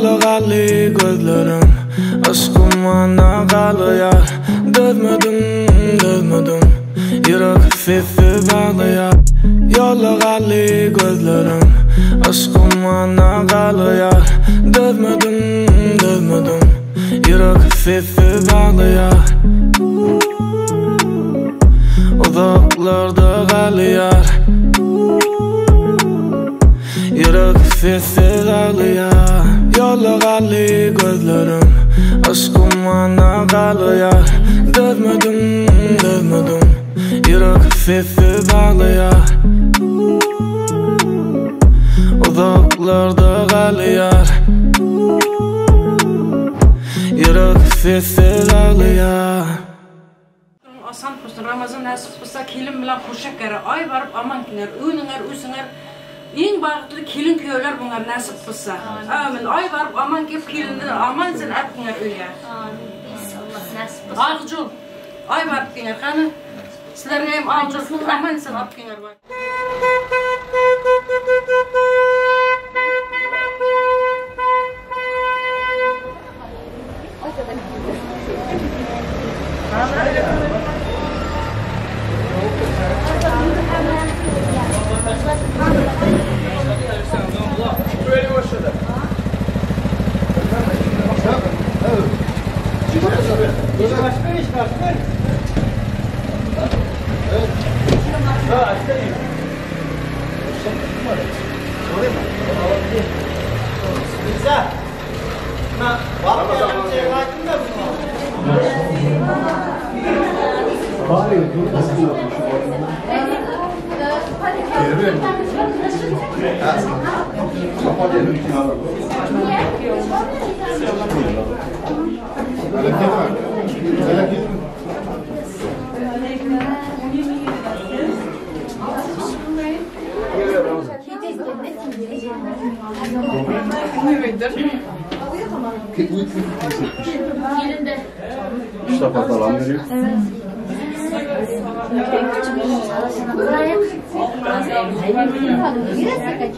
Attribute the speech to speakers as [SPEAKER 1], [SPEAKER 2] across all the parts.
[SPEAKER 1] Ýolda galdy gözlerim Yşk ummanda galýar Dözmedim, dözmedim Ýürek sessiz aglaýar Ýolda galdy gözlerim Yşk ummanda galýar Dözmedim, dözmedim Ýürek sessiz aglaýar Uzaklarda galýar Ýürek sessiz aglaýar Ýolda galdy gözlerim Yşk ummanda galýar Dözmedim, dözmedim Ýürek sessiz aglaýar Uzaklarda galýar Ýürek sessiz aglaýar.
[SPEAKER 2] Asan bolsun, Ramazan näsip bolsa kelin bilen hoşak gere aý baryp aman kiňer, öňüňer, ösüňer. Iň bagtly kelin küýewler buňar näsip bolsa. Amin. Aý baryp aman kep kelinler aman sen äp kiňer öýe.
[SPEAKER 3] Amin. İnşallah nasip bolsa.
[SPEAKER 2] Ak jol. Aý baryp kiňer hany. Sizleriň hem ak jol aman sen ap kiňer bar.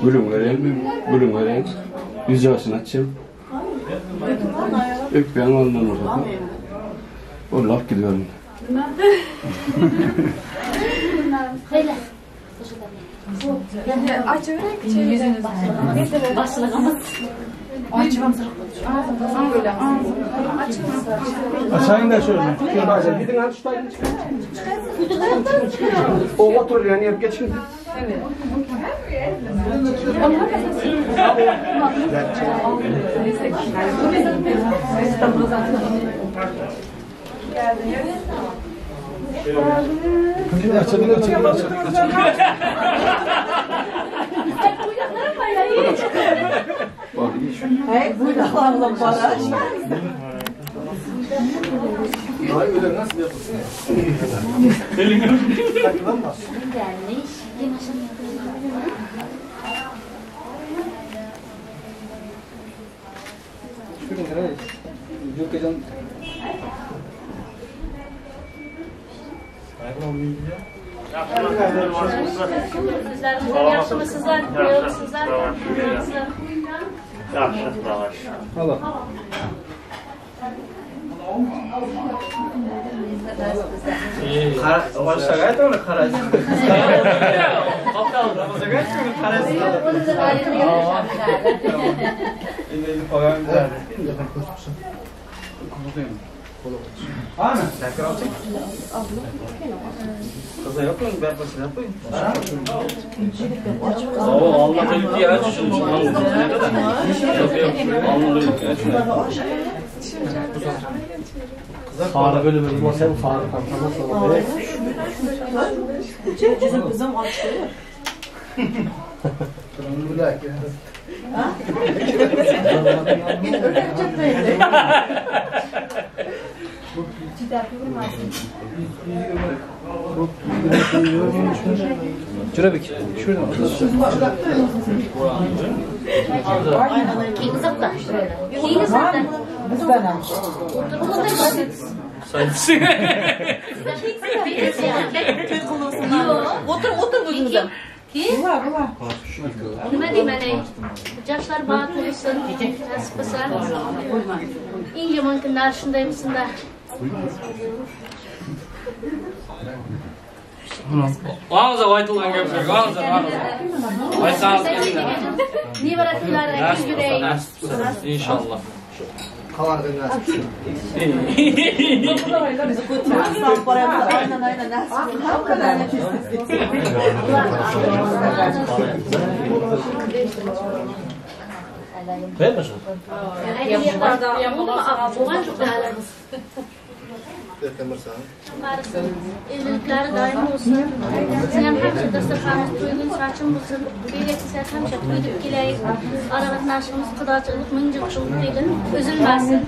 [SPEAKER 4] Gülüň bereýinmi? Gülüň bereýin. Ýüz ýaşyny açýan. Öpýän alnyndan bolsa. Ol alyp gidiberin.
[SPEAKER 5] Açayın da şöyle. Şöyle Gidin hadi şu tayını çıkın. O otur yani yer geçin. Açalım, açalım, açalım, açalım. Öyle nasıl yapılsın ya? Takılanmaz.
[SPEAKER 3] Yaxşımısınızlar? Yoxsunuzlar?
[SPEAKER 6] Yaxşı, sağ
[SPEAKER 5] Allah.
[SPEAKER 4] Fare bölümü bu sen fare kantamaz
[SPEAKER 5] Cürabik. Şuradan.
[SPEAKER 3] Keyin uzatda. Keyin uzatda.
[SPEAKER 2] Otur otur gözünüze.
[SPEAKER 3] Ki? Nima deyman ey? Yoshlar baxtli bo'lsin, nasib qilsa. Eng yomon kunlar shunday bo'lsin-da.
[SPEAKER 6] Og'za aytilgan gaplar, og'za, og'za. Aytsangiz kelinglar.
[SPEAKER 3] Nevara to'ylari
[SPEAKER 6] Nasib
[SPEAKER 3] yuguray.
[SPEAKER 6] qilsa, nasib qilsa, inshaalloh.
[SPEAKER 3] Bo'lgan jo'q hali. Evliliklari doim bo'lsin. Sizlar ham hamisha dasturxonimiz to'ygun sochin bo'lsin. Kerak hamisha to'y deb kelaylik. Ora qatnashimiz qudochilik ming yil deydi. Uzilmasin.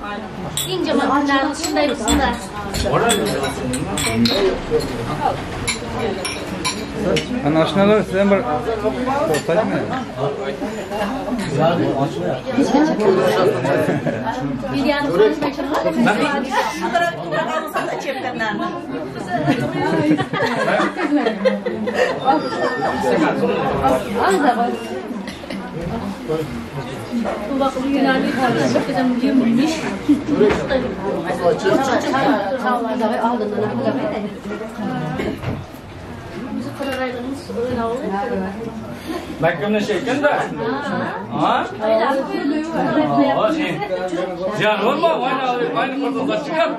[SPEAKER 3] Eng yomon kunlarimiz shunday bo'lsin-da.
[SPEAKER 7] Ana aşinalar sizden bir olsaydı mı?
[SPEAKER 6] Mahkamda ekan-da. Ha? Ha, sen. Ziyan bo'lma, voyna voyna qurduqqa chiqib.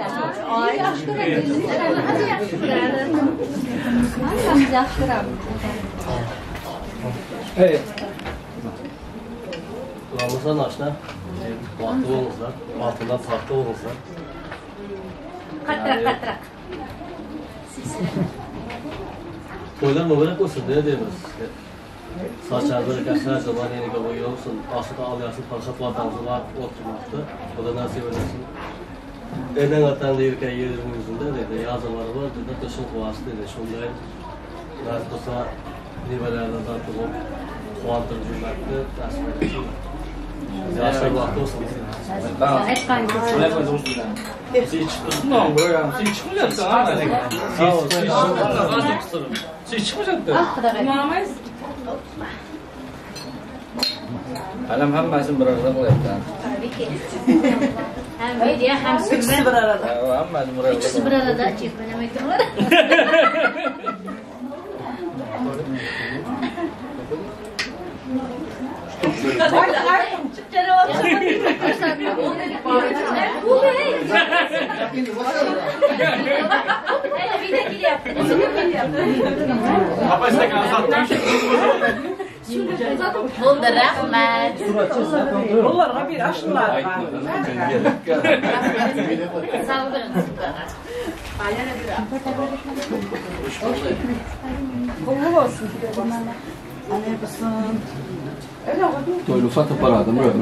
[SPEAKER 7] Hey.
[SPEAKER 8] Ramazan aşna, bahtlı olunuzlar, bahtından farklı olunuzlar.
[SPEAKER 3] Qattiroq, qattiroq.
[SPEAKER 8] Toylar mübarek olsun, ne deymiz? Saçlar bereketler zaman yeni kabul olsun. Aslında al yasın, parxat vatanımızı var, oturmaktı. O da nasip eylesin. Elden atan deyirken yerin yüzünde dedi, yaz zamanı var dedi, kışın kuvası dedi. Şunday nasip olsa nivelerden tatlı olup kuvantırıcı cümlekti, nasip eylesin. Yaşlar bahtlı olsun.
[SPEAKER 6] Siz chiqdingmi? Siz chiqmayapsiz, ha? Siz chiqmayapsiz. Alam hammasini bir arada qilyapti.
[SPEAKER 3] Ham video, ham
[SPEAKER 9] Ikisi bir arada.
[SPEAKER 6] Hammasini bir arada.
[SPEAKER 3] Ikisi bir arada chekmanamaydilar.
[SPEAKER 6] Apa istagan sotdim.
[SPEAKER 3] Bo'ldi, rahmat.
[SPEAKER 9] Ularga bir aşılarga.
[SPEAKER 3] Sog' bo'ling.
[SPEAKER 9] Qulluq olsun.
[SPEAKER 4] Toylu satıp paradım öyle.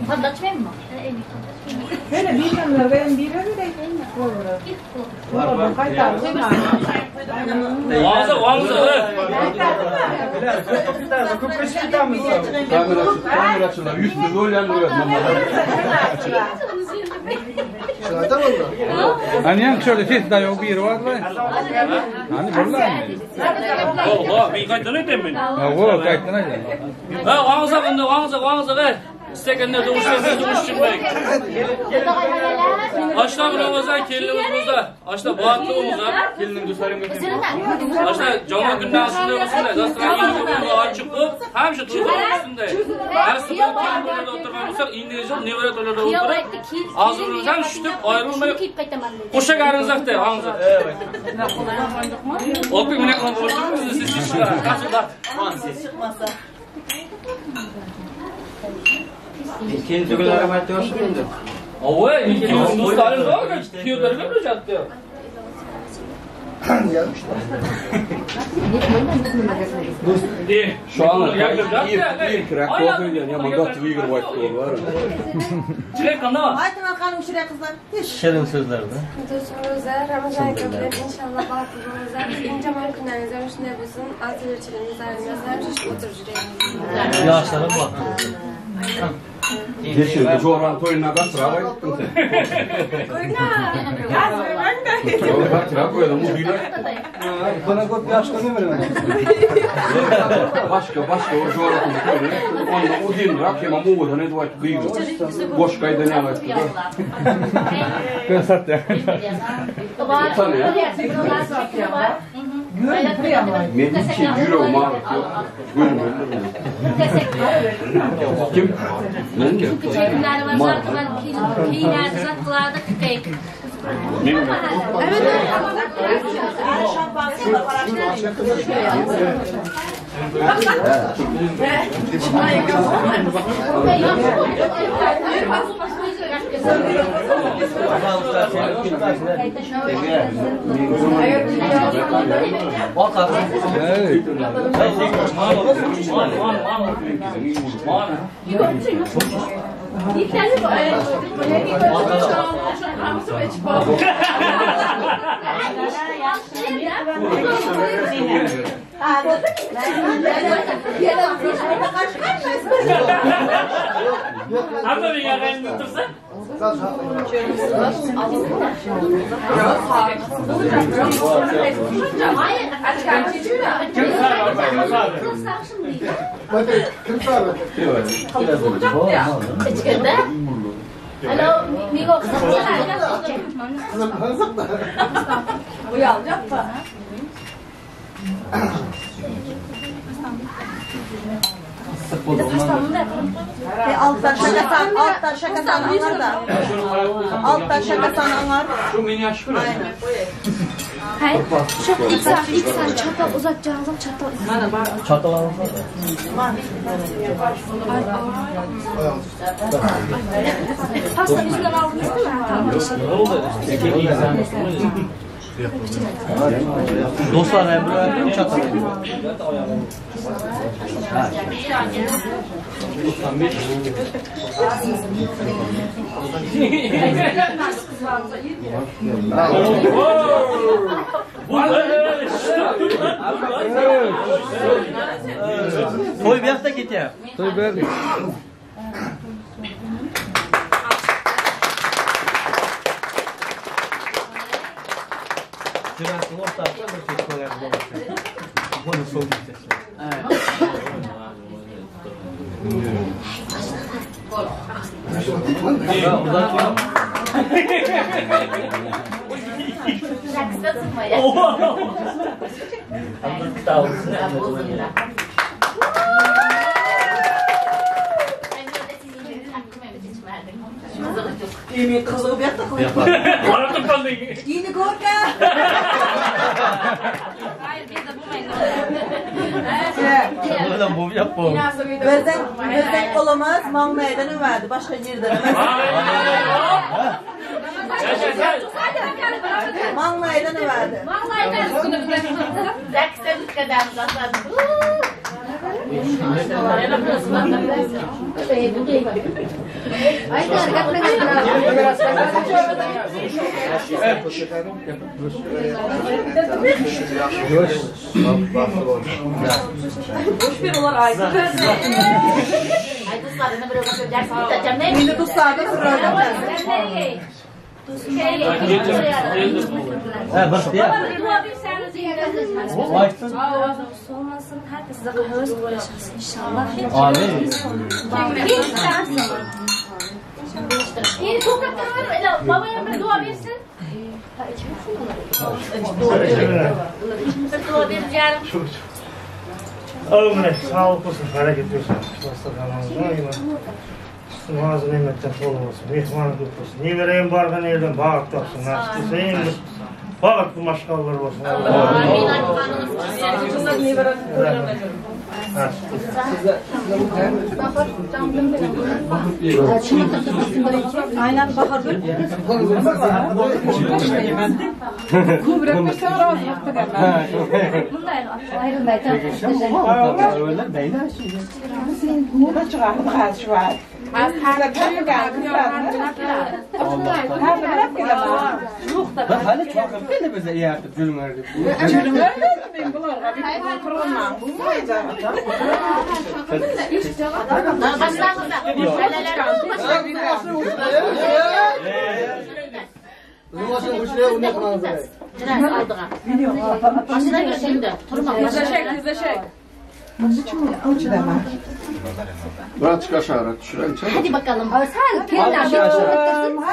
[SPEAKER 3] Patlatmayayım mı?
[SPEAKER 9] Böyle bilmemler ben bir öyle Var qaytardım.
[SPEAKER 6] Og'zi, og'zi.
[SPEAKER 4] Kameraçılar yüzünü böyle yanıyor.
[SPEAKER 7] Hani yan şöyle ses daha yok bir var mı? Hani buralar mı?
[SPEAKER 6] Oh, men qaytadan aytaman.
[SPEAKER 7] Ha, o qaytadan aytaman.
[SPEAKER 6] Ha, og'zi bunda, og'zi, og'zi. Istaganda tug'ishgan, tug'ishtirmaylik. Oshna Ramazon kelinimiz bo'lsa, oshna baxtli bo'lsa, oshna jomon kundan shunday bo'lsin, dasturxon ochiq bo'lib, hamisha to'yxona shunday. Nasib kelin to'ylarda o'tirgan bo'lsak, indigi yil nevara to'ylarda o'tirib, og'zimizni ham shutib, ayrilmay qo'sha garimizda og'zi. O'ping, mana qilib o'tiribmiz, siz chiqasiz.
[SPEAKER 9] Chiqmasa.
[SPEAKER 10] Keyin tugunlarim aytyapsizmi endi?
[SPEAKER 6] Ove, do'stlarim bor, kuyovlarga berishadi.
[SPEAKER 4] Şu an ilk kofe yani mandat Vigor White var.
[SPEAKER 9] Aytın arkanı uşuraya kızlar.
[SPEAKER 8] Shirin so'zlarda.
[SPEAKER 11] Do'stimizlar, Ramazon ko'plab inshaalloh baxtli bo'linglar. Eng yomon kunlaringizda shunday bo'lsin. Azizlarimiz ayrılmasın. Hamisha o'tirib yuring.
[SPEAKER 8] Yoshlarim baxtli bo'lsin.
[SPEAKER 4] Geçirdi. Joran toyuna da sıra var.
[SPEAKER 11] Qo'yinglar.
[SPEAKER 7] Bana köp ýaşly nemere.
[SPEAKER 4] Başga başga bir jorasyny söyle. Onda uzynrak hem owadan edip aýtdy gyzy. Boş gaýdan ýaly aýtdy.
[SPEAKER 7] Ben satýan.
[SPEAKER 4] Men hiç ýüregim agyrtýar. Gülüm. Kim? Men kim?
[SPEAKER 6] Hamma menga qarab tursa.
[SPEAKER 9] Alttan şakasan, alttan şakasan anar da. Alttan şakasan anar.
[SPEAKER 4] Şu meni ýaş görä.
[SPEAKER 3] Hayır, şu ilk sen çatal uzatacağınızda çatal.
[SPEAKER 8] Çatal alsana.
[SPEAKER 3] Pasta yüzünden aldınız değil mi? Tamam, teşekkür
[SPEAKER 8] Ne oldu? Dostlar hem böyle çatal. Toy bu yoqda ketyapti.
[SPEAKER 7] Toy berdik.
[SPEAKER 8] Jurasini o'rtasida bir chet qo'yadi Buni so'ng
[SPEAKER 9] Emin kızı bir yakta koyuyor.
[SPEAKER 6] Qarab qolding.
[SPEAKER 9] Yine korka.
[SPEAKER 2] Hayır, biz de bulmayın.
[SPEAKER 8] Bilan bu yoq bu.
[SPEAKER 9] Bizden, bizden olamaz, maňlaýdan öwerdi, başga ýerden öwmez. Maňlaýdan öwerdi. Indi duslardan öwerdi.
[SPEAKER 8] Ha, bir diýär. Aytsin.
[SPEAKER 3] Olmasın, herkes size höz yaşasın inşallah.
[SPEAKER 8] Amin.
[SPEAKER 3] Yeni topraktan babaya bir dua versin. Bir dua vereceğim.
[SPEAKER 5] Ömre sağlık olsun, bereket olsun. Üstün ağzı nimetten dolu olsun, mehmanı köp olsun. Nebereyim bargan yerden bağıt tapsın, nasip olsun. En bir bağıtlı maşkallar olsun.
[SPEAKER 3] Amin.
[SPEAKER 5] Nasip olsun.
[SPEAKER 9] Aynen Bahar bir.
[SPEAKER 3] Bunlar ayrılmayacak.
[SPEAKER 8] Bak hali çakıp geldi bize iyi artık gülüm verdi.
[SPEAKER 3] Biraz aldığa. Başına gir şimdi. Turma.
[SPEAKER 2] Tezleşek, tezleşek.
[SPEAKER 4] Birazcık aşağı düşürelim.
[SPEAKER 3] Hadi bakalım.
[SPEAKER 12] Sen
[SPEAKER 10] Aşağı aşağı.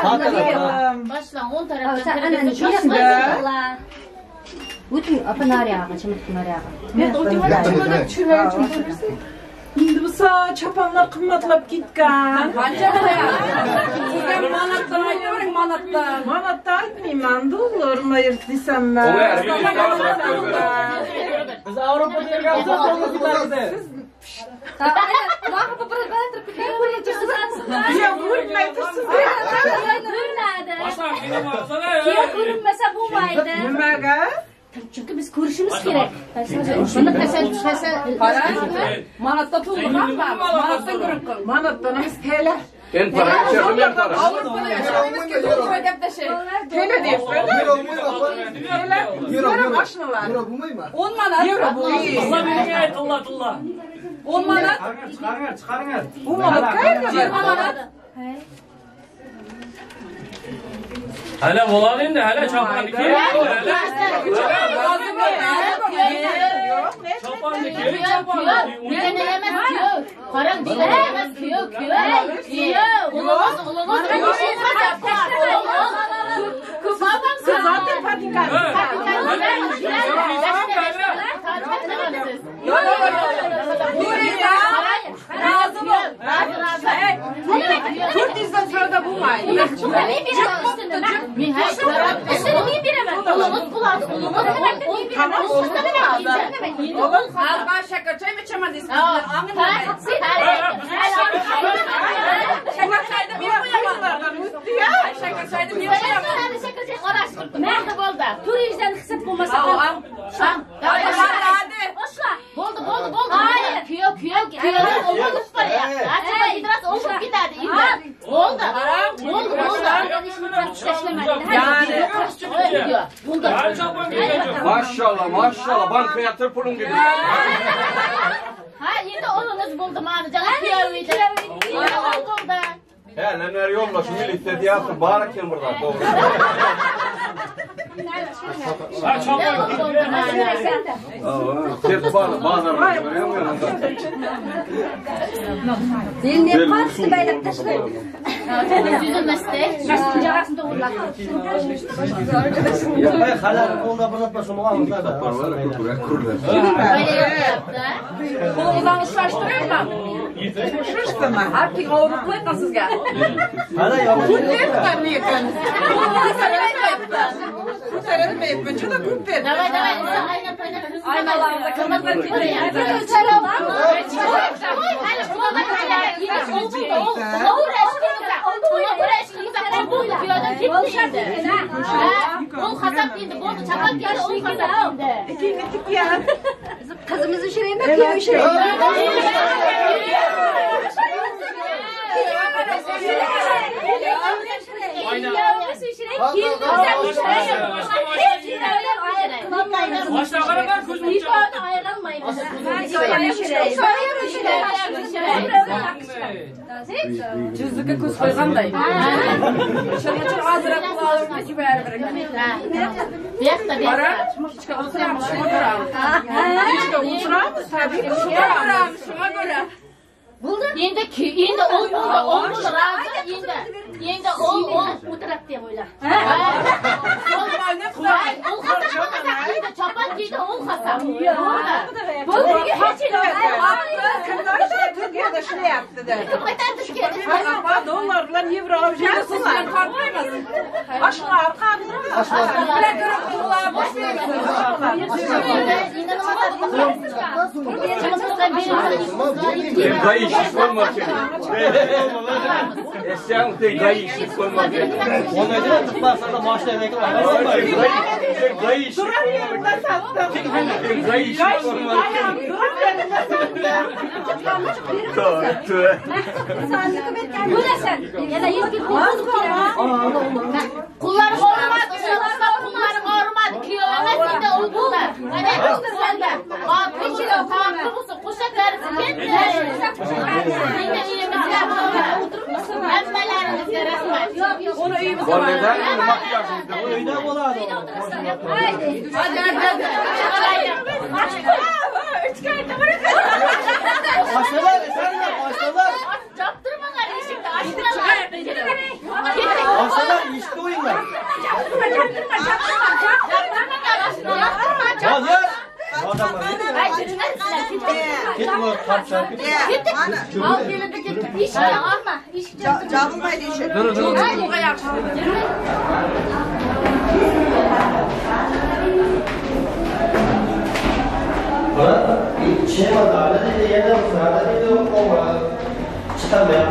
[SPEAKER 10] Sağ tarafa.
[SPEAKER 3] Başla on taraftan.
[SPEAKER 12] Sen
[SPEAKER 3] Sen
[SPEAKER 12] ananı Bütün apa naryağı, çimdik naryağı.
[SPEAKER 13] Endi bo'lsa choponlar qimmatlab ketgan.
[SPEAKER 2] Qancha Sizga manatdan aytavering, manatdan.
[SPEAKER 13] Manatda aytmayman, dollarmi desam
[SPEAKER 10] Biz Avrupada yurganmiz, dollar
[SPEAKER 13] Yo, ko'rinmay tursin.
[SPEAKER 3] Ko'rinadi.
[SPEAKER 6] Boshlang,
[SPEAKER 3] Kuyov ko'rinmasa bo'lmaydi.
[SPEAKER 13] Nimaga?
[SPEAKER 3] Chunki biz ko'rishimiz kerak. Buni kasal kasal
[SPEAKER 2] Qarang, manatda to'g'ri hamma. Manatdan ko'rib qil.
[SPEAKER 13] Manatdan emas, TL.
[SPEAKER 4] Ben para içerim, ben para.
[SPEAKER 2] Avrupa'da yaşamaymiz ki, to'g'ri gaplashaylik.
[SPEAKER 13] TL deyapman. TL. Euro mashinalar.
[SPEAKER 2] 10 manat.
[SPEAKER 13] Euro bu.
[SPEAKER 6] Tilla menga ayt, tilla, tilla.
[SPEAKER 2] 10 manat.
[SPEAKER 10] Chiqaringlar, chiqaringlar.
[SPEAKER 13] Bu manat qayerda?
[SPEAKER 2] 20 manat.
[SPEAKER 6] Hali bo'ladi endi, hali choponni kerak, hali.
[SPEAKER 13] Yo'q, ne?
[SPEAKER 6] Choponni kerak, choponni.
[SPEAKER 3] Begona emas kuyov. Qarang, begona emas kuyov, kuyov. Kuyov. O'g'lingiz, o'g'lingiz.
[SPEAKER 13] Siz zaten patikasiz.
[SPEAKER 2] Yo'q, yo'q, yo'q. Nuriza, rozi bo'l. Hey,
[SPEAKER 13] 400dan so'rada bo'lmaydi.
[SPEAKER 2] Alba shakar choymi ichaman deysiz. Angin Shakar choyni men qo'yaman. Shakar choyni men qo'yaman.
[SPEAKER 3] Turizmdan hisob bo'lmasa,
[SPEAKER 2] Hadi.
[SPEAKER 3] Bo'ldi, bo'ldi, bo'ldi. Kuyov, kuyov, kuyov o'g'il boryapti. Aslida idras o'g'il ketadi endi. Bo'ldi. Bo'ldi, bo'ldi. Bo'ldi.
[SPEAKER 6] Hali chopon kerak yo'q.
[SPEAKER 4] Maşallah maşallah banka yatır pulun gibi.
[SPEAKER 3] Ha, endi o'g'lingiz bo'ldi, mana jana kuyov edi. Endi o'g'il bo'ldi.
[SPEAKER 4] He neler yolla şu millet yatır bağırak burada doğru.
[SPEAKER 6] Ha, chopon
[SPEAKER 3] Bo'ldi, mana.
[SPEAKER 4] Sert bağır bağır.
[SPEAKER 12] Eline qattiq baylab tashlaydi.
[SPEAKER 3] Yuzilmasda.
[SPEAKER 12] Jag'asini to'g'irlab.
[SPEAKER 10] Yapay halal qo'lda uzatma shuni olamiz.
[SPEAKER 2] Qo'lingizdan ushlashtiraymi?
[SPEAKER 13] Qo'shishdimi?
[SPEAKER 2] Arting og'riq qo'ygan sizga.
[SPEAKER 10] Hali yo'q.
[SPEAKER 13] Ko'tarmayapman lekin. Ko'tarilmayapman, juda ko'p berdi.
[SPEAKER 3] Давай, давай, aynan paynan.
[SPEAKER 2] Aynalarida qimmatlar ketyapti.
[SPEAKER 13] Ikkingi tikyan.
[SPEAKER 12] Qizimiz ushlaymi, kuyov ushlaymi?
[SPEAKER 6] Boshla qaranglar, ko'z muncha.
[SPEAKER 2] Juzlikka ko'z qo'yganday. Shuning uchun ozroq pul olib baribir. Qara, ishga o'tiramiz, shunga ko'ra.
[SPEAKER 13] Ishga o'tiramiz, tabiiy
[SPEAKER 2] O'tiramiz, shunga ko'ra.
[SPEAKER 3] Endi endi o'l bo'ldi, o'l bo'ldi, rozi endi. Endi o'l, o'l o'tiradi deb o'yla. O'l hasab, endi chopon kiydi, o'l hasab. Bo'ldi.
[SPEAKER 13] Kimlar Turkiyada ishlayapti de.
[SPEAKER 3] Kim qaytardi ishga?
[SPEAKER 13] Apa dollar bilan yevro olib
[SPEAKER 2] Sizlar tortmaymiz.
[SPEAKER 13] Oshlar qani?
[SPEAKER 2] Bilan ko'rib qo'llar bo'sh
[SPEAKER 3] Endi nima
[SPEAKER 4] Гаишник olma seni. Sen de гаишник olma seni.
[SPEAKER 10] Ona chiqmasa da mashinaga
[SPEAKER 4] Гаишник
[SPEAKER 13] Durar yerimda sotdim.
[SPEAKER 4] Гаишник olma seni.
[SPEAKER 13] Durar yerimda sotdim.
[SPEAKER 4] Tövbe.
[SPEAKER 3] Bo'lasan. Yana yetib qo'llarim og'rimadi, qo'llarim og'rimadi, kuyov Emas, endi ul qizlar. Mana qizlar. Baxtli bo'lsin, baxtli bo'lsin, qo'sha darsi ketdi. Endi uyimizga hammalaringizga rahmat.
[SPEAKER 13] Uni uyimizga
[SPEAKER 4] Bolalar makiyajingizda
[SPEAKER 10] Uyda bo'ladi.
[SPEAKER 13] Hadi hadi.
[SPEAKER 10] Oshnalar, esanlar, oshnalar.
[SPEAKER 3] Choptirmanglar eshikni, ochinglar.
[SPEAKER 10] Oshnalar eshikni qo'yinglar.
[SPEAKER 13] Choptirma, choptirma, choptirma,
[SPEAKER 3] choptirmanglar, choptirma,
[SPEAKER 10] Hozir. Odamlar.
[SPEAKER 3] Ay, yuringlar sizlar, ketdik.
[SPEAKER 10] Ketma, qamchab ketdi.
[SPEAKER 3] Ketdik. Al kelindi, ketdik. Eshikni olma, eshikni
[SPEAKER 9] Jopilmaydi eshik.
[SPEAKER 13] Cho'g'ga yaxshi.
[SPEAKER 10] Chiqarmay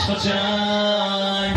[SPEAKER 14] Boshqacha.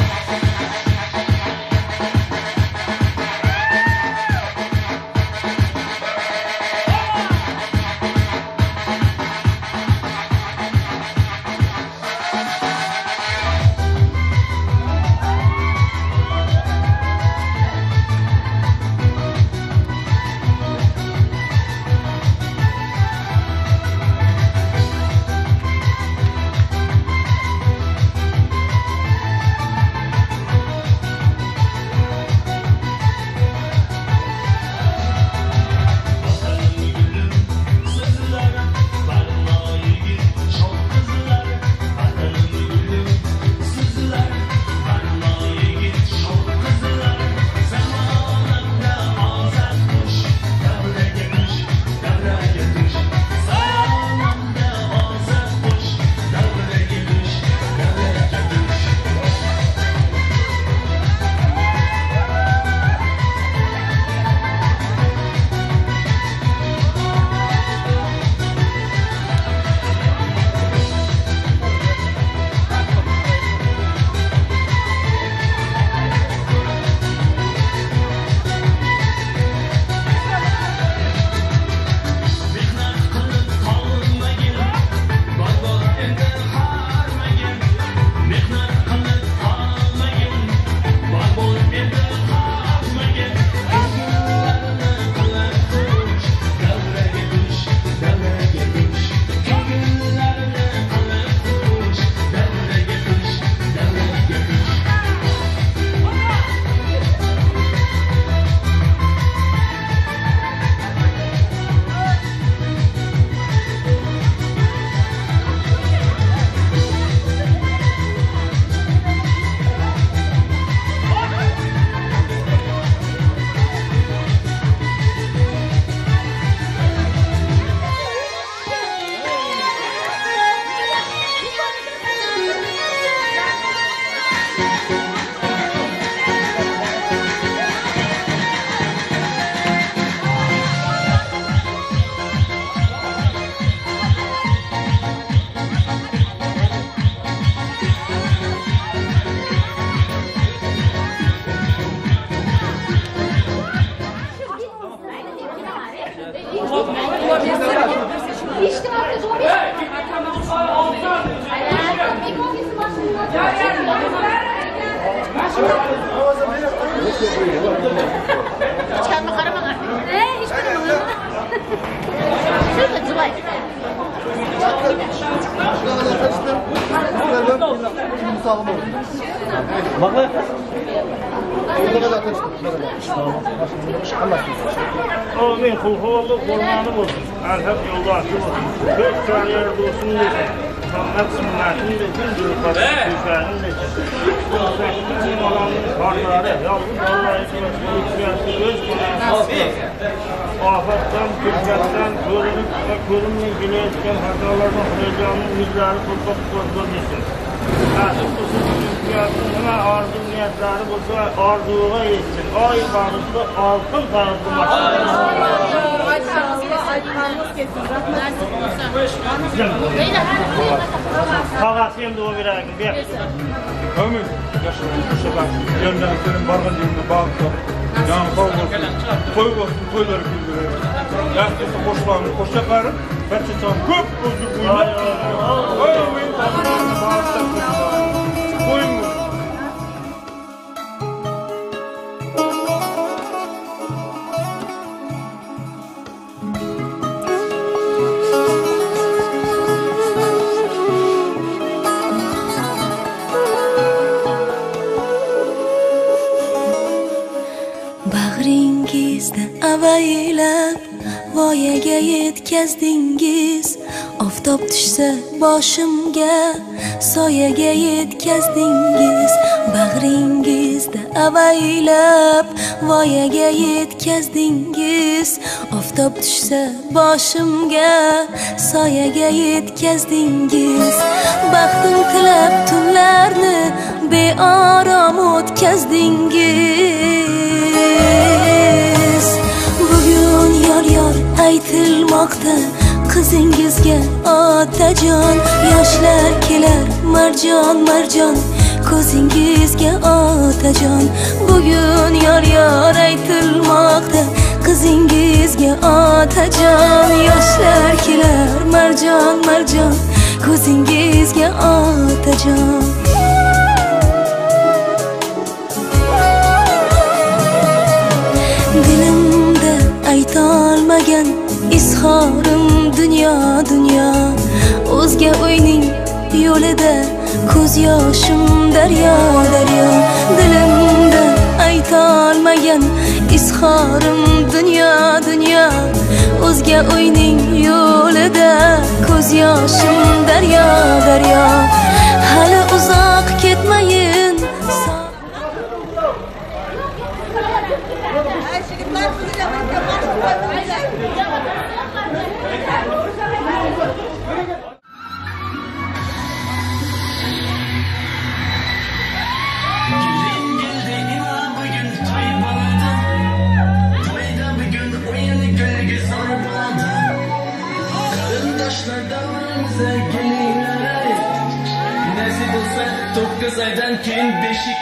[SPEAKER 5] Amin. Kulhu oldu, kormanı olsun. Erhep yoldaşı olsun. Köz kariyer olsun desin. Muhammed sünnetini desin, dürüpatı küfərini desin. Səkkiz malanın karları, yalnız Allah'ın hikmeti göz Afetten, külfetten, görünüp ve görünmeyen cinayetken hatalardan heyecanın yüzleri toprak toprak desin. Nasip olsun, mümkünatın nima arzu niyetleri bolsa arzuğa yetsin. Ay bağışlı altın tarafı Tağası hem de o bir ber.
[SPEAKER 7] Ömür yaşasın, Yönlendirin bargan yerine bağıtlar. Yani sağ olsun, toy olsun, toyları güldürür. Yaşlısı koşulanı koşa karıp, berçe çan köp özür uyumak. Amin. Koyun.
[SPEAKER 15] Bag'ringizda avaylab voyaga yetkazdingiz, oftob tushsa boshimga soyaga yetkazdingiz. Bag'ringizda avaylab voyaga yetkazdingiz, oftob tushsa boshimga soyaga yetkazdingiz. Baxtim tilab tunlarni beorom o'tkazdingiz. Bugun yor yor aytilmoqda Qizingizga otajon. Yoshlar kelar marjon marjon ko'zingizga otajon. Bugun yor yor aytilmoqda qizingizga otajon. Yoshlar kelar marjon marjon ko'zingizga otajon. Dilimda aytolmagan izhorim dunyo dunyo. O'zga uyning yo'lida ko'z yoshim daryo daryo. Dilimda aytolmagan izhorim dunyo dunyo. O'zga uyning yo'lida ko'z yoshim daryo daryo. Hali uzoq ketmayin.
[SPEAKER 1] Nasip olsa 9 aydan keyin beshik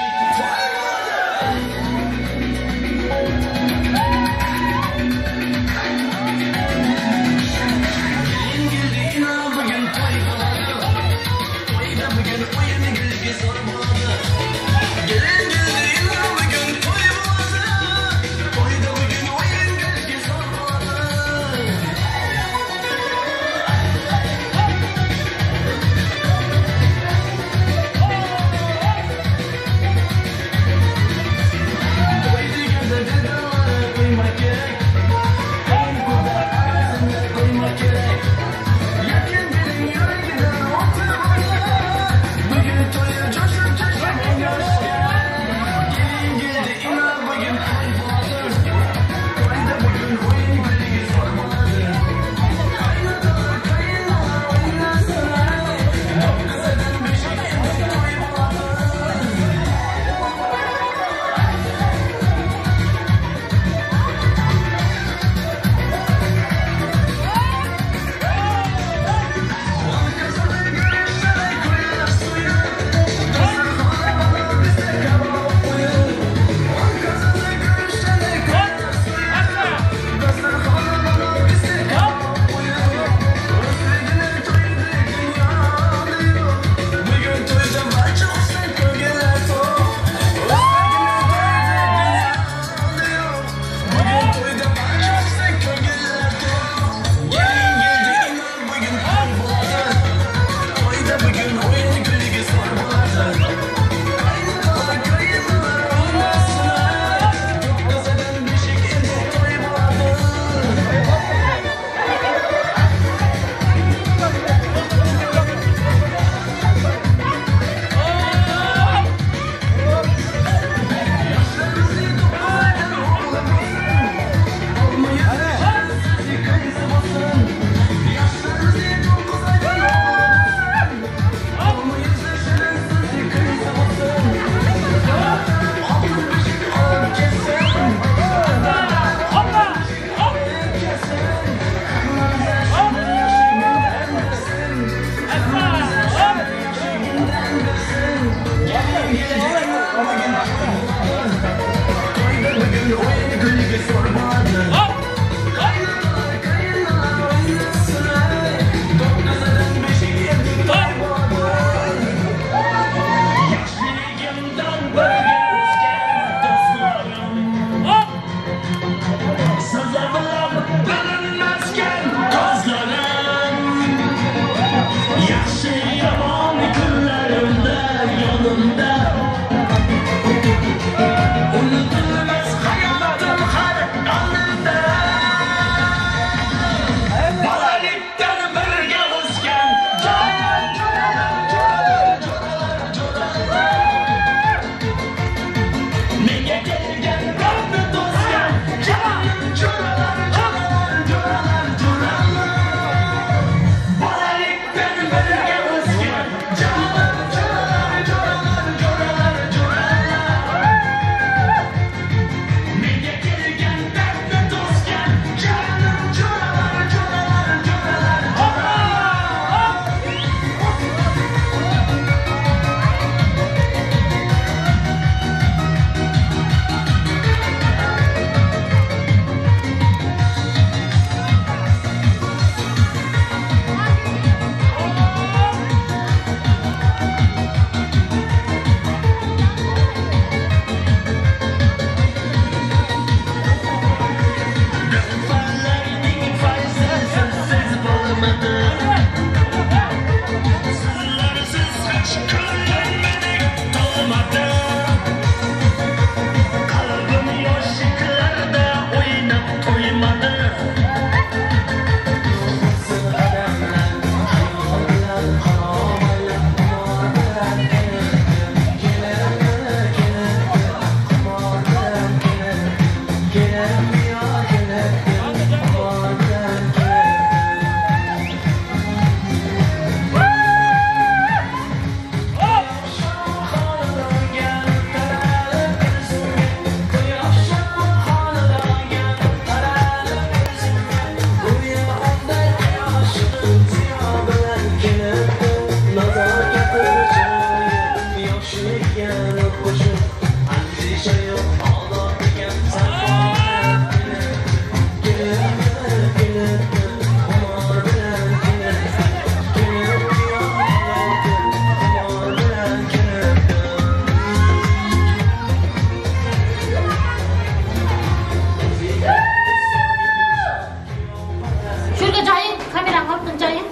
[SPEAKER 3] Şurada cayın, kamera kalktın cayın.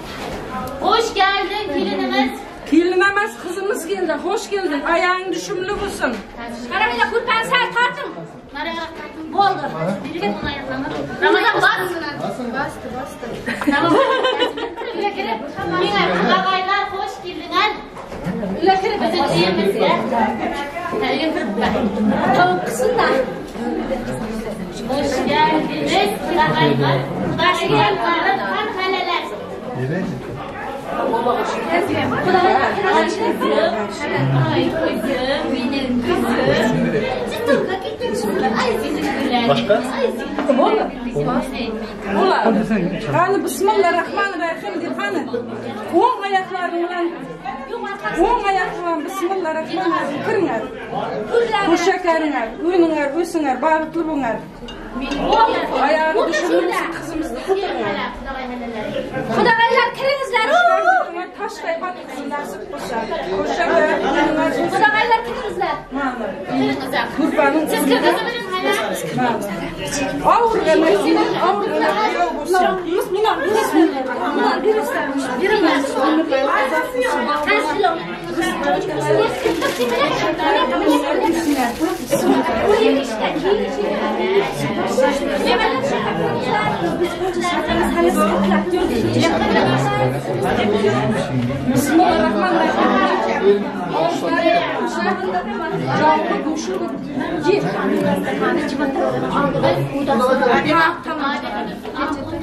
[SPEAKER 3] Hoş geldin gelinimiz.
[SPEAKER 2] Kelin emas, qizimiz keldi. Xoş geldin. Ayağın düşümlü bolsun.
[SPEAKER 3] Qaranglar, ko'rpani sal torting. Nariroq torting. Bo'ldi. Bergan ayaqlarni. Ramazon bos.
[SPEAKER 11] Bastı bastı.
[SPEAKER 3] Tamam. Uyga kirib, qudag'aylar xoş keldinglar. Uyga kirib bizni uyimizga. Uyga kirib
[SPEAKER 12] Tovuq qilsin da.
[SPEAKER 3] Xoş geldiniz qudag'aylar. Qudag'aylar, qon halalar. Ay kızım, benim kızım.
[SPEAKER 10] Başka?
[SPEAKER 2] Bo'ladi. Qani bismillahirrohmanirrohim deb qani. O'ng oyoqlaring bilan o'ng oyoq bilan bismillahirrohmanirrohim kiringlar. Qo'shakaringlar, o'yninglar, o'singlar, baxtli bo'linglar. Oyog'i düşümlü qizimizni o'tiringlar.
[SPEAKER 12] Qudag'aylar kiringizlar.
[SPEAKER 2] Toshday bot qizim nasib qilsa. Qo'shakar, o'yninglar, o'singlar.
[SPEAKER 12] Qudag'aylar kiringizlar.
[SPEAKER 2] Mana.
[SPEAKER 3] Kiringizlar.
[SPEAKER 2] Ko'rpaning
[SPEAKER 3] Siz kirdingizmi?
[SPEAKER 2] Og'irg'ana og'irg'ana kuyov bo'lsin. Bismillahirrohmanirrohim.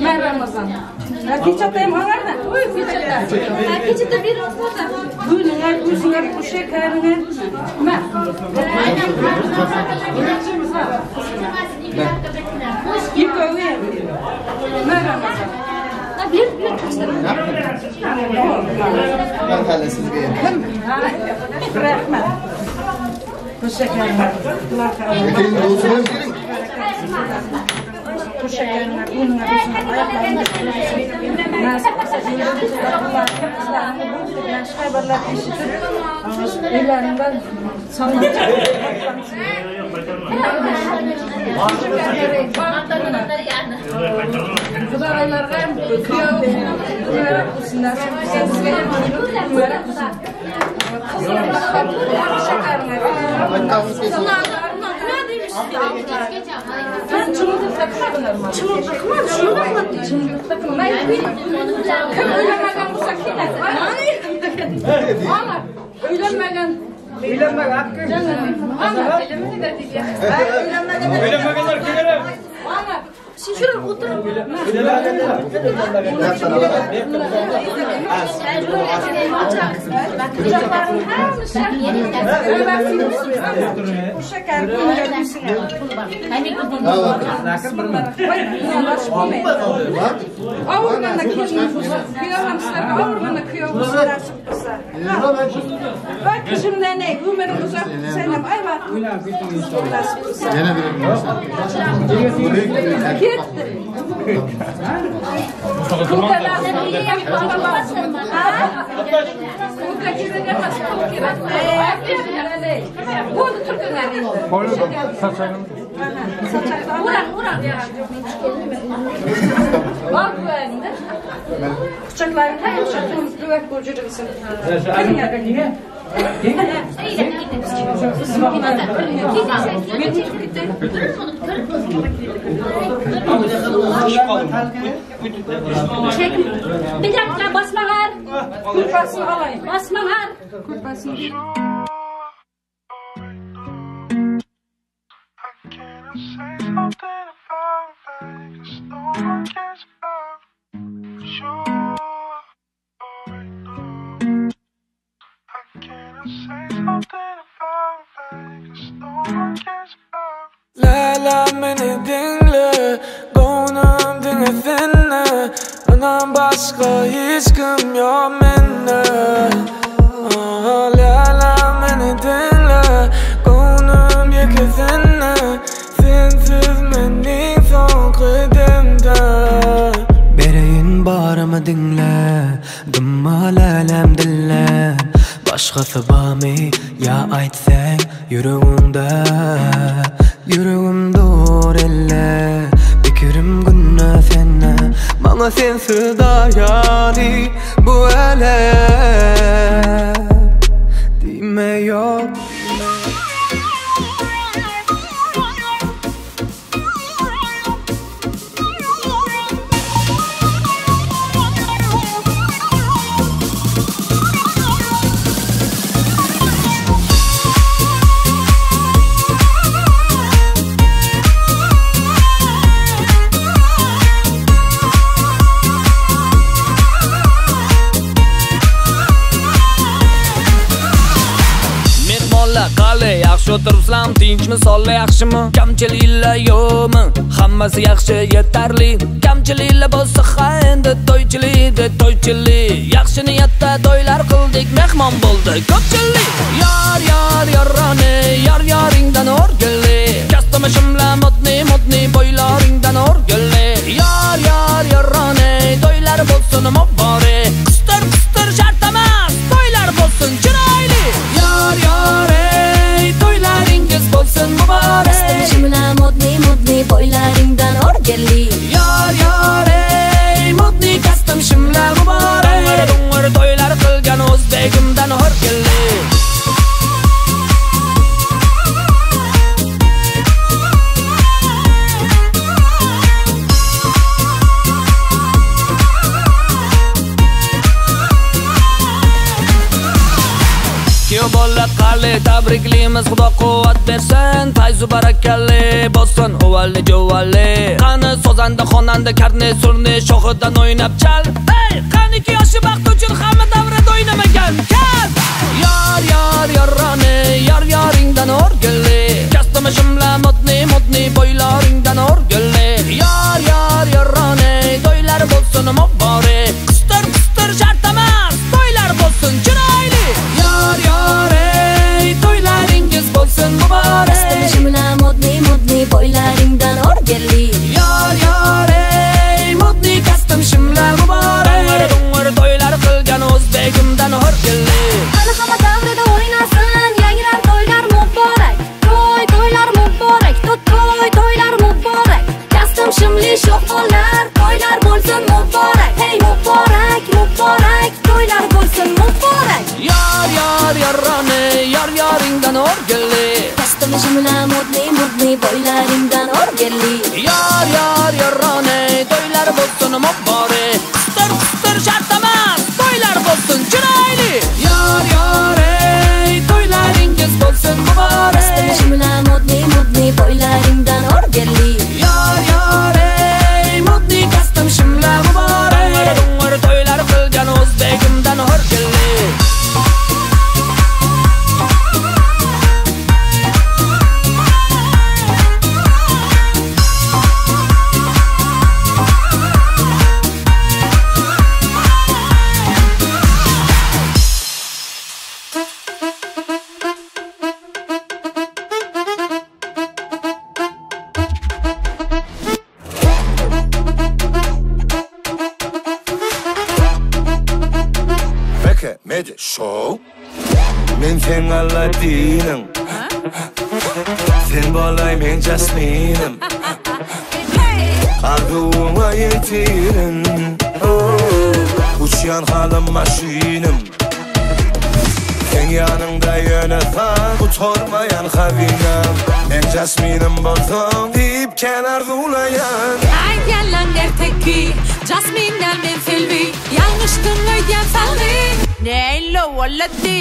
[SPEAKER 2] Men Ramazon. Pechatayam olardi. Oy, pechata.
[SPEAKER 12] Pechata berasizlar.
[SPEAKER 2] O'yninglar, o'zinglar qo'shakaringlar. Ma. Ikkovi. Ma Ramazon.
[SPEAKER 12] Ber, ber tashla.
[SPEAKER 10] Ben hali sizga
[SPEAKER 2] Kim? Rahmat. Qo'shakaringlar.
[SPEAKER 10] Keling, do'stlar, keling.
[SPEAKER 2] Qo'shakaringlar, o'yninglar, o'zinglar oyoqlaringni nasib qilsa, qizlarni bu yaxshi xabarlar eshitib, uylaringdan salomat Qudag'aylarga kuyov muborak bo'lsin, nasib qilsa bizga ham muborak bo'lsin. Kim uylanmagan bo'lsa keladi. Ana, uylanmagan
[SPEAKER 10] Uylanmagan
[SPEAKER 2] Ana,
[SPEAKER 7] Uylanmaganlar kelar.
[SPEAKER 2] ana, Şuraya oturun.
[SPEAKER 10] Yana
[SPEAKER 2] Ketdi. Bo'ldi, turtinglar endi.
[SPEAKER 13] Uran, uran. Var güveninde.
[SPEAKER 2] Kuçaklayın, kuçaklayın. Güvek burcu misin?
[SPEAKER 3] Bir dakika basmalar.
[SPEAKER 2] Kurpasını alayım.
[SPEAKER 3] Basmalar.
[SPEAKER 2] Kurpasını.
[SPEAKER 1] Leyla meni dinle Gönlüm dinle seni Ondan başka hiç kim yok mende Ah, Leyla meni dinle Gönlüm yeke seni Sensiz meni son kıdemde
[SPEAKER 14] Bereyin barımı dinle Dımma lälem dille Başkası bamy ya aytsen Yüreğimde Yüreğim dur elle Pikirim günne senne Bana sensiz dayani Bu elem Dime yok.
[SPEAKER 1] Mehmonlar qalay yaxshi o'tiribsizlarmi tinchmi sonlar yaxshimi kamchiliklar yo'qmi hammasi yaxshi yetarli kamchiliklar bo'lsa ha endi to'ychilik de to'ychilik yaxshi niyatda to'ylar qildik mehmon bo'ldi ko'pchilik yor yor yoroni yor yoringdan o'rgilli kastumi shimla modni modni boylaringdan o'rgilli yor yor yoroni to'ylar bo'lsin muborak qistir qistir shart emas to'ylar bo'lsin chiroyli yor yor ey to'ylaringiz bo'lsin muborak
[SPEAKER 15] Shimla modni modni boylaringdan o'rgilli
[SPEAKER 1] Yor yor ey modni kostum shimla muborak Dong'ir to'ylar qilgan o'zbegimdan o'rgilli Kuyov bola qali tabriklaymiz xudo quvvat bersin fayzu barakali bo'lsin uvalli juvalli qani sozanda xonanda karni surni shoxidan o'ynab chal ey qaniki yoshi baxt uchun hamma davrada o'ynamagan kal yor yor yoroni yor yoringdan o'rgilli kastumi shimla modni modni boylaringdan o'rgilli yor yor yoroni to'ylar bo'lsin muborak qistir qistir shart emas to'ylar bo'lsin chiroyli yor yor ey to'ylaringiz bo'lsin muborak
[SPEAKER 15] Shimla modni modni boylaringdan o'rgilli
[SPEAKER 1] Yor yor ey modni kostum shimla muborak Dong'ir to'ylar qilgan o'zbegimdan o'rgilli
[SPEAKER 12] Hali hamma davrada o'ynasin, yangrar to'ylar muborak. To'y to'ylar muborak, to'y to'ylar muborak. Kastim shimli sho'x bolalar, to'ylar bo'lsin muborak. Hey muborak, muborak, to'ylar bo'lsin muborak.
[SPEAKER 1] Yor yor yoroni yor yoringdan o'rgilli
[SPEAKER 15] Kastim shimla modni modni boylaringdan o'rgilli
[SPEAKER 1] Yor yor yoroni to'ylar bo'lsin muborak Qistir qistir shart emas to'ylar bo'lsin chiroyli Yor yor ey to'ylaringiz bo'lsin muborak
[SPEAKER 15] Shimla modni modni boylaringdan o'rgilli
[SPEAKER 1] Yor yor ey modni kostum shimla muborak Dong'ir to'ylar qilgan o'zbegimdan o'rgilli
[SPEAKER 16] Beke Media Show. Men sen Aladdin'im. Sen bolay men jasminim Arzuwyňa ýetirin Uçýan halym maşynym Seň ýanyňda ýöne saz Gutarmaýan hazynam Men jasminim bolsaň diýip kän arzuwlaýan
[SPEAKER 17] Aýdýanlaň erteki Jasminden men Selbi Ýalňyşdyň öýdýän salgy Neýle bolady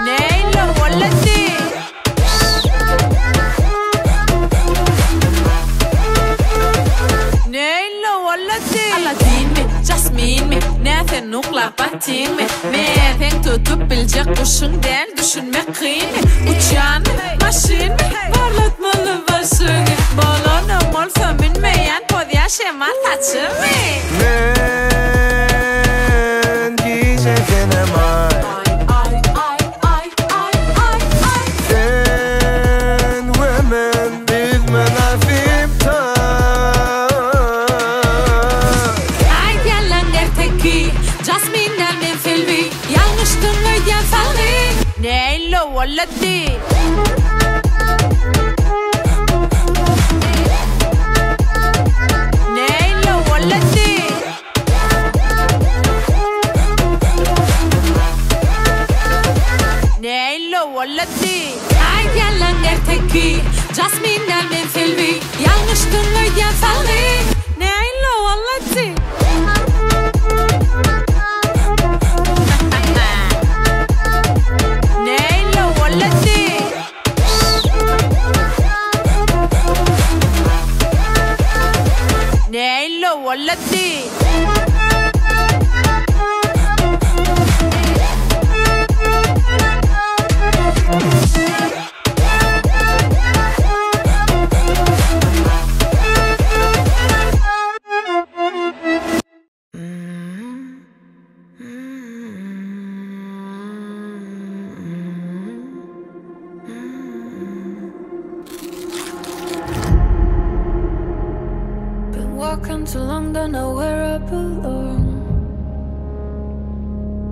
[SPEAKER 17] Neýle bolady Neýle bolady Aladinmi, Jasminmi, nä sen uklap batyňmy Men seň tutup biljek guşuň däl düşünmek kynmy Uçýanmy, maşynmy, barlatmaly başyňy Bolanam bolsa münmeýän pozýa şemal saçymy.
[SPEAKER 16] Men gije senem aý Sen we men biz mynasyp taý.
[SPEAKER 17] Aýdýanlaň erteki, Jasmin däl men Selbi, Ýalňyşdyň öýdýän salgy. Neýle bolady? Neýle bolady? Neýle bolady? Aýdýanlaň erteki, Jasmin däl men Selbi, Ýalňyşdyň öýdýän salgy. Neýle bolady? Neýle bolady? Neýle bolady?
[SPEAKER 18] Been walking too long, don't know where I belong.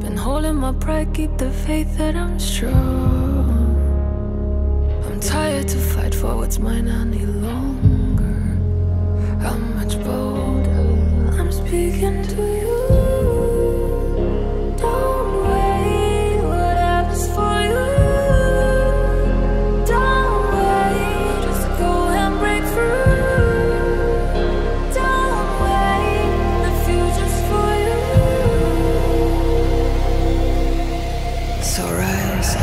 [SPEAKER 18] Been holding my pride, keep the faith that I'm strong. I'm tired to fight for what's mine any longer. I'm much bolder. I'm speaking to you. Don't wait, whatever's for you. Don't wait, just go and break through. Don't wait, the future's for you.
[SPEAKER 14] So rise up.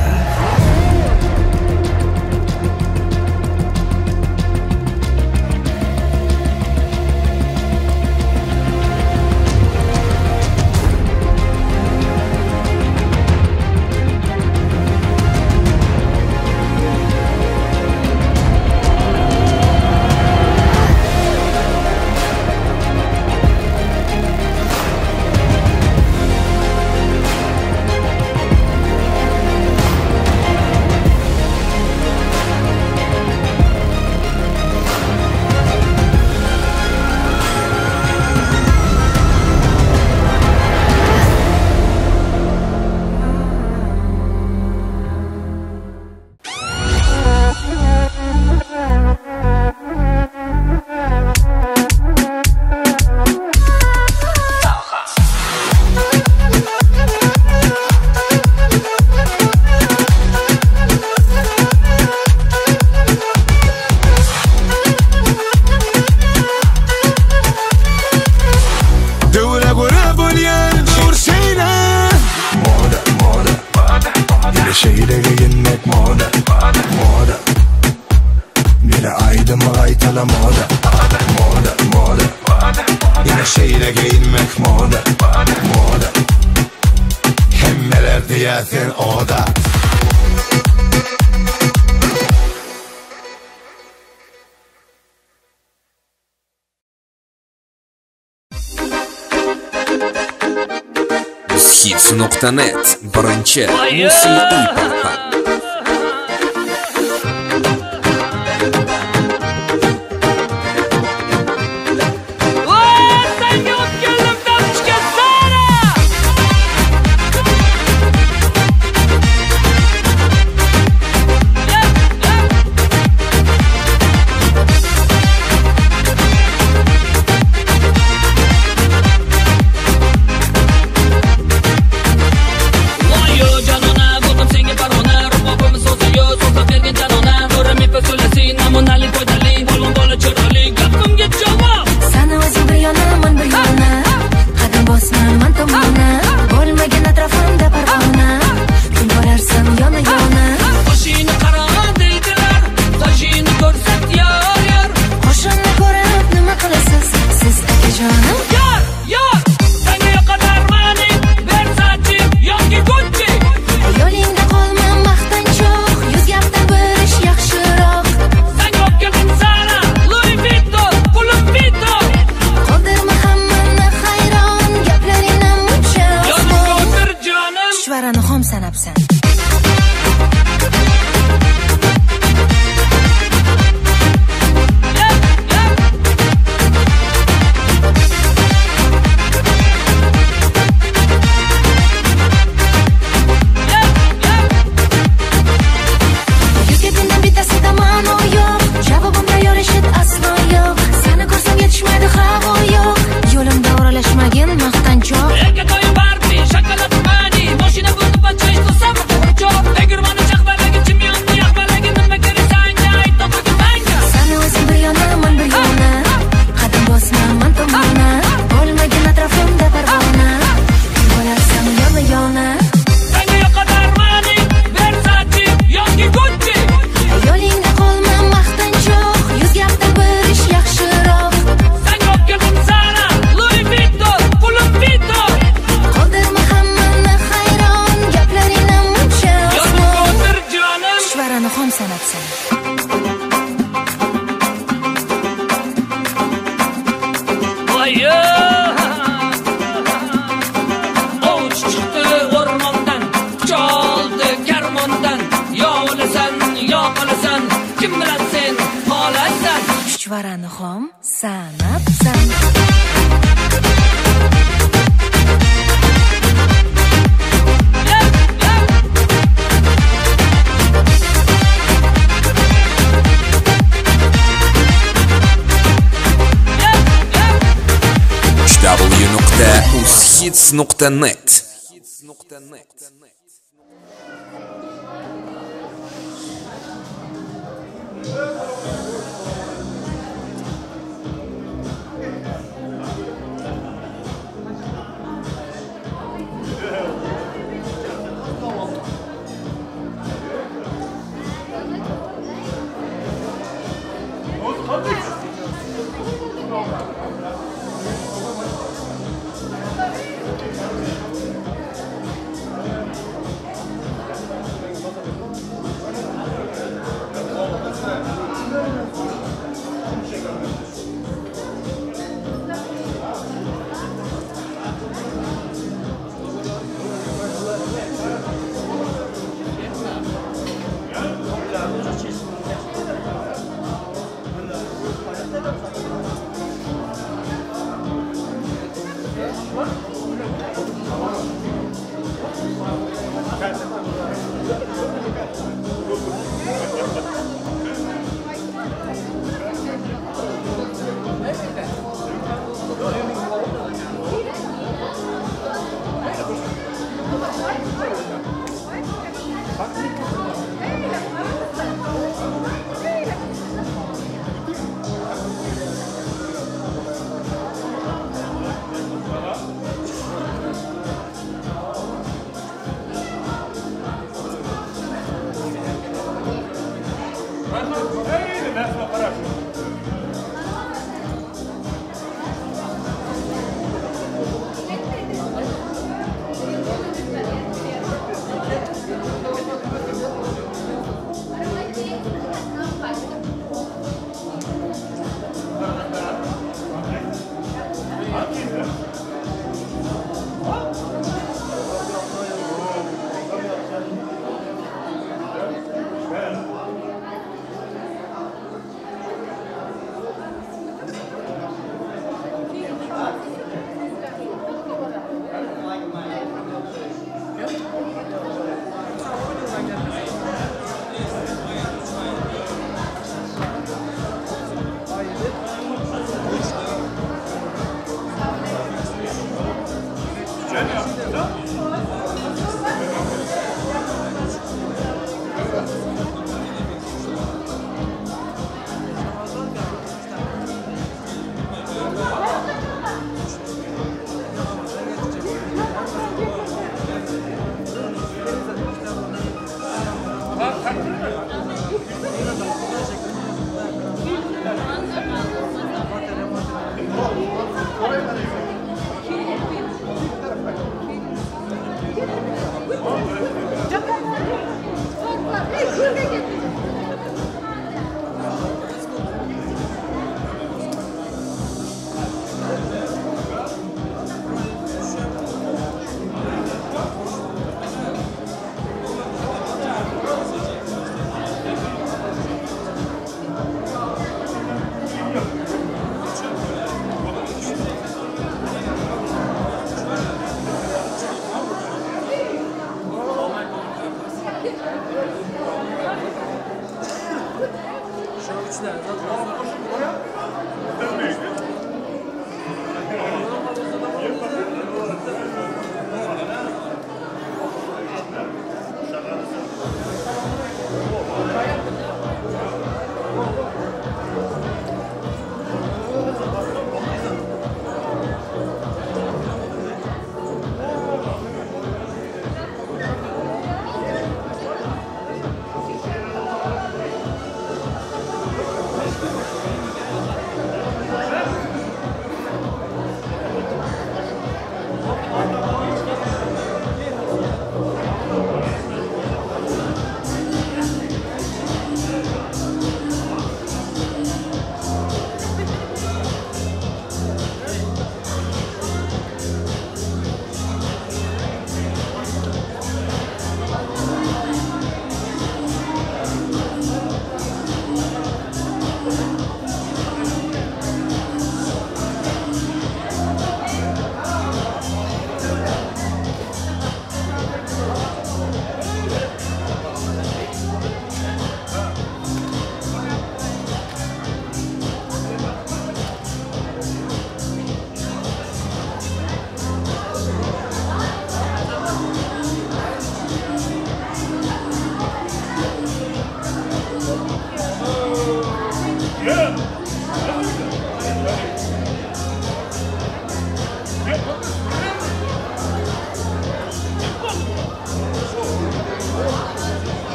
[SPEAKER 16] Döwre görä bolýan dur şeýle Moda, moda Ýene şeýle geýinmek moda Moda Ýene aýdymy gaýtala moda Moda, moda Ýene şeýle geýinmek moda Moda Hemmeler diýýär sen oda
[SPEAKER 19] Hits.net birinchi musiqiy portal.
[SPEAKER 1] Senga o'tgandim tapichga Sara! Kim bilan sen qolasan?
[SPEAKER 14] Chuchvarani xom sanabsan.
[SPEAKER 19] www.uzhits.net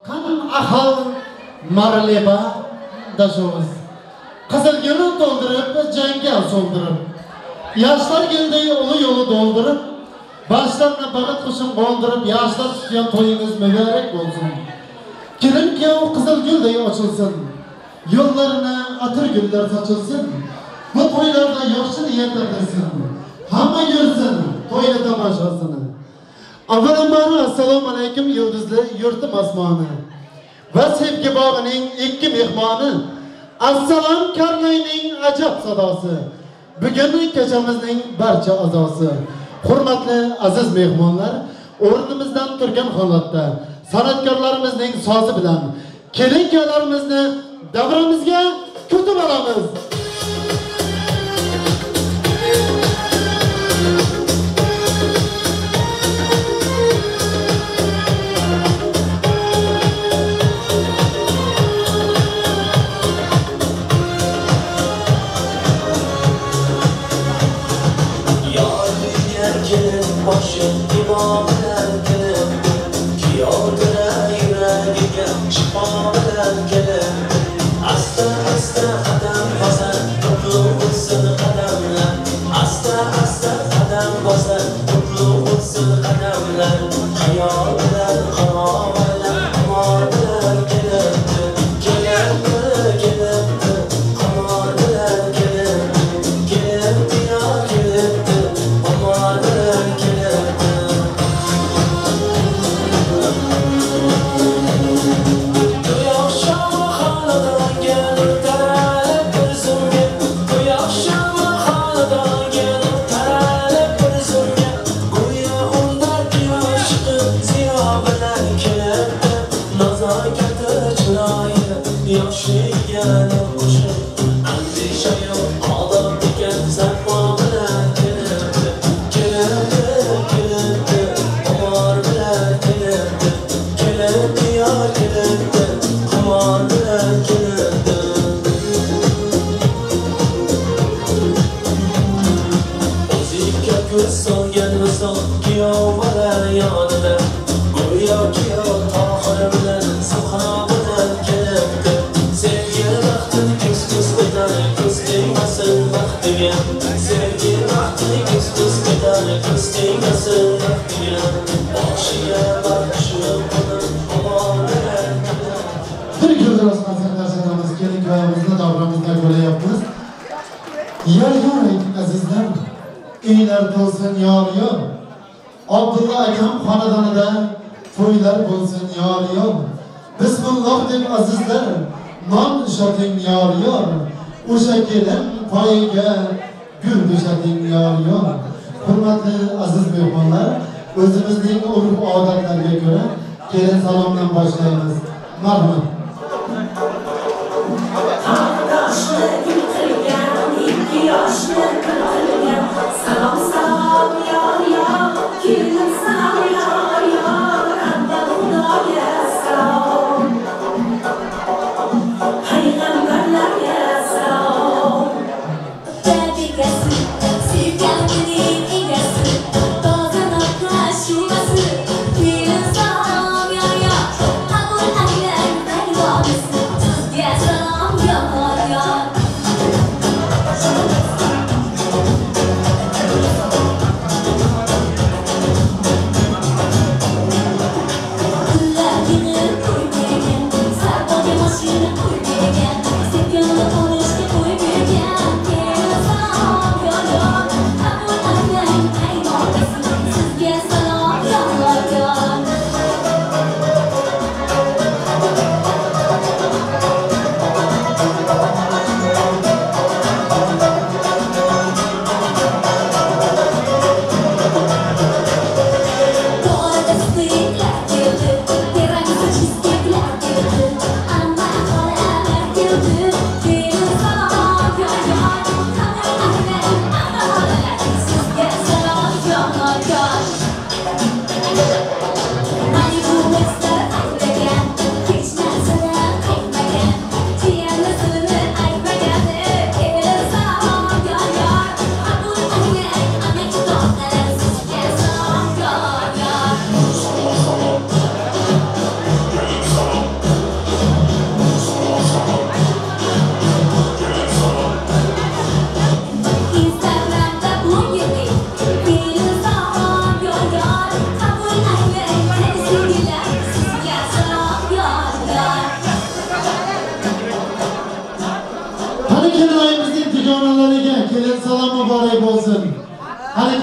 [SPEAKER 20] Kan Ahal, Mary Lebap, Daşoguz. Gyzyl gül dolduryp, jeňňel solduryp. Ýaşlar geldi uly ýoly dolduryp, başlaryna bagyt guşun gonduryp, ýaşlar tutýan toýuňyz mübärek bolsun. Gelin giýew gyzyl gül deý oçulsyn. Ýollaryna atyr güller saçylsyn. Bu toýlarda ýagşy niýet aýdylsyn. Hamma görsün toýly tamaşasyny. Avvalambor assalomu alaykum yulduzli yurtim osmoni. Va sevgi bog'ining ikki mehmoni. Assalom karnayning ajab sadosi. Bugun kechamizning barcha a'zosi. Hurmatli aziz mehmonlar, o'rnimizdan turgan holatda san'atkorlarimizning sozi bilan kelin kuyovlarimizni davramizga kutib olamiz.
[SPEAKER 21] Yar kelin boshi ibo bilan kelibdi, kuyovdira yuragiga shifo bilan kelibdi. Asta asta qadam bosar, qutlug' bo'lsin qadamlar. Asta asta qadam bosar, qutlug' bo'lsin qadamlar. Xayol bilan xarobalar qimor bilan kelibdi, kelibdi, kelibdi, qimor bilan kelibdi, kelibdi yo kelibdi, qimor bilan kelibdi. Quyosh xonadonga nur taralib bir zumga, quyosh xonadonga nur taralib bir zumga, go'yo undan quyosh chiqib ziyo bilan kelibdi. Nazokati chiroyi yoshligiga nur qo'shib, andisha yo'q odob ekan safo bilan kelibdi, kelibdi, kelibdi, qimor bilan kelibdi, kelibdi yo kelibdi, qimor bilan kelibdi. O'zikka ko'z solgan misol kuyov bola yonida, go'yo kuyov Tohir bilan Zuhro bilan kelibdi. Sevgi baxti tuz-tuz o'tar, ko'z tegmasin baxtiga. Sevgi baxti tuz-tuz o'tar, ko'z tegmasin baxtiga. Boshiga baxt tushib qo'nib, qimor bilan kelibdi.
[SPEAKER 20] Bir ko'z konsertlarimiz kelin kuyovimizni davramizda ko'ryapmiz. Yor yor ayting azizlar, uylar to'lsin yor yor. Abdulla akam xonadonida to'ylar bo'lsin yor yor. Bismillah deb azizlar, non ushating yor yor. O'sha kelin poyiga gul to'shating yor yor. Hurmatli aziz mehmonlar, o'zimizning urf odatlarga ko'ra kelin salomdan boshlaymiz. Marhamat.
[SPEAKER 22] Toshni gul qilgan, ikki yoshni kul qilgan. Salom salom yor yor, kelin salom yor yor, avval Xudoga salom, payg'ambarlarga salom.
[SPEAKER 15] Bekasi, sevganimning egasi, toza noqa shumasi, kelin salom yor yor, qabul aylang parvonasi, sizga salom yor yor.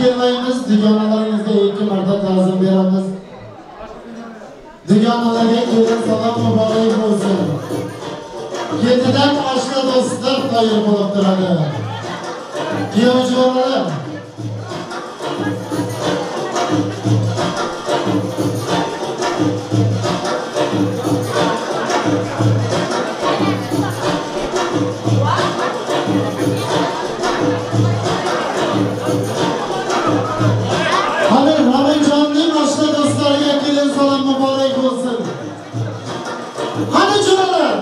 [SPEAKER 20] kelmaymiz, dugonalaringizga ikki marta ta'zim beramiz. Dugonalarga kelin salom muborak bo'lsin. Ketidan oshna do'stlar tayyor bo'lib turadi. Kuyov jo'ralar. Hadi Rabbimjonning oshna do'stlariga kelin salom muborak bo'lsin. Hadi jo'ralar.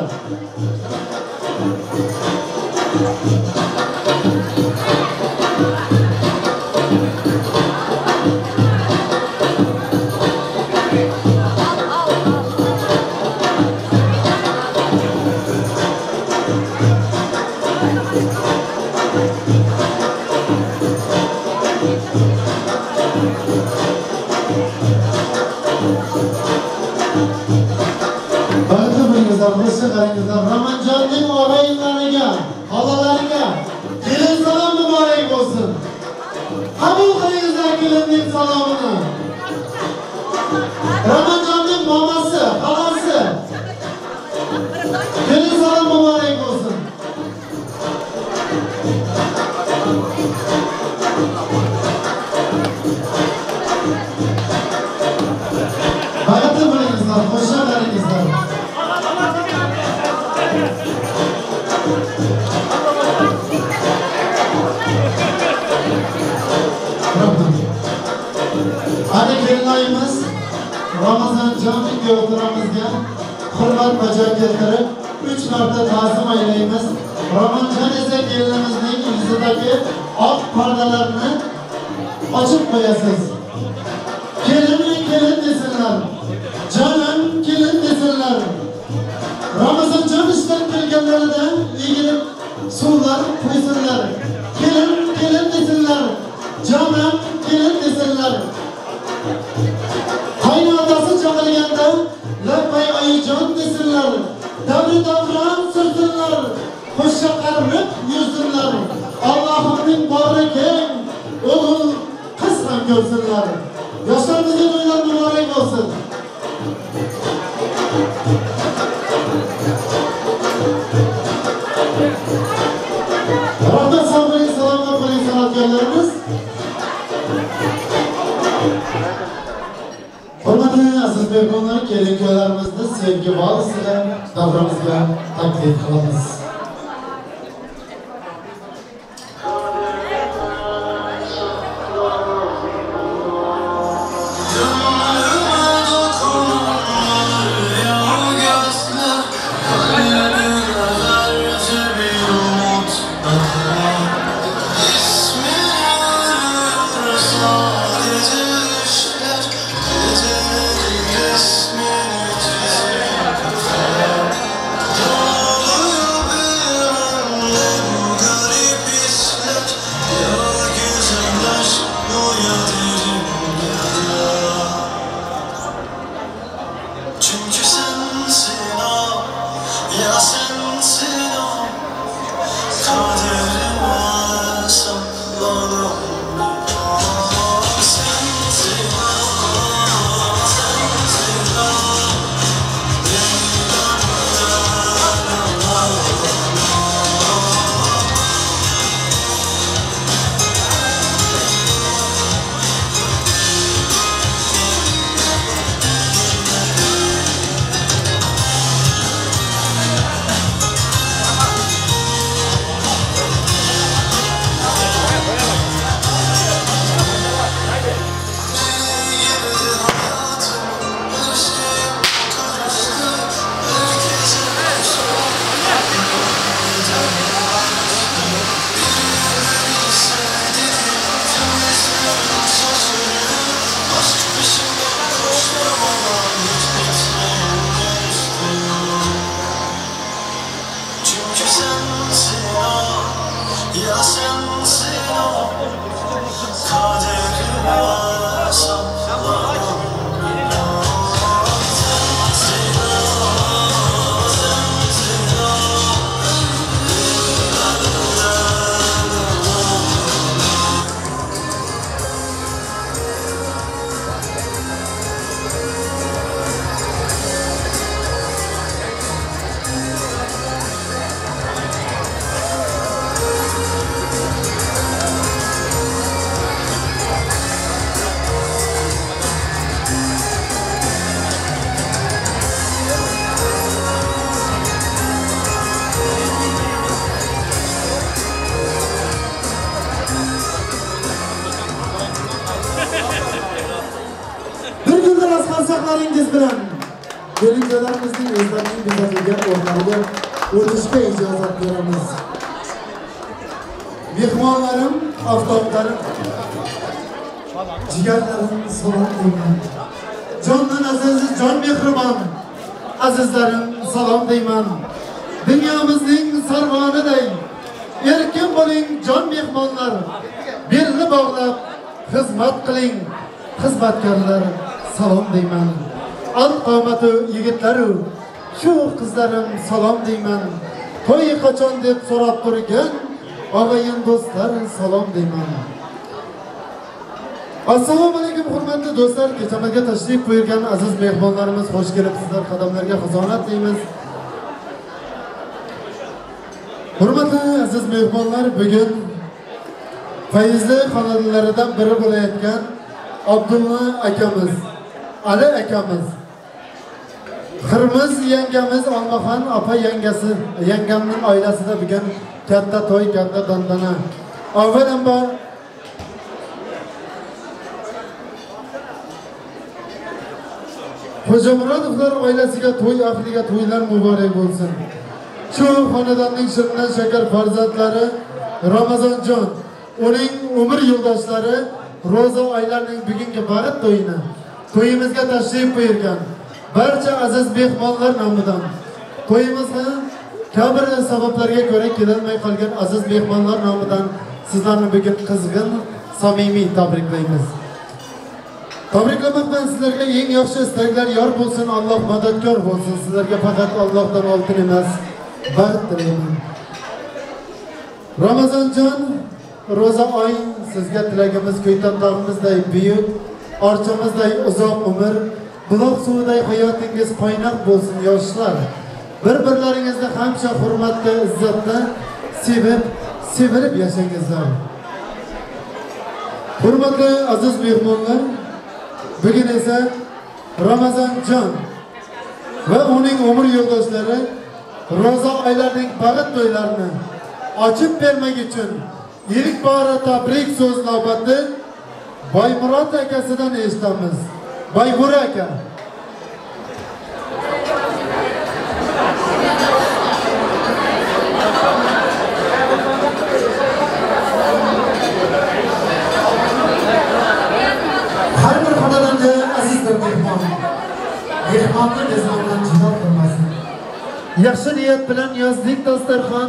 [SPEAKER 20] Baxtli bo'lingizlar, xushni qarangizlar. Ramanjonning og'aynilariga, xolalariga kelin salom muborak bo'lsin. Qabul qilingizlar kelinning salomini. Ramanjonning momasi, xolasi kelin salom muborak bo'lsin. Baxtli bo'lingizlar, xushni qarangizlar. Hadi kelinoyimiz Ramazonjon kuyovto'ramizga hurmat bajo keltirib 3 marta ta'zim aylaymiz. Ramazonjon esa kelinimizning yuzidagi oq pardalarni ochib qo'yasiz. Kelinni kelin desinlar. Jonim kelin desinlar. Ramazonjon ishdan kelganlarida egilib suvlar quysinlar. Kelin kelin desinlar. Jonim kelin desinlar. Qaynotasi chaqirganda labbay oyijon desinlar. Davri davron sursinlar. Qo'sha qarib yursinlar. Allohimning bog'ri keng, o'g'il qiz ham ko'rsinlar. Yoshlarimizga to'ylar muborak bo'lsin. Rahmat, sog' bo'ling, salomat bo'ling san'atkorlarimiz. Hurmatli aziz mehmonlar, kelin kuyovlarimizni sevgi valsida davramizga taklif qilamiz. Guldiroz qarsaklaringiz bilan kelinchalarimizning o'zlarining bezatilgan o'rnlariga o'tishga ijozat beramiz. Mehmonlarim, oftoblarim, jigarlarim salom deyman. Jondan aziz, jon mehribon azizlarim salom deyman. Dunyomizning sarvoniday erkin bo'ling jon mehmonlar. Belni bog'lab xizmat qiling xizmatkorlar salom deyman. Alt qomati yigitlaru shu qizlarim salom deyman. To'y qachon deb so'rab turgan og'ayin do'stlar salom deyman. Assalomu alaykum hurmatli do'stlar, kechamizga tashrif buyurgan aziz mehmonlarimiz, xush kelibsizlar, qadamlarga xizonat deymiz. Hurmatli aziz mehmonlar, bugun fayzli xonadonlaridan biri bo'layotgan Abdulla akamiz, Ali akamiz, Xirmiz yangamiz Olmaxon opa yangasi, yangamning oilasida bugun katta to'y, katta tantana. Avvalambor Xo'jamurodovlar oilasiga to'y ahliga to'ylar muborak bo'lsin. Shu xonadonning shirindan shakar farzandlari Ramazonjon, uning umr yo'ldoshlari Ro'za oylarining bugungi baxt to'yini to'yimizga tashrif buyurgan barcha aziz mehmonlar nomidan to'yimizga kabir sabablarga ko'ra kelolmay qolgan aziz mehmonlar nomidan sizlarni bugun qizg'in samimiy tabriklaymiz. Tabriklamoqdan sizlarga eng yaxshi istaklar yor bo'lsin, Alloh madadkor bo'lsin. Sizlarga faqat Allohdan oltin emas, baxt tilayman. Ramazonjon, Ro'za oy sizga tilagimiz Ko'ytan tog'imizday buyuk, archamizday uzoq umr, buloq suviday hayotingiz qaynoq bo'lsin yoshlar. Bir-birlaringizni hamsha hurmatda, izzatda sevib, sevilib yashangizlar. Hurmatli aziz mehmonlar, bugun esa Ramazonjon va uning umr yo'ldoshlari Ro'za oylarining baxt to'ylarini ochib bermak uchun ilk bora tabrik so'z navbati Boymurod akasidan eshitamiz. Boybura aka. Har bir xonadonda aziz bir mehmon. Mehmonni mezbondan judo qilmasin. Yaxshi niyat bilan yozdik dasturxon,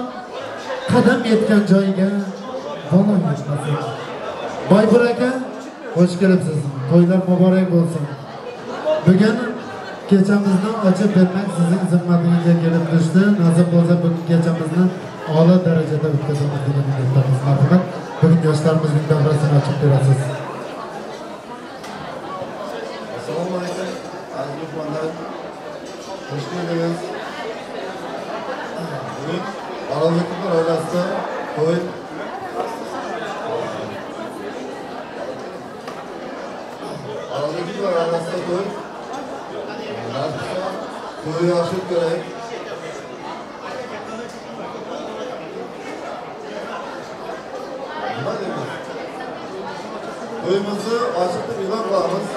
[SPEAKER 20] qadam yetgan joyiga balo yetmasin. Boybur aka, xush kelibsiz. To'ylar muborak bo'lsin. Bugun kechamizni ochib bermak sizning zimmatingizga kelib tushdi. Nasib bo'lsa bugun kechamizni a'lo darajada o'tkazamiz degan umiddamiz. Marhamat, bugun yoshlarimizning davrasini ochib berasiz.
[SPEAKER 6] Assalomu alaykum aziz mehmonlar. Xush keldingiz. Bugun Orolbekovlar oilasida to'y. Orolbekovlar oilasida to'y. Nasib bo'lsa to'y yaxshi o'tkazaylik. Nima deymiz? To'yimizni ochiq deb e'lon qilamiz.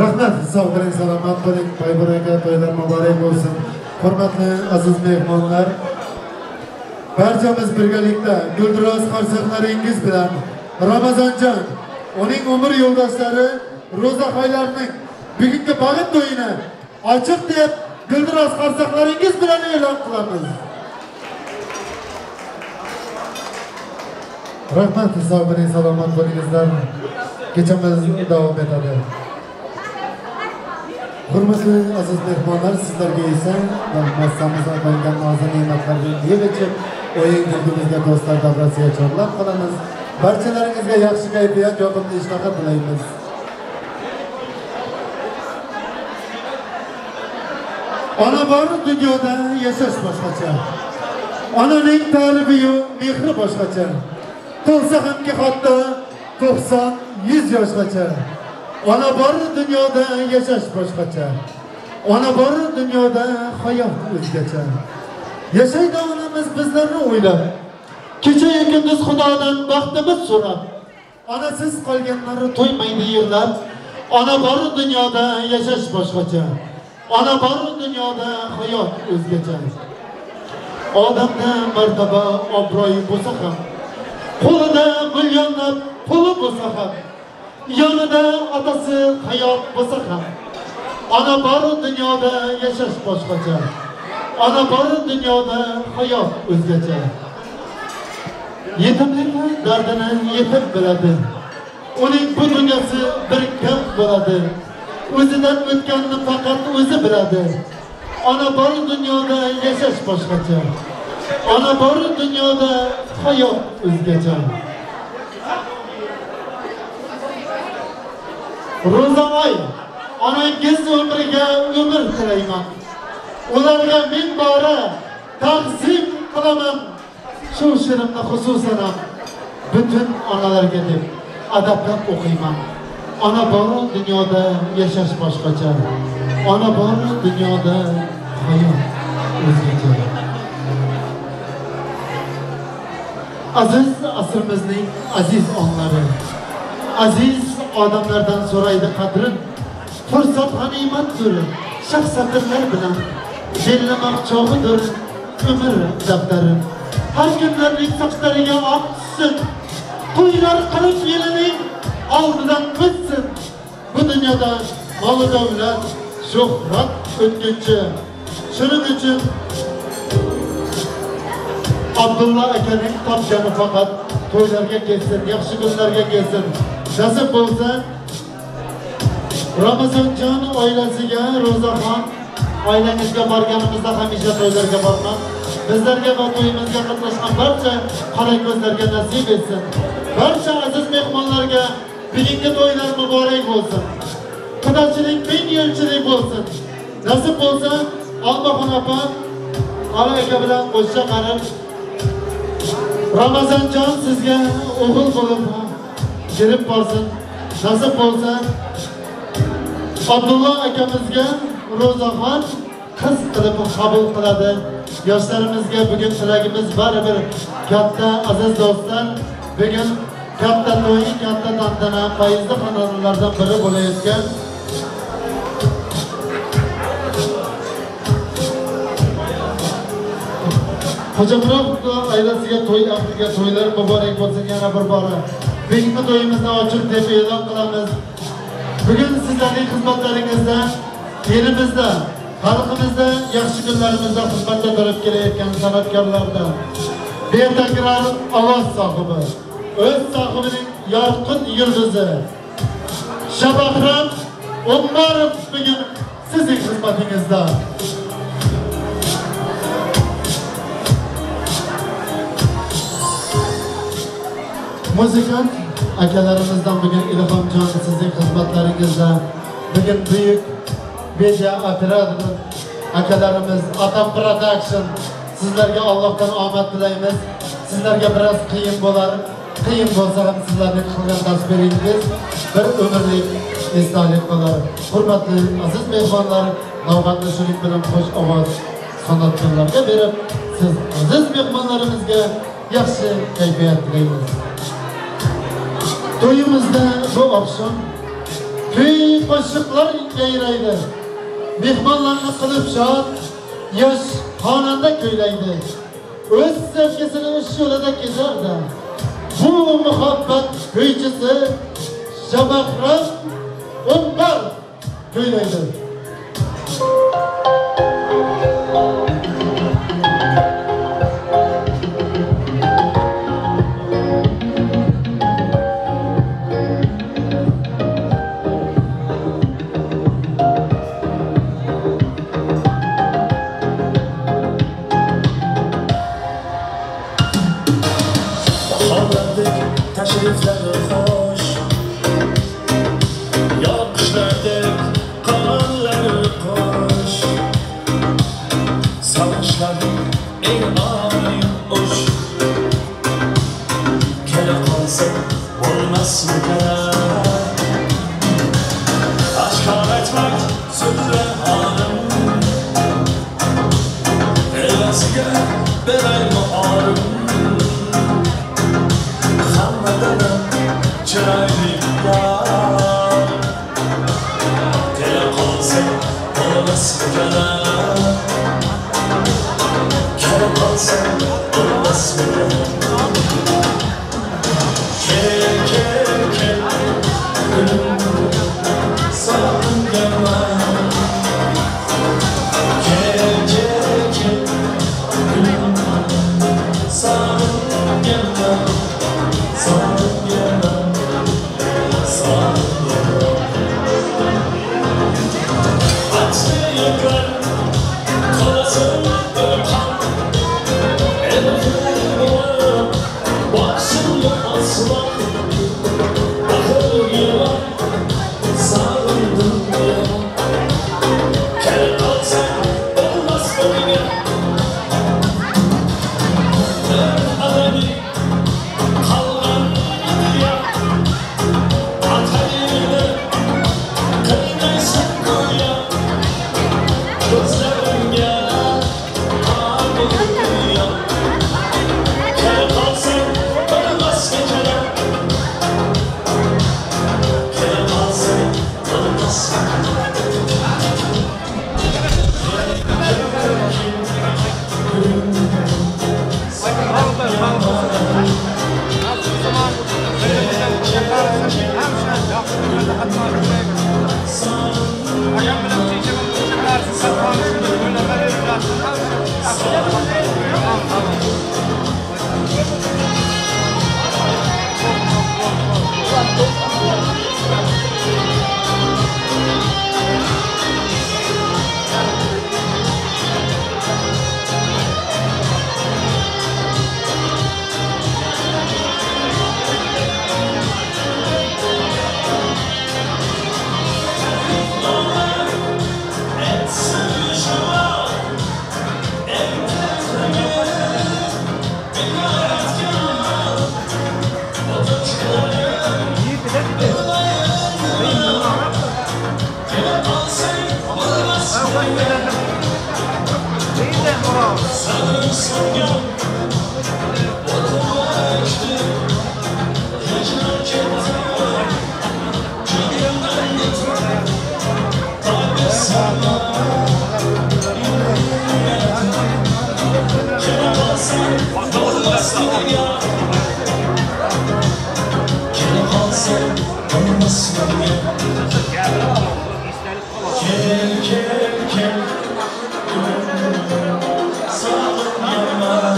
[SPEAKER 20] Rahmat, sog' bo'ling, salomat bo'ling. Boybur aka, to'ylar muborak bo'lsin. Hurmatli aziz mehmonlar, barchamiz birgalikda guldiroz qarsaklaringiz bilan Ramazonjon, uning umr yo'ldoshlari Ro'zaxoylarning bugungi baxt to'yini ochiq deb guldiroz qarsaklaringiz bilan e'lon qilamiz. Rahmat, sog' bo'ling, salomat bo'lingizlar. Kechamiz davom etadi. Hurmatli aziz mehmonlar, sizlarga esa massamizdan qo'ygan nozi ne'matlardan yeb ichib, o'yin kulgimizga do'stlar davrasiga chorlab qolamiz. Barchalaringizga yaxshi kayfiyat, yoqimli ishtaha tilaymiz. Ona bor dunyoda yashash boshqacha. Onaning ta'rifi-yu mehri boshqacha. To'lsa hamki hatto 90-100 yoshgacha. Ona bor dunyoda yashash boshqacha. Ona bor dunyoda hayot o'zgacha. Yashaydi onamiz bizlarni o'ylab. Kecha kunduz Xudodan baxtimiz so'rab, onasiz qolganlar to'ymaydi yig'lab. Ona bor dunyoda yashash boshqacha. Ona bor dunyoda hayot o'zgacha. Odamda martaba obro'yi bo'lsa ham, qo'lida millionlab puli bo'lsa ham, yonida otasi hayot bo'lsa ham, ona bor dunyoda yashash boshqacha. Ona bor dunyoda hayot o'zgacha. Yetimlik dardini yetim biladi. Uning bu dunyosi bir kam bo'ladi. O'zidan o'tganini faqat o'zi biladi. Ona bor dunyoda yashash boshqacha. Ona bor dunyoda hayot o'zgacha. Ro'zaoy, onangiz umriga umr tilayman. Ularga ming bora taqsim qilaman. Shu she'rimni xususan ham butun onalarga deb adablab o'qiyman. Ona bor dunyoda yashash boshqacha. Ona bor dunyoda hayot o'zgacha. Aziz asrimizning aziz onlari, aziz odamlardan so'raydi qadrin. Fursat g'animatdir, shaxsatlar bilan bellamoq chog'idir umr daftari. Har kunlarning sochlariga oq tushsin, to'ylar qilib yilining oldidan o'tsin. Bu dunyoda mol davlat, shuhrat o'tkinchi. Shuning uchun Abdulla akaning topgani faqat to'ylarga kelsin, yaxshi kunlarga kelsin. Nasib bo'lsa Ramazonjon oilasiga, Ro'zaxon oilangizga borganimizda hamisha to'ylarga borman. Bizlarga va to'yimizga qatnashgan barcha qora ko'zlarga nasib etsin. Barcha aziz mehmonlarga bugungi to'ylar muborak bo'lsin. Qudachilik ming yilchilik bo'lsin. Nasib bo'lsa Olmaxon opa Ali aka bilan qo'sha qarab Ramazonjon sizga o'g'il bo'lib kelib borsin. Nasib bo'lsa Abdulla akamizga Ro'zaxon qiz qilib qabul qiladi. Yoshlarimizga bugun tilagimiz baribir katta aziz do'stlar, bugun katta to'y, katta tantana, fayzli xonadonlardan biri bo'layotgan Xo'jamurod oilasiga to'y ahliga to'ylar muborak bo'lsin yana bir bora. Bugungi to'yimizni ochiq deb e'lon qilamiz. Bugun sizlarning xizmatlaringizda, elimizda, xalqimizda, yaxshi kunlarimizda xizmatda turib kelayotgan san'atkorlarda betakror ovoz sohibi, o'z sohibining yorqin yulduzi Shabahram Umarov bugun sizning xizmatingizda. Muzikant akalarimizdan bugun Ilhomjon sizning xizmatlaringizda, bugun buyuk media operator akalarimiz Atam Production sizlarga Allohdan omad tilaymiz. Sizlarga biroz qiyin bo'lar, qiyin bo'lsa ham sizlarning qilgan tasviringiz bir umrlik esdalik qolar. Hurmatli aziz mehmonlar, navbatni shuning bilan xush ovoz san'atkorlarga berib, siz aziz mehmonlarimizga yaxshi kayfiyat tilaymiz. To'yimizda bu oqshom kuy qo'shiqlar yayraydi. Mehmonlarni qilib shod, yosh xonanda kuylaydi. O'z sevgisini ish yo'lida kezardi. Bu muhabbat kuychisi Shabahram Umar kuylaydi.
[SPEAKER 21] Tashriflari xoş, yoqishlardek qonlari qo'sh, sog'inchlarning eng oliy uch, kela qolsa bo'lmasmikan? Oshkor aytmak sirli holim, evaziga beraymi orim? Garadan chiroylilar. Kela qolsang bo'lmasmikana, Kela qolsang bo'lmasmikana. Kel, kel, kel, gulim, sog'inganman. Kel, kel, kel, gulim, sog'inganman, sog'inganman, sog'inganman. Achni yakar, qolasin bir qon, boshimni osmon. Axir yig'lab sog'indim men. Kelib qolsang bo'lmasmikan, bir abadiy qolgan dunyo. Atayni qilmaysan go'yo, ko'zlarimga dunyo. Kelib qolsang bo'lmasmikan, Kelib qolsang bo'lmasmikan. Kel, kel, kel, sog'inganman.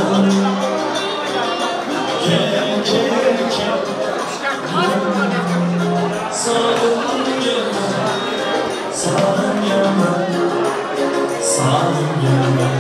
[SPEAKER 21] Kel, kel, kel, sog'inganman, sog'inganman, sog'inganman.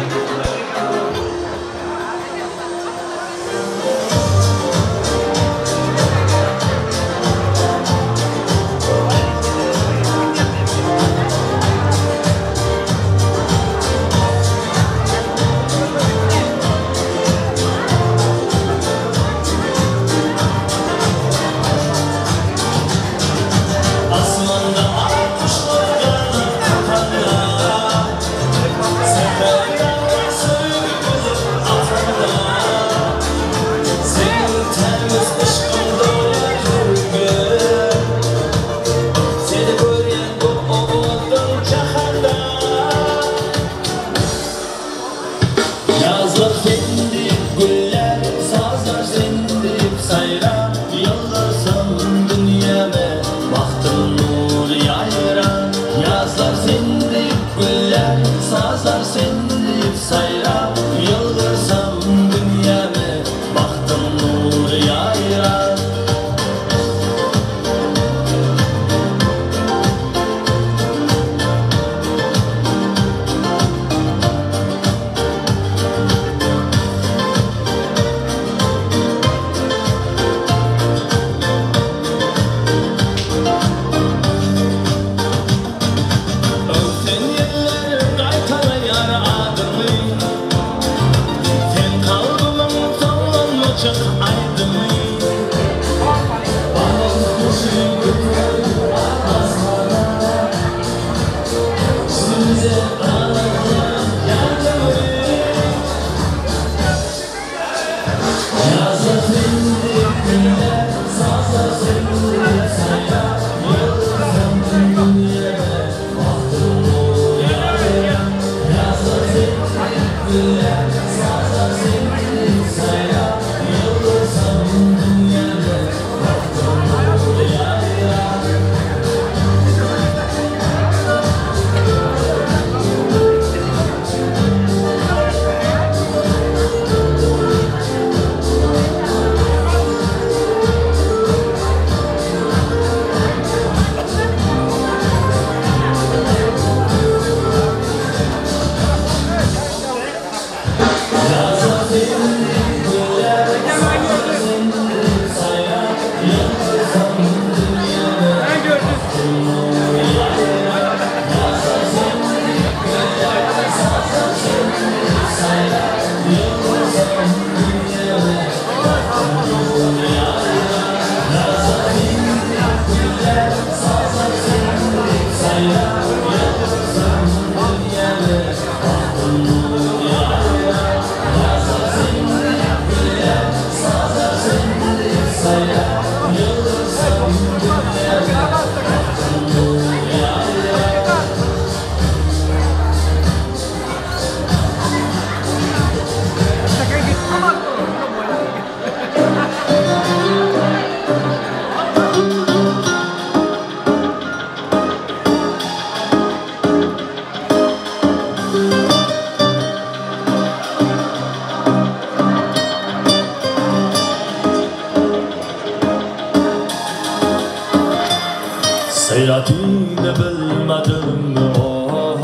[SPEAKER 21] Seyratingni bilmadim oh,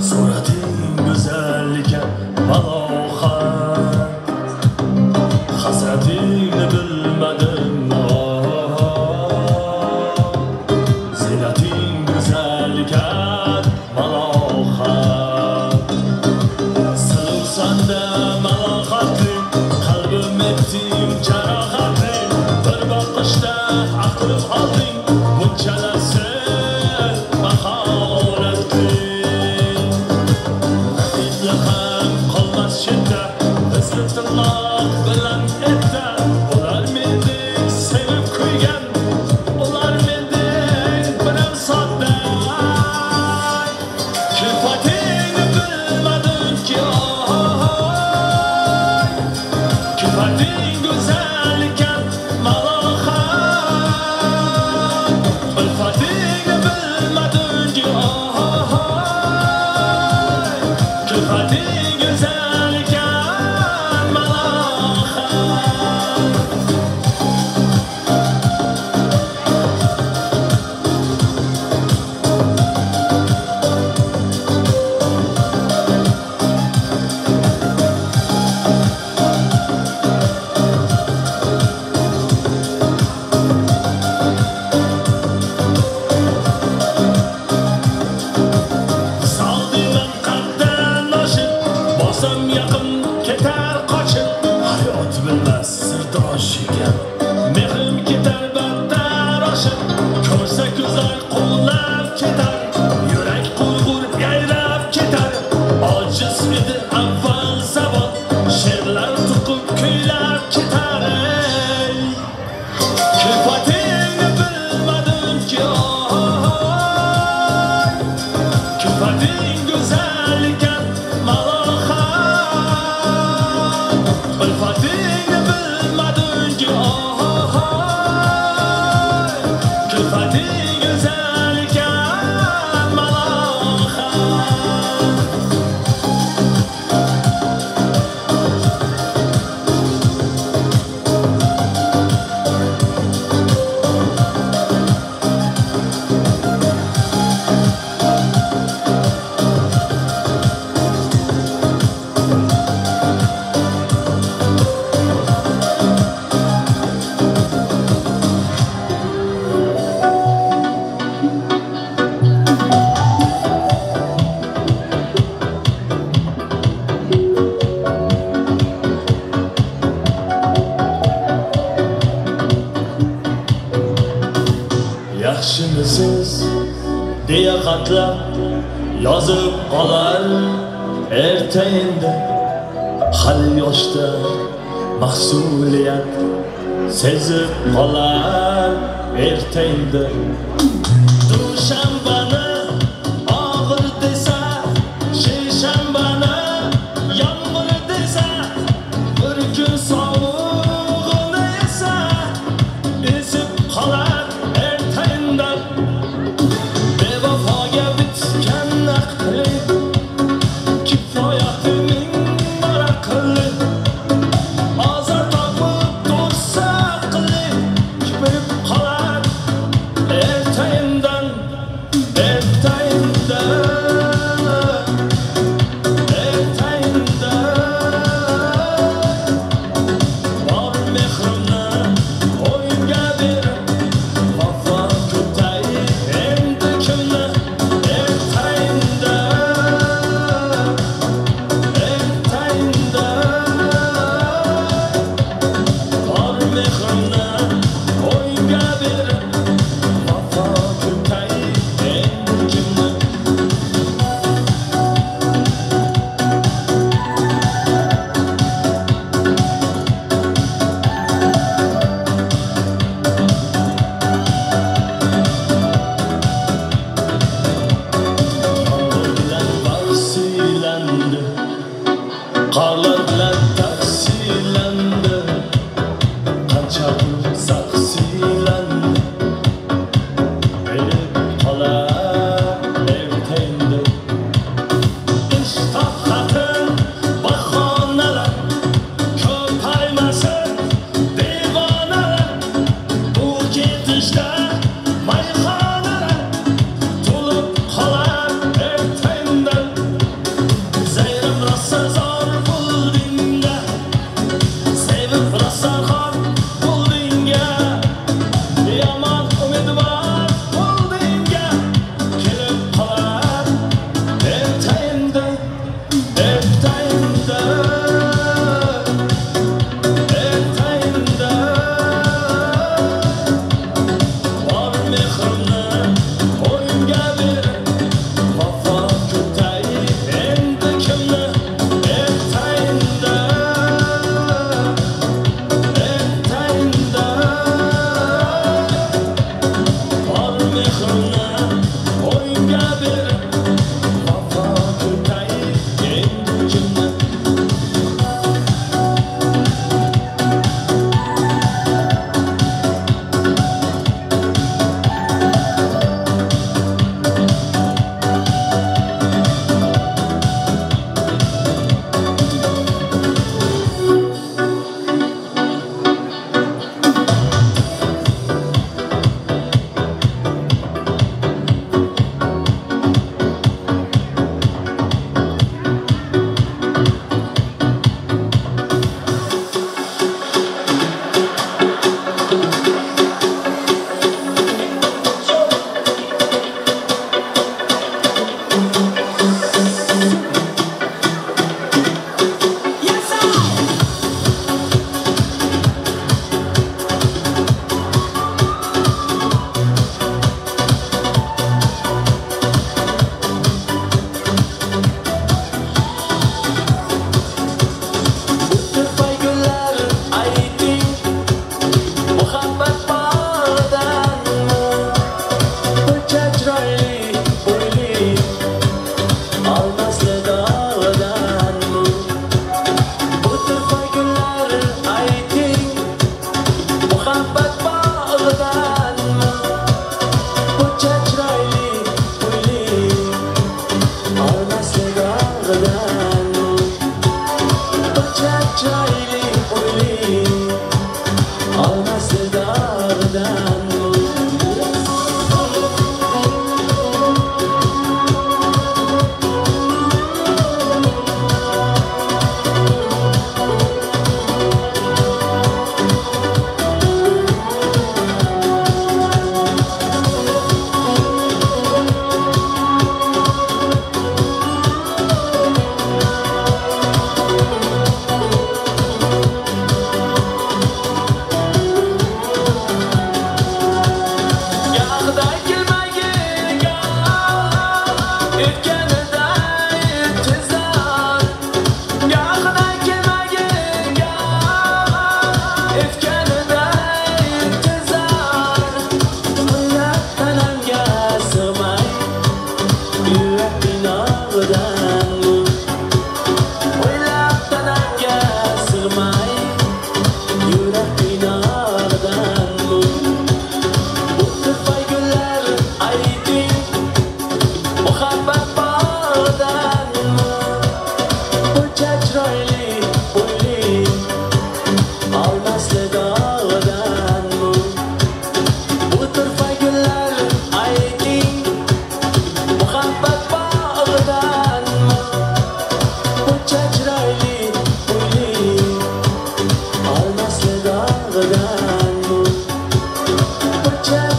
[SPEAKER 21] Surating go'zal ekan malohat Hasratingni bilmadim oh, Zinating go'zal ekan malohat Silsanda malohatli Qalbim etding jarohatli Bir boqishda aqlim olding Bunchalar sen mahoratli Raqiblar ham qolmas chetda Bizni tirnoq bilan etda Ular mendek sevib kuygan Ular mendek biram sodda Kulfatingni bilmadimki oy Kulfating go'zal ekan malohat Ulfatingni bilmadimki oy Kulfating go'zal ekan malohat Soldiyman qaddan oshib, Bosam yaqin ketar qochib, Hayot bilmas sirdosh ekan. Mehrim ketar battar oshib, Ko'rsa ko'zlar quvlab ketar, Yurak qo'yg'ur yayrab ketar. Ojiz edi avval zabon, She'rlar to'qib kuylab ketar. Ey. Kulfatingni bilmadimki oy Kulfating go'zal ekan malohat Ulfatingni bilmadimki oy Kulfating go'zal ekan malohat Yaxshimisiz deya xatlar yozib qolar erta endi hali yoshda mas'uliyat sezib qolar erta endi Dushanbani og'ir desa seshanbani yomg'ir desa bir kun sovug'ini esa esib qolar erta indin Bevafoga bitgan aqli kifoyatining maraqli ozor topib tursa aqli kibib qolar erta indin erta indin erta indin bor mehrimni o'yinga berib vafo kutay endi kimni erta indin erta indin bor mehrimni o'yinga berib vafo kutay endi kimni Yomg'ir bilan bag'siylandi, Qorlar bilan taqsiylandi, Qancha pul saqsiylandi, Bilib qolar erta endi. Ishtahati bahonalar, Ko'paymasin devonalar, Bu ketishda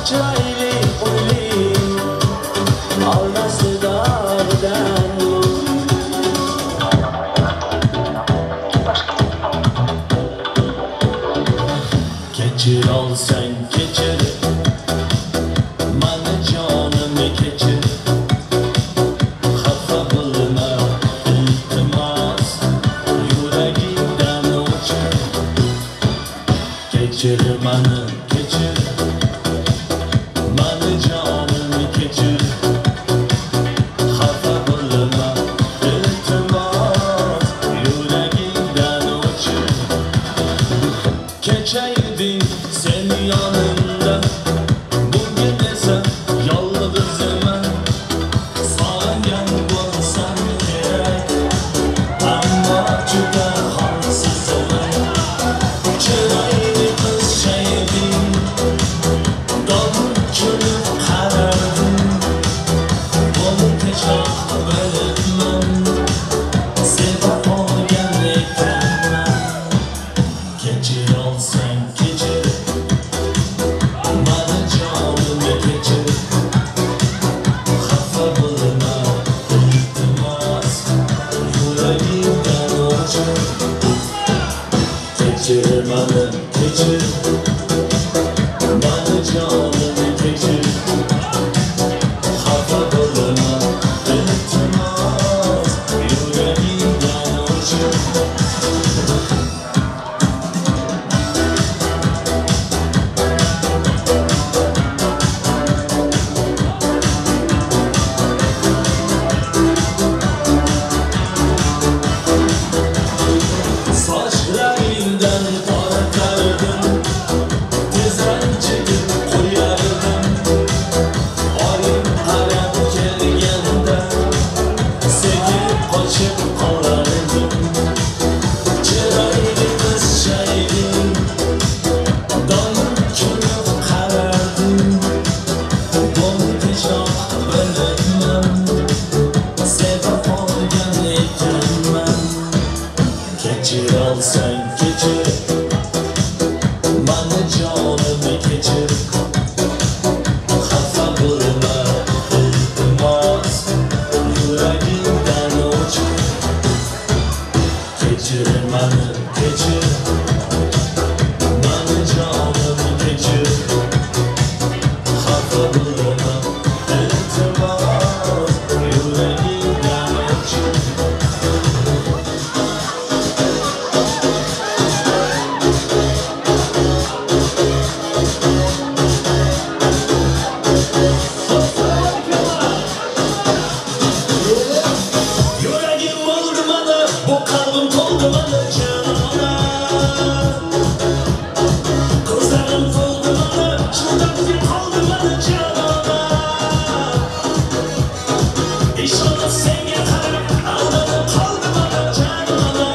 [SPEAKER 21] Chiroyli o'yli Olmasti dog'idan Kechir olsang kechir Mani jonimni kechir Xafa bo'lma iltimos Yuragingdan o'chir Kechir mani kechir Mani jonimni kechir Xafa bo'lma iltimos Yuragingdan o'chir Kecha eding sen yonimda Bugun esa yolg'izman Sog'ingan bo'lsam kerak Ammo juda holsizman Chiroyli qizcha eding Doim kulib qarardim Buni kechroq bilibman Sevib qolgan ekanman Kechir olsang kechir Mani jonimni kechir Xafa bo'lma iltimos Yuragingdan o'chir Kechir mani kechir Mani jonimni kechir Xafa bo'lma iltimos Yuragingdan o'chir Sochlaringdan tortardim Tezanchigib qo'yardim Oyim qarab kelganda Sekin qochib qolardim Chiroyli qizcha eding Doim kulib qarardim Buni kechroq bilibman Sevib qolgan ekanman Kechir olsang kechir Mani jonimni kechir Xafa bo'lma iltimos Yuragingdan o'chir Kechir mani kechir Mani jonimni kechir Xafa bo'lma iltimos Yuragingdan o'chir Yuragim bo'ldi mana, bu qalbim to'ldi mana janona. Ko'zlarim to'ldi mana, shu dardga qoldi mana janona. Ishonib senga qarab, aldanib qoldi mana janona.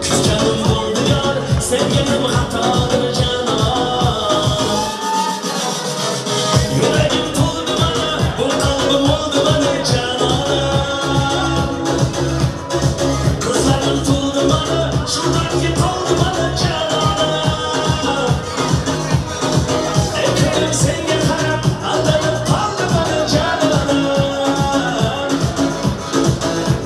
[SPEAKER 21] Kutganim bo'ldi yor, sevganim xatodir janon. Yuragim to'ldi mana, bu qalbim o'ldi mana janona. Ko'zlarim to'ldi mana, shu dardga qoldi mana janona. Ey ko'nglim senga qarab, aldanib qoldi mana janona.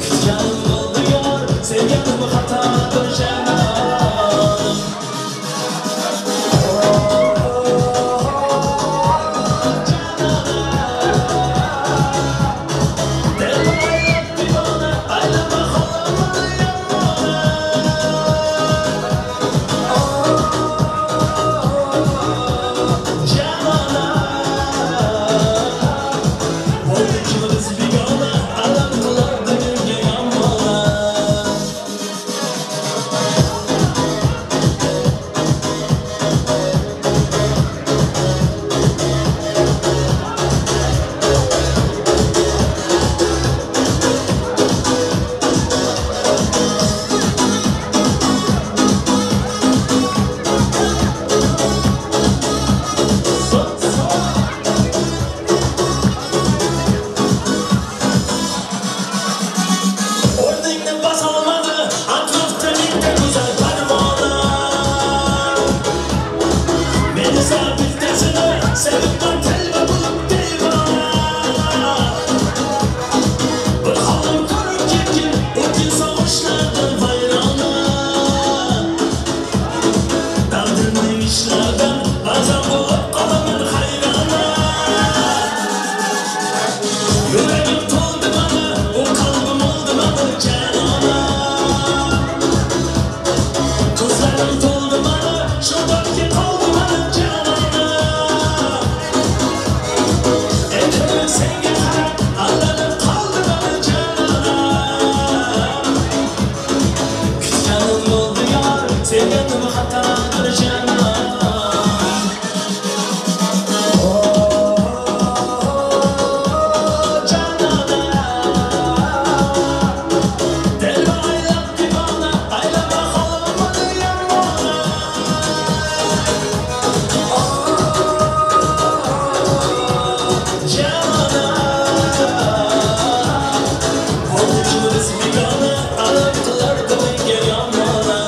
[SPEAKER 21] Kutganim bo'ldi yor, sevganim xatodir janonim. ishlardan ba'zan bo'lib qolaman hayrona. Yuragim to'ldi mana, u qalbim oldi mana janona. Ko'zlarim to'ldi mana, shu dardga qoldi mana janona. Endi men senga qarab aldanib qoldi mana janona. Kutganim bo'ldi yor, sevganim xatodir janon. Telva aylab divona, aylama holimni yomona. Janona, bo'ldi ikimiz begona, alam qilardi menga yomona.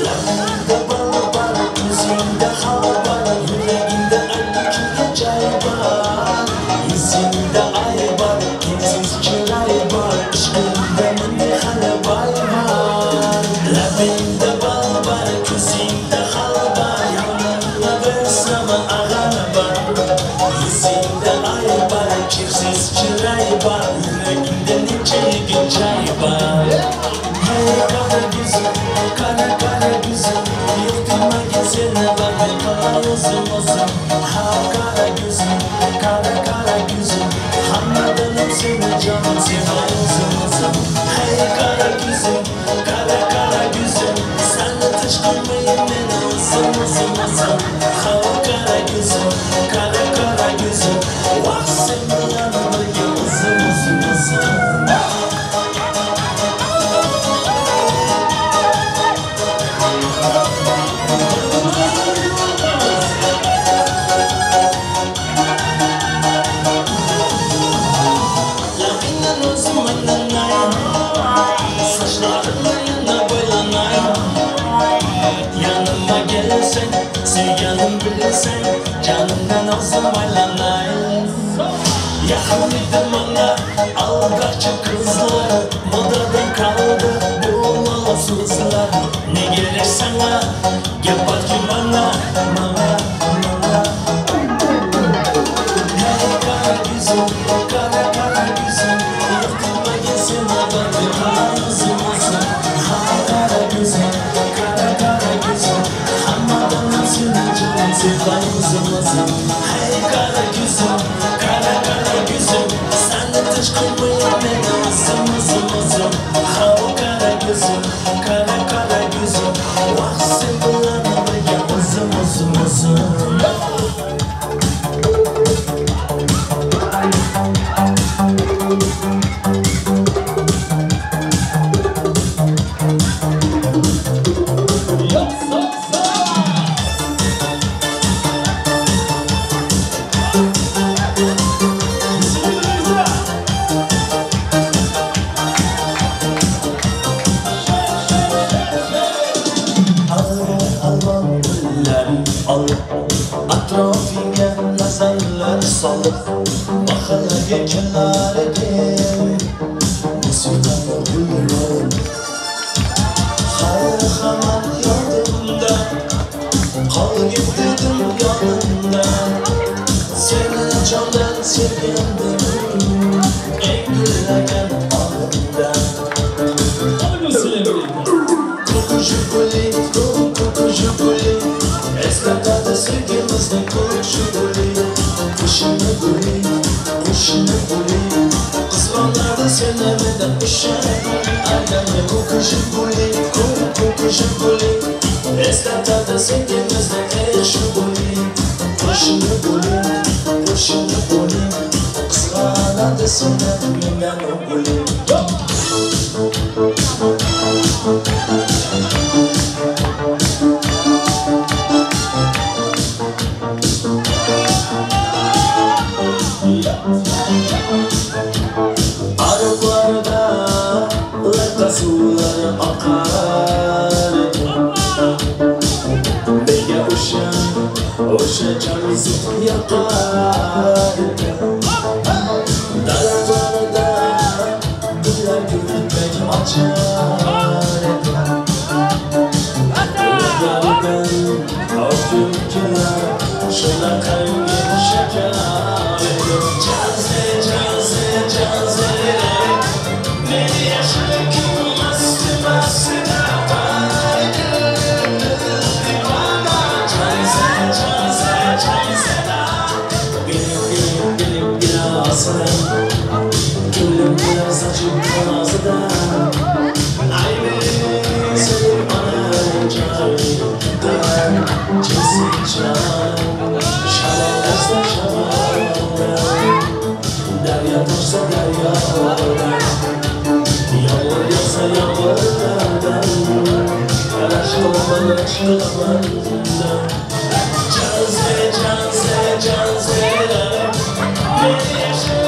[SPEAKER 21] Labingda bal bor, ko'zingda hal bor, yuragingda ancha joy bor. Yuzingda ay bor, kimsiz chiroy bor, ishqingda ming xil boy bor. Labingda bal bor, ko'zingda hal bor, yonimda bersam ag'ar bor. Yuzingda ay bor, kimsiz chiroy bor, yuragingda necha yigit joy bor. Hey qara güzim, qara qara güzim, yo'q demagin seni baribir qilay o'zim o'zim. Ha qara güzim, qara qara güzim, hammadan seni jonim sevay o'zim o'zim. Hey qara güzim, qara qara güzim, seni tinch qo'ymayin meni o'zim o'zim o'zim. Ha qara güzim, qara qara güzim, vaqt sen bilan birga o'zim o'zim o'zim. Labingdan o'zim aylanay, sochlarimni yana bo'ylanay. Yanıma gelsen, sevganim bilsen, canımdan o'zim aylanay. Yaqin edi mana aldoqchi qizlar, modadan qoldi bu lala so'zlar. Ne kerak sana, gap borki mana, mana, mana. Hey qara yuzim, qara qara yuzim, yo'q demagin seni baribir qilay o'zim o'zim. Ha qara yuzim, qara qara yuzim, hammadan seni jonim sevay o'zim o'zim. Hey qara yuzim, qara qara yuzim, seni tinch qo'ymayin meni o'zim o'zim o'zim. Ha qara yuzim, qara qara yuzim, vaqt sen bilan birga o'zim o'zim o'zim. Alvon gullar olib, atrofingga nazarlar solib, mahallaga kelar edim musiqani gullar. Hali hamon yodimda, qolgin dedim yonimda, seni jondan sevgandim eng gullagan onimda. Ko'k Jiguli, ko'k Jiguli, eslatadi sevgimizni ko'k Jiguli. Qo'shini guli, qo'shini guli, qizg'onadi seni mendan o'sha guli. Aylanma ko'k Jiguli, ko'k Jiguli, eslatadi sevgimizni ey Jiguli. Qo'shini guli, qo'shini guli, qizg'onadi seni mendan u guli. Arıqlarda laqqa suvlar oqar, Bega o'sha O'sha jonzot yoqar edi. Daraxtlarda gullar guldek ochar edi. Yuragimdan o'tib kelar shunaqangi shakar edi. Janze, janze, janze, meni yashil masti masti Gülüm biraz açık ağzıda. Ay benim senin bana candan Kesin can. Şalan şalan, derya taşsa deryadan, yağmur yağsa yağmurlardan, Aşk olmalı aşk olmalı. Canze, canze, canze, beni yaşa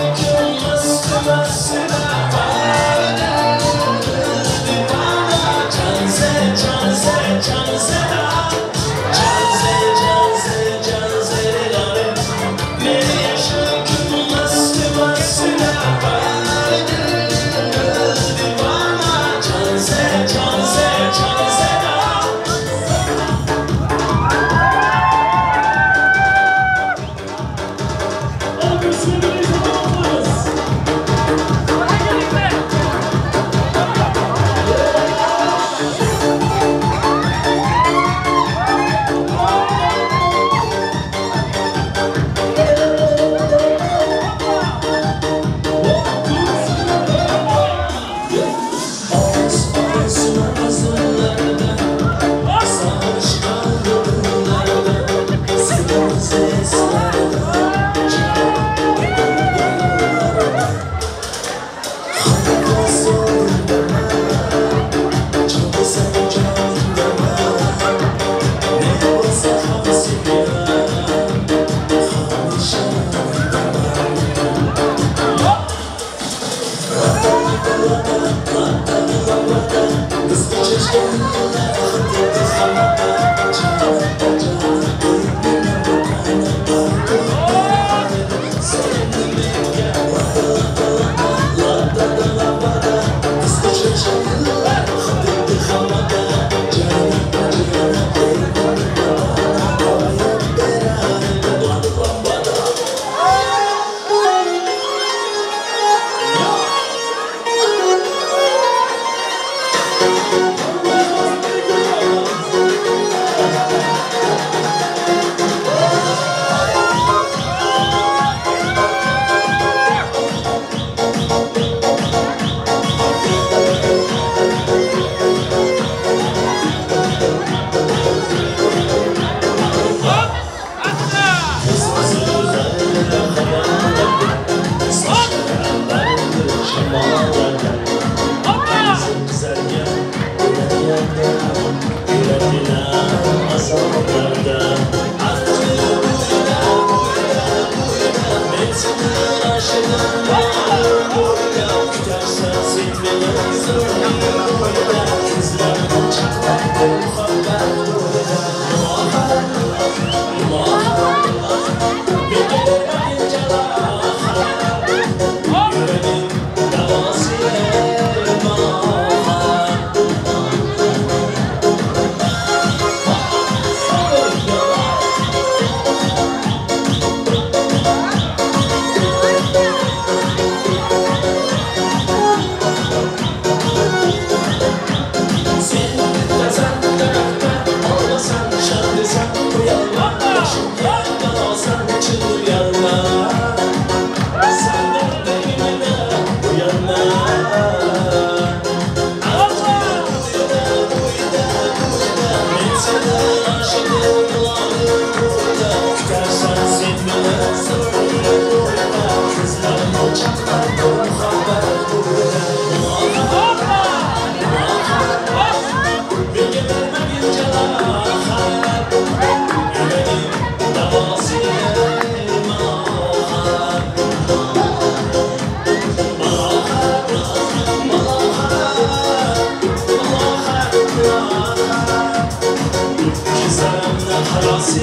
[SPEAKER 21] Yaramdan hayosi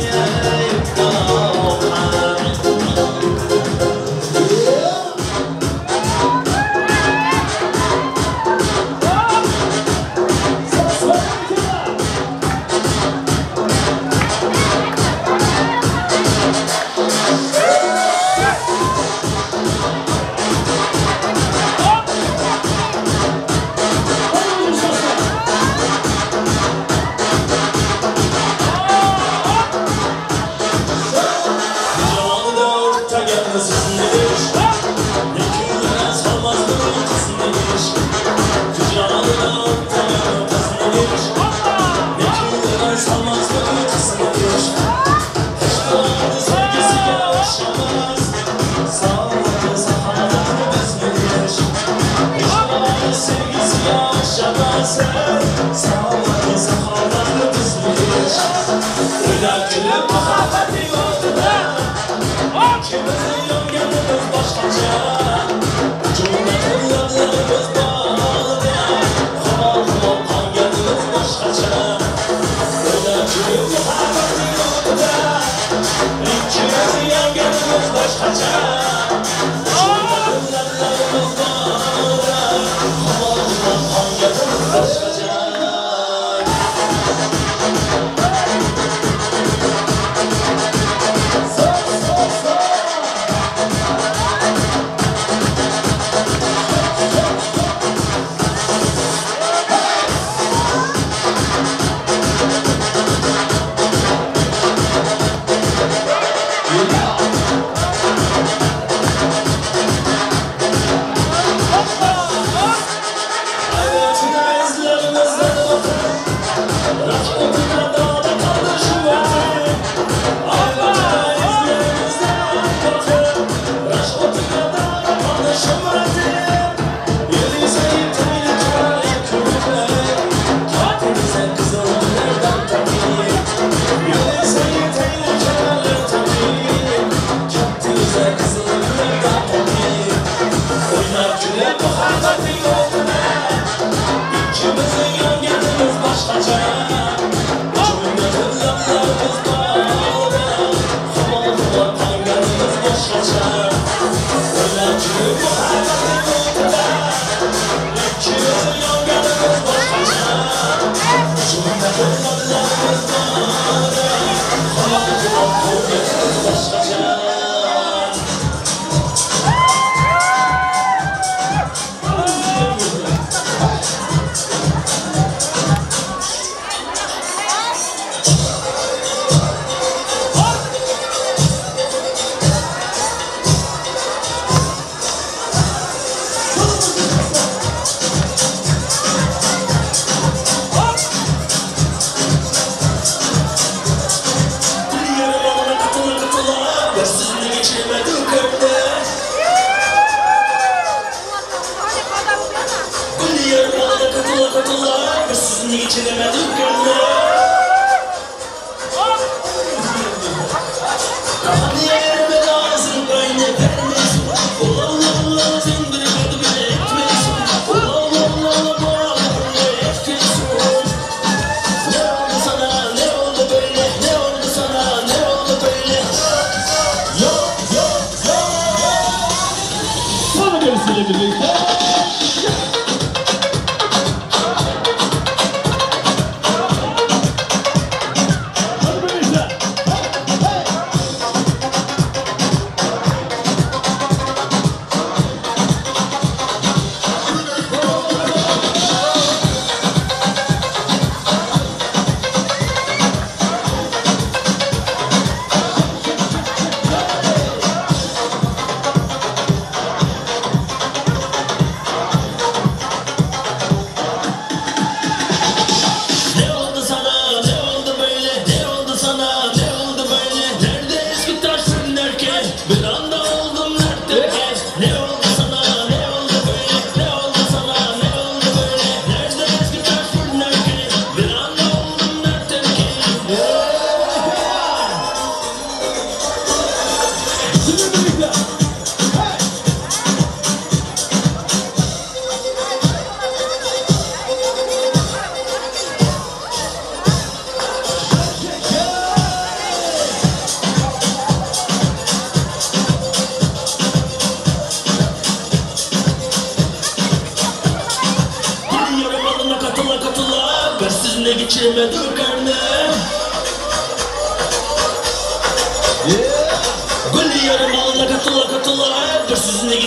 [SPEAKER 21] ibtilo
[SPEAKER 4] Yeah.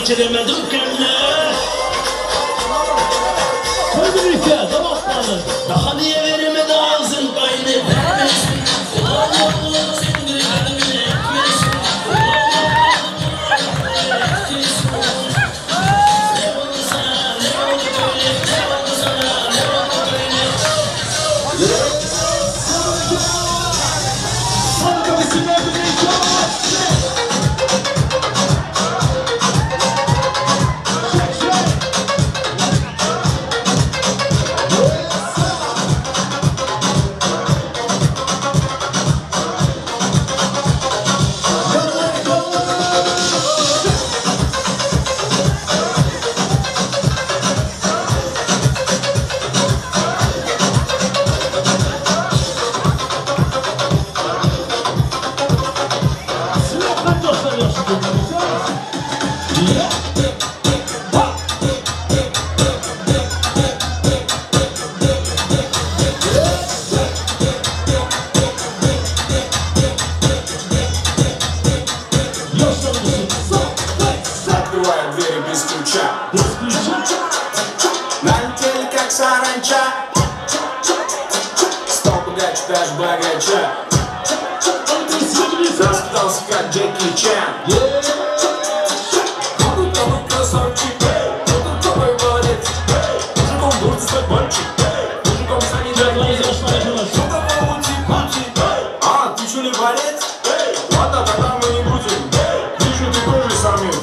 [SPEAKER 4] Geçiremedim kelle. Koy birlikte, tamam kalın. Daha niye veremedi ağzın payını? Vermesin. Allah Allah sendir adımını etmesin. Ne oldu sana, ne oldu böyle, ne oldu sana, ne oldu böyle?
[SPEAKER 8] Открываю двери без ключа. На теле как саранча. Стал богаче, даже богача. Раскидался, как Джеки Чан. Буду твой красавчик, буду твой молодец. Мужиком будет стать мальчик, мужиком станет отец. Что такое ути-пути? А, ты что ли борец? Ладно, тогда мы не будем. Вижу, ты тоже самец.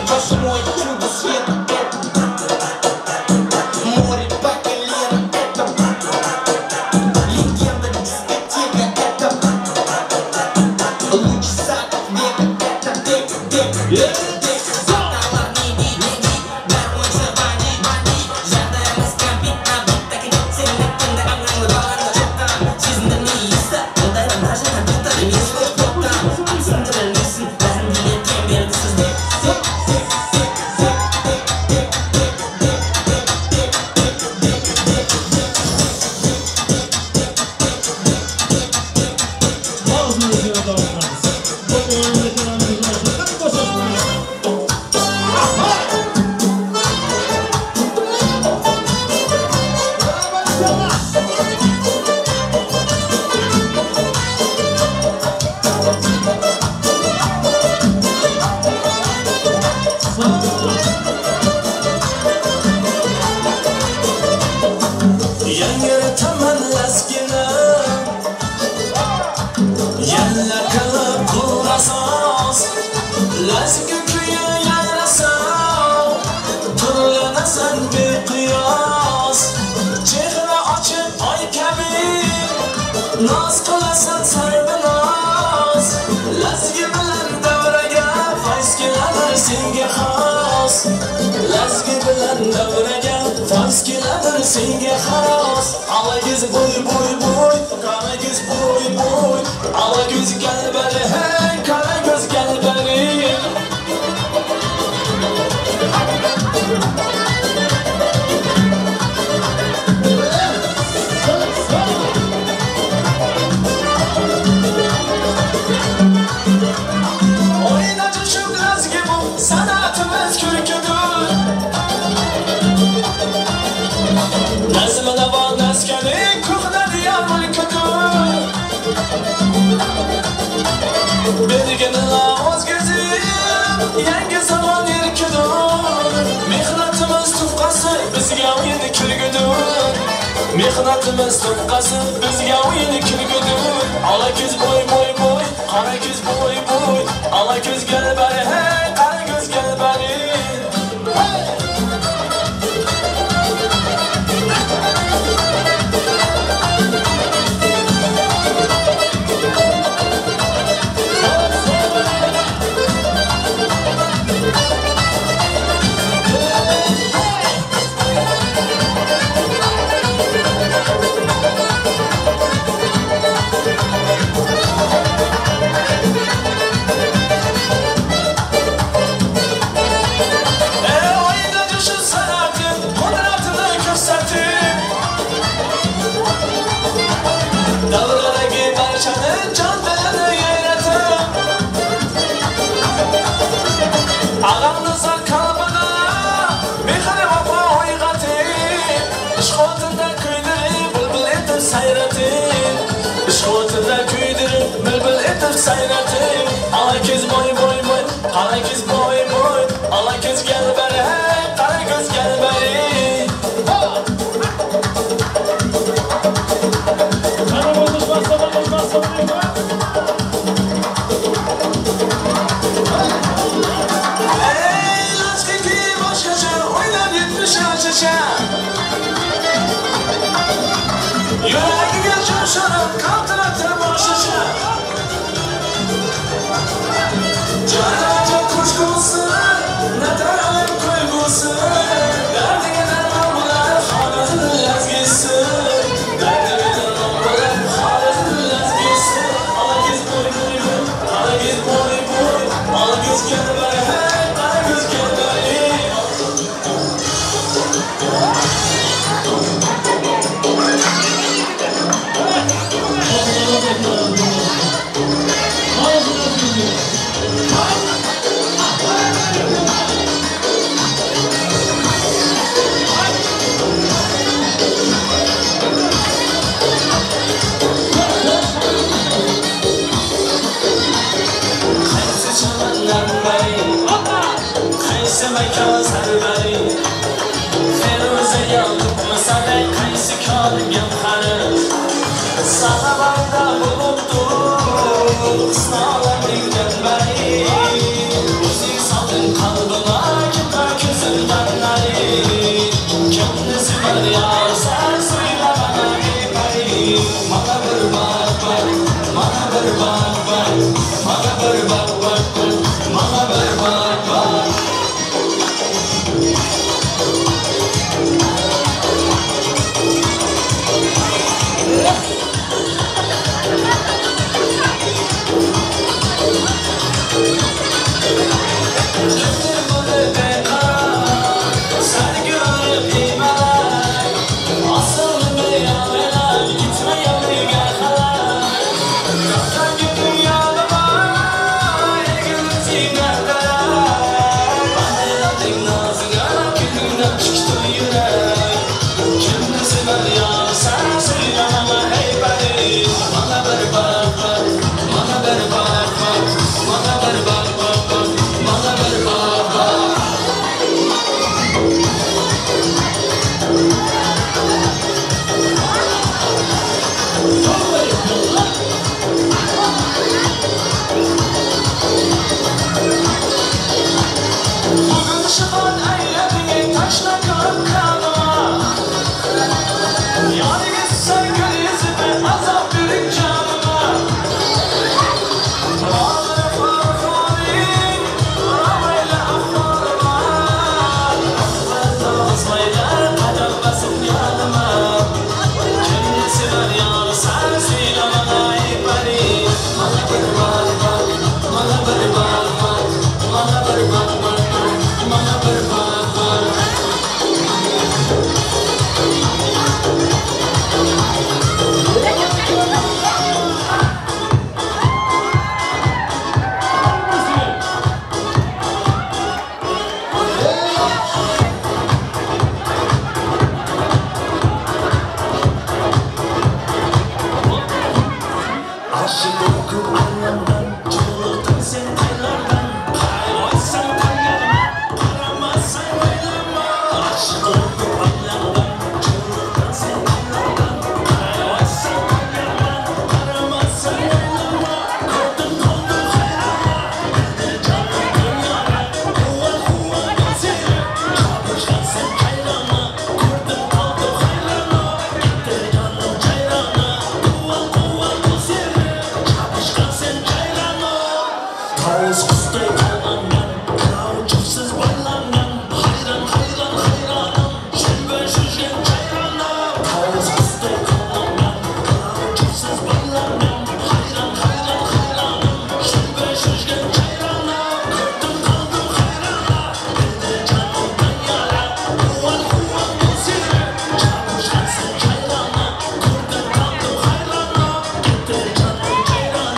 [SPEAKER 21] Восьмой чудо света это море по колено, это легенда дискотека, это луч сад века, это век, век, век, век.
[SPEAKER 4] Yangrataman lazgini, Yalla qilib qur'asoz, Lazgi kuyi yayrasa, Turlanasan beqiyos. Chehra ochib oy kabi, Noz qilasan sarvinoz. Lazgi bilan davraga fayz keladir senga xos. Lazgi bilan davraga fayz keladir senga xos. Alagiz bo'y bo'y bo'y, qaragiz bo'y bo'y, Alagiz gel beri hey, karagöz gel beri. Oynacı şu lazgi bu, sanatımız kürküdür. Nazmı neva nazgani, kuhna diyar mülküdür. Berginla o'zgazib, yangi zamon erkidir. Mehnatimiz tufqasi bizga o'yin kulgudir. Mehnatimiz tufqasi bizga o'yin kulgudir. Ola ko'z bo'y bo'y bo'y, qora ko'z bo'y bo'y, Ola ko'z gel bari hey, qora ko'z gel bari. jon dilini yayratib. Ag'amni zar qalbida mehr vafo uyg'otib, ishq o'tida kuydirib, bulbul etib sayratib. Ishq o'tida kuydirib, bulbul etib sayratib. Ala ko'z boy boy boy, qara ko'z boy boy, ala ko'z gel beri, hey, qara ko'z gel beri. Ey, laçkiki boshqacha, o'ylab 70 yoshgacha. Yuragiga jo'shirib, qaltiratib boshqacha. Jonajon qo'shqusi, nazar alam ko'ygusi. Dardiga darmon bo'lar Xorazm lazgisi. Dardiga darmon bo'lar Xorazm lazgisi. Ola ko'z bo'y bo'y bo'y, qora ko'z bo'y bo'y, ola ko'z gel bari, hey, qora ko'z gel bari. Qaysi chamandan bari, qaysi makon sarvari, Feruza yoqmasa qaysi kor gavhari. Sahabarda bo'libdur husn olamingdan bari. O'zing solding qalbima kimlar ko'zimdan nari. Kimni sevar yor san so'yla mana ey pari. Mana bir bak bak, mana bir bak bak, mana bir bak bak bak, mana bir bak bak. Kimdir buni beqaror, seni ko'rib emalak, Osilmi yo'lak, gitme yoniga halak. Qaftangi dunyoda egilib ziynatlar. Anaylading noziga, kulingdan tushdi yurak. Kimni sevar yor san so'yla mana ey pari. Mana bir bak bak, mana bir bak bak, mana bir bak bak bak, mana bir bak bak. Bugun shifon aylading tashna ko'p qonima. Yorigizsan gul yuzida azob bering jonima. Ro'zini farxoning, ro'mayla ahvolima. Tozmaylar qadam bosib yonima. Kimni sevar yor san so'yla mana ey pari. Mana bir bak bak, mana bir bak bak, mana bir bak bak bak, mana bir bak bak. Aşık okup anlamdan, çığlıktın sen aylardan. Qayroysan tayyorma, qaramasan oylama. Aşık okup anlamdan, çığlıktın sen aylardan. Qayroysan tayyorma, qaramasan oylama. Ko'rdim qoldim hayrona, bildi jonim dunyoni. Quvvat quvvat seni, chopishgan sen chayrona. Ko'rdim qoldim hayrona, ketdi jonim chayrona. Quvvat quvvat seni, chopishgan sen chayrona. Tovus qusday qolganman, qovchuqsiz boylangan. Hayron hayron hayronim, shilva shishgan chayrona. Tovus qusday qolganman, qovchuqsiz boylangan. Hayron hayron hayronim, shilva shishgan chayrona. Ko'rdim qoldim hayrona, bildi jonim dunyoni. Quvvat quvvat seni, chopishgan sen chayrona. Ko'rdim qoldim hayrona, ketdi jonim chayrona.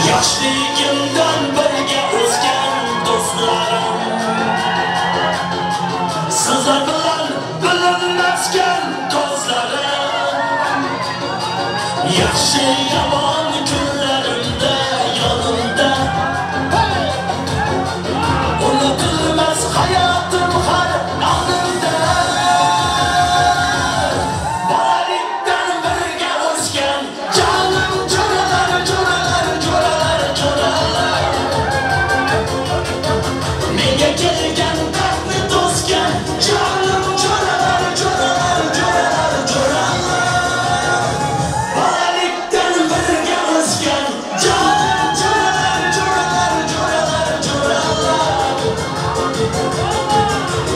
[SPEAKER 4] Yoshligimdan birga o'sgan do'stlarim, sizlar bilan bilinmasgan ko'zlarim, yaxshi yomon kunlarimda yonimda, unutilmas hayotim har onimda. Bolalikdan birga o'sgan jonim jo'ralar, jo'ralar, jo'ralar, jo'ralar, menga kelgan dardni to'sgan jonim jo'ralar, jo'ralar, jo'ralar, jo'ralar, bolalikdan birga o'sgan jonim jo'ralar, jo'ralar, jo'ralar, jo'ralar,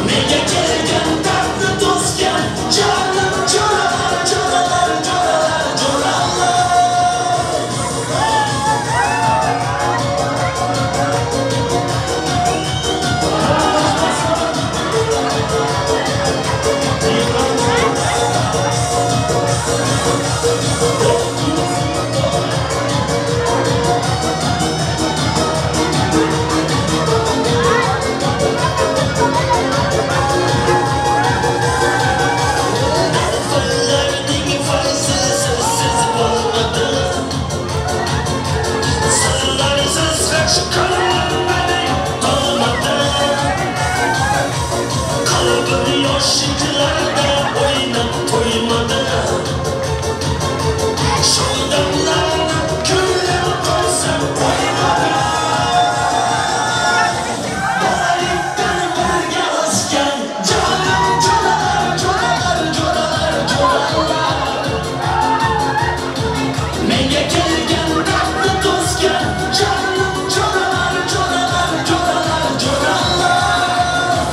[SPEAKER 4] menga kelgan dardni to'sgan jonim jo'ralar, jo'ralar, jo'ralar, jo'ralar. Nafillarning fayzi sizsiz bo'lmadi, sizlarsiz hech kunim mening to'lmadi. Qalbim yoshliklarda o'ynab to'ymadi, shu damlarni ko'nglim qo'ysa qo'ymadi. Bolalikdan birga o'sgan jonim jo'ralar, jo'ralar, jo'ralar, jo'ralar, menga kelgan dardni to'sgan jonim jo'ralar, jo'ralar, jo'ralar, jo'ralar,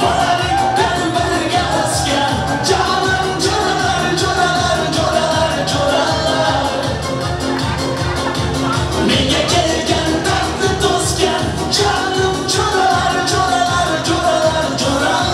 [SPEAKER 4] bolalikdan birga o'sgan jonim jo'ralar, jo'ralar, jo'ralar, jo'ralar, menga kelgan dardni to'sgan jonim jo'ralar, jo'ralar, jo'ralar, jo'ralar.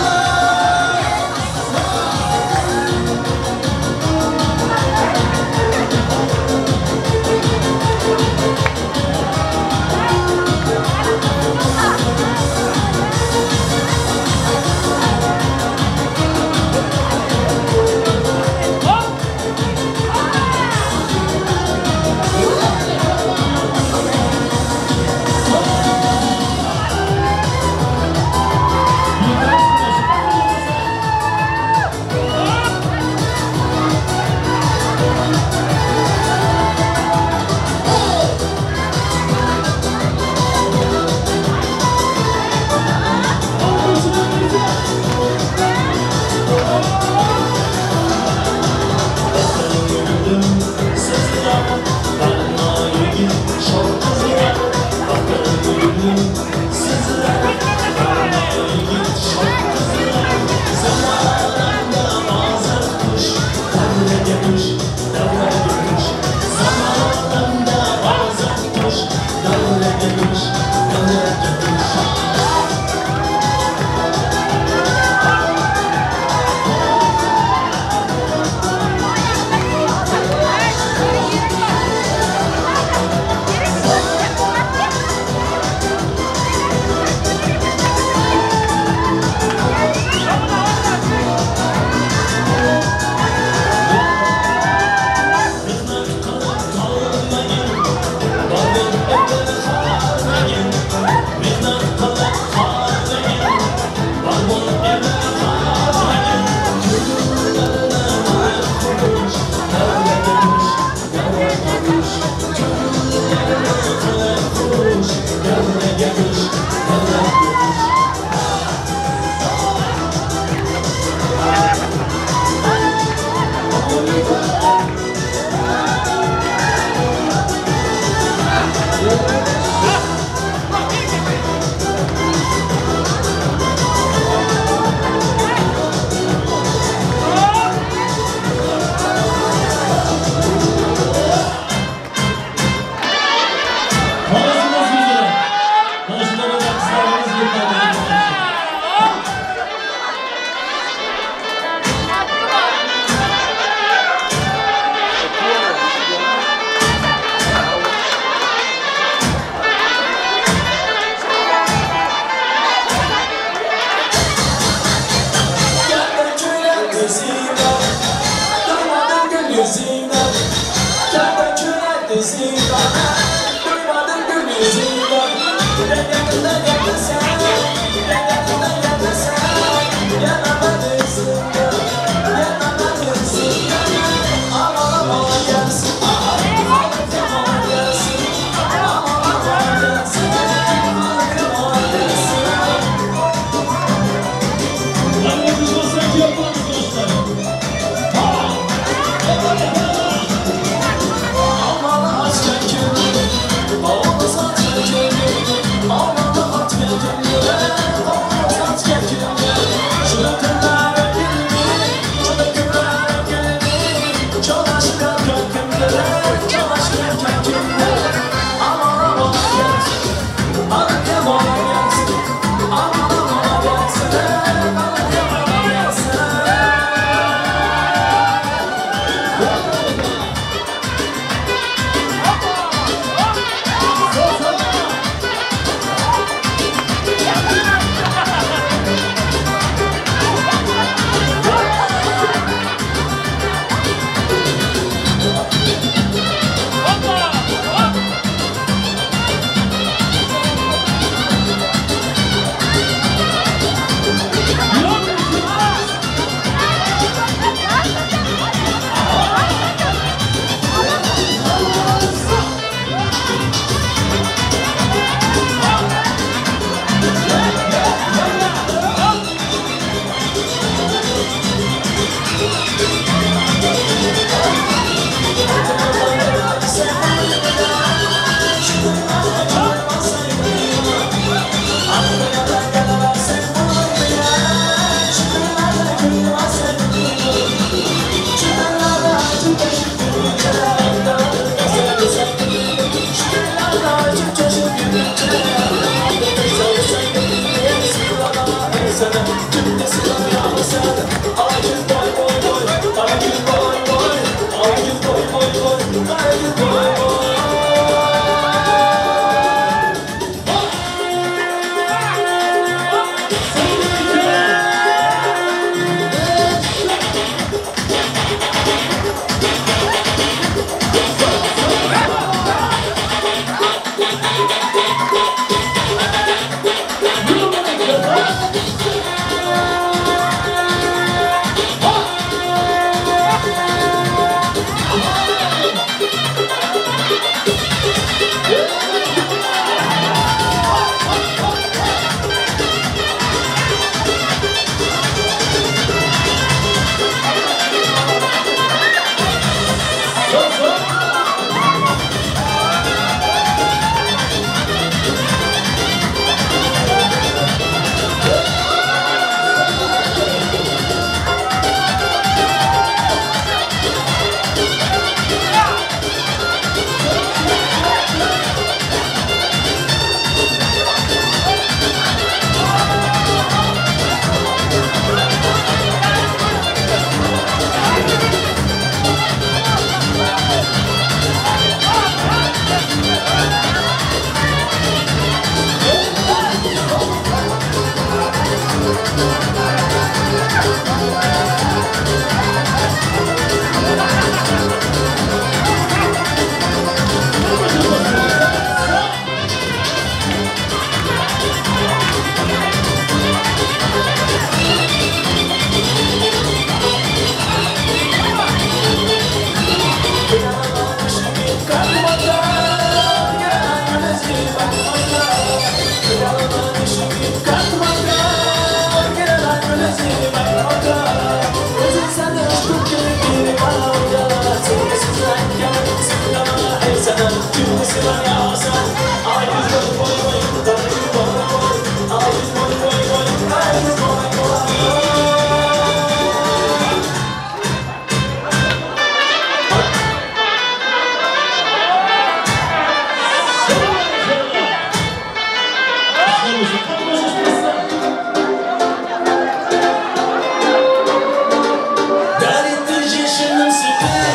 [SPEAKER 4] Дарит ты женщинам себе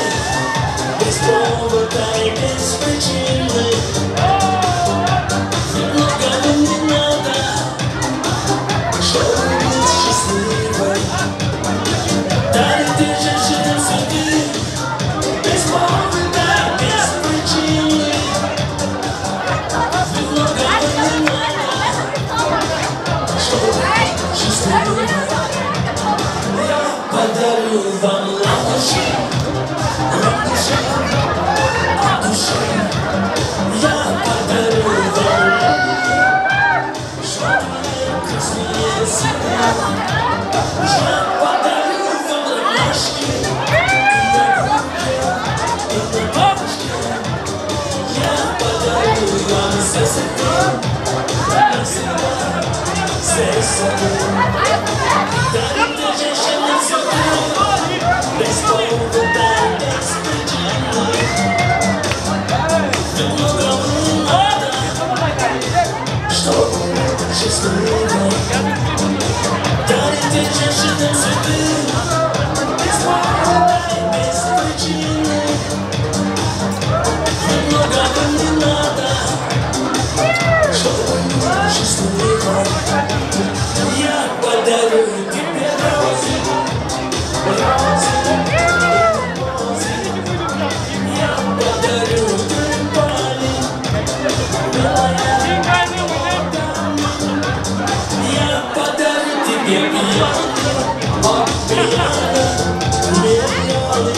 [SPEAKER 4] без повода и без причины. Много не надо, чтобы быть счастливой. Дарит ты женщинам себе без повода и без причины. Много не надо, чтобы быть счастливой. Я подарю вам ладоши, ладоши, от души. Я подарю вам красные цветы. Я подарю вам ромашки и на руке, и на бабушке. Я подарю вам все цветы, навсегда, все цветы. Дарит ты женщинам цветы, без повода, без причины. Много не надо, чтобы быть счастливой. Дарит ты женщинам цветы, без повода и без причины. Много не надо, чтобы быть счастливой. Я подарю тебе розы, розы, розы. Я подарю тюльпаны, белая. Я подарю тебе пьяный, о, пьяный, миллионы.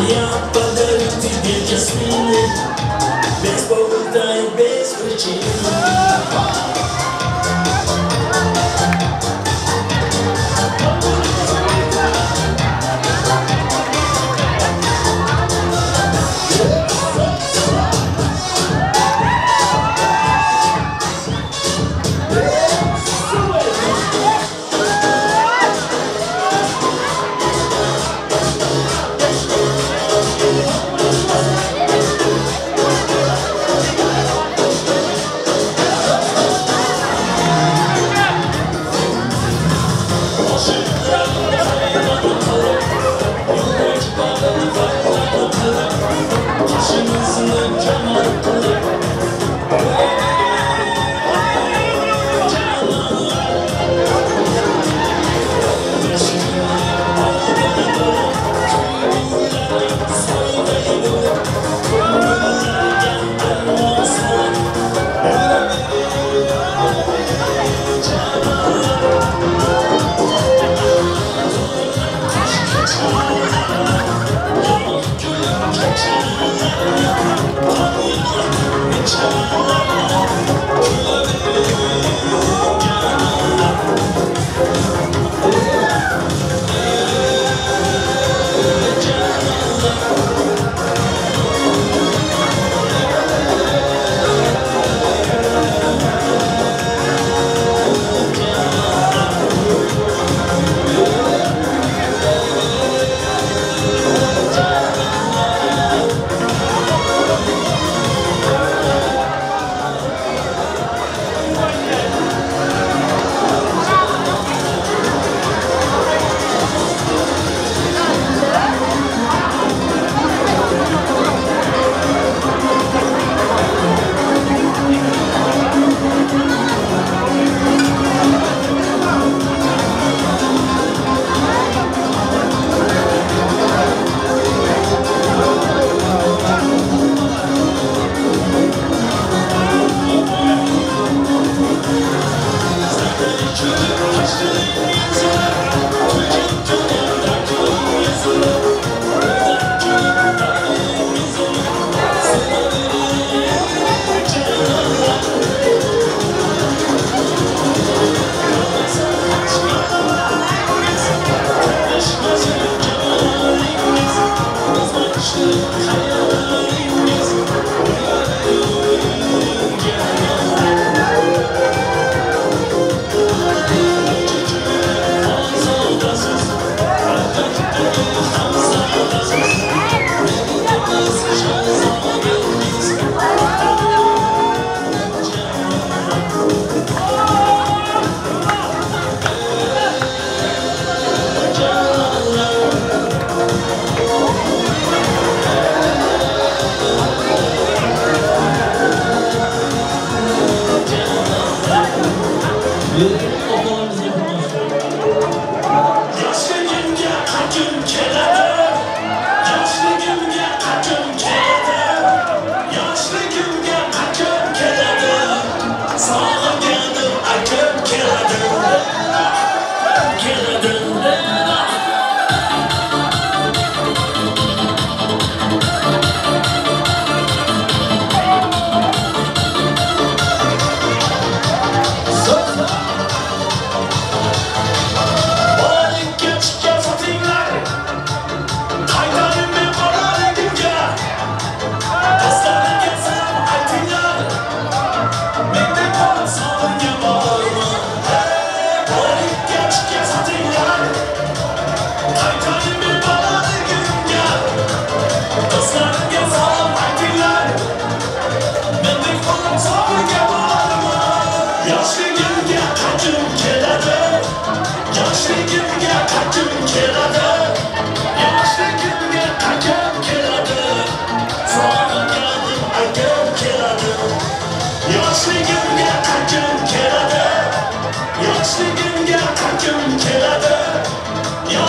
[SPEAKER 4] Я подарю тебе жасмины, без повода и без причины.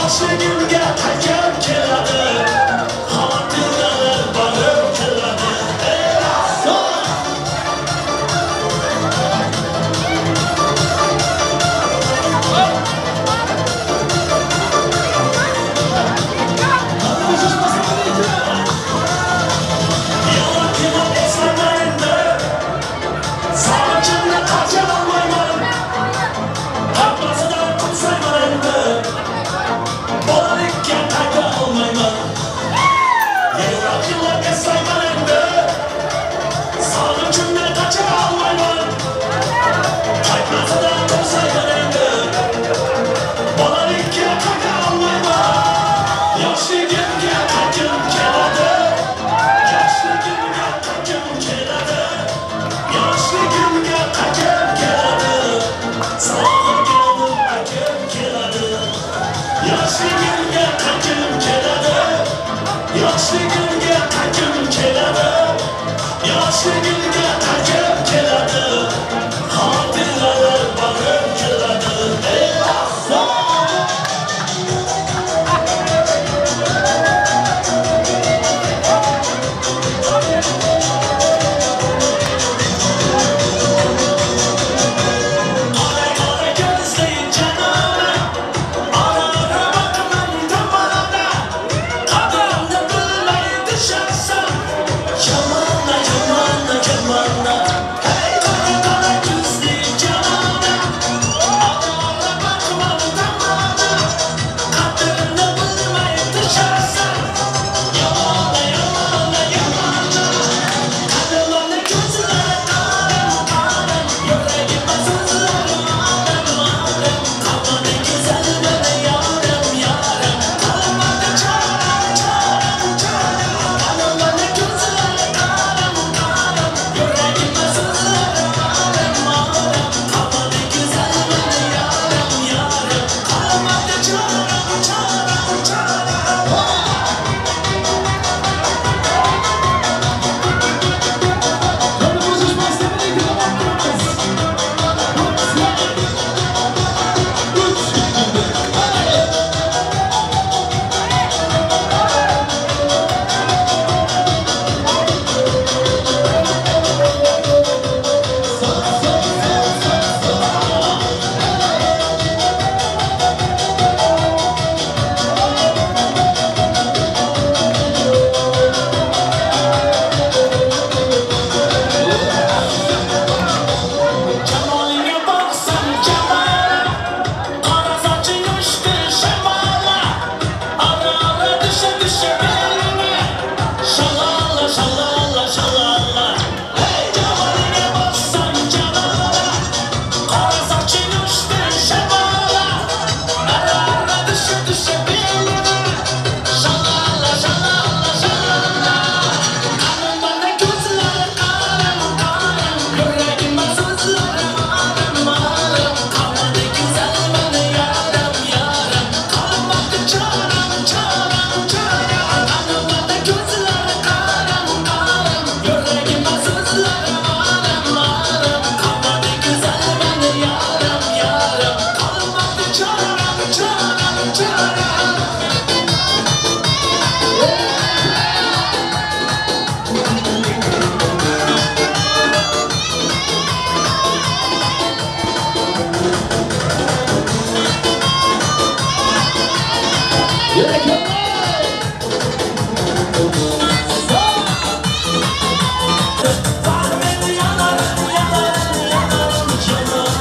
[SPEAKER 4] Yoshligimga qaytgim keladi, xotiralar borib keladi. Ey ahson! Yig'lab-yig'lab eslayman endi, sog'inchimni qocha olmayman. Hammasidan qutulsayman endi, bolalikka qayta olmayman. Yig'lab-yig'lab eslayman endi, sog'inchimni qocha olmayman. Qaytmasidan qutulsayman endi, bolalikka qayta olmayman. Yoshligimga qaytgim keladi, yoshligimga qaytgim keladi, yoshligimga qaytgim keladi, sog'inganim aytgim keladi. Yoshligimga qaytgim keladi, yoshligimga qaytgim keladi, yoshligimga qaytgim keladi, xotiralar borib keladi. Ey ahson! Qora qora ko'zli janona, ora-ora boqman tomonona, qadrimni bilmay tusharsan, yomona, yomona, yomona. Hey, qora qora ko'zli janona, ora-ora boqman tomonona, qadrimni bilmay tusharsan, yomona, yomona, yomona. Qadimni ko'zlari qaram, qaram, yuragimga so'zlari alam, alam. Qamadi go'zal meni yorim, yorim, qilmadi choram, choram, choram. Qadimni ko'zlari qaram, qaram, yuragimga so'zlari alam, alam. Qamadi go'zal meni yorim, yorim, qilmadi choram, choram, choram. Jamolingga boqsam jamala, qora soching uchdi shamala, ora-ora tusha tusha belimga, shalala, shalala, shalala. Hey, jamolingga boqsam jamala, qora soching uchdi shamala, ora-ora tusha tusha belimga, shalala, shalala, shalala. Qanimda ko'zlari qaram, qaram, yuragimga so'zlari alam, alam. Qamadi go'zal meni yorim, yorim, qilmadi choram, choram, choram. Qanimda ko'zlari qaram, qaram, yuragimga so'zlari alam, alam. Qamadi go'zal meni yorim, yorim, qilmadi choram, choram, choram. Men yanarım, yanarım, yanarım, yanarım.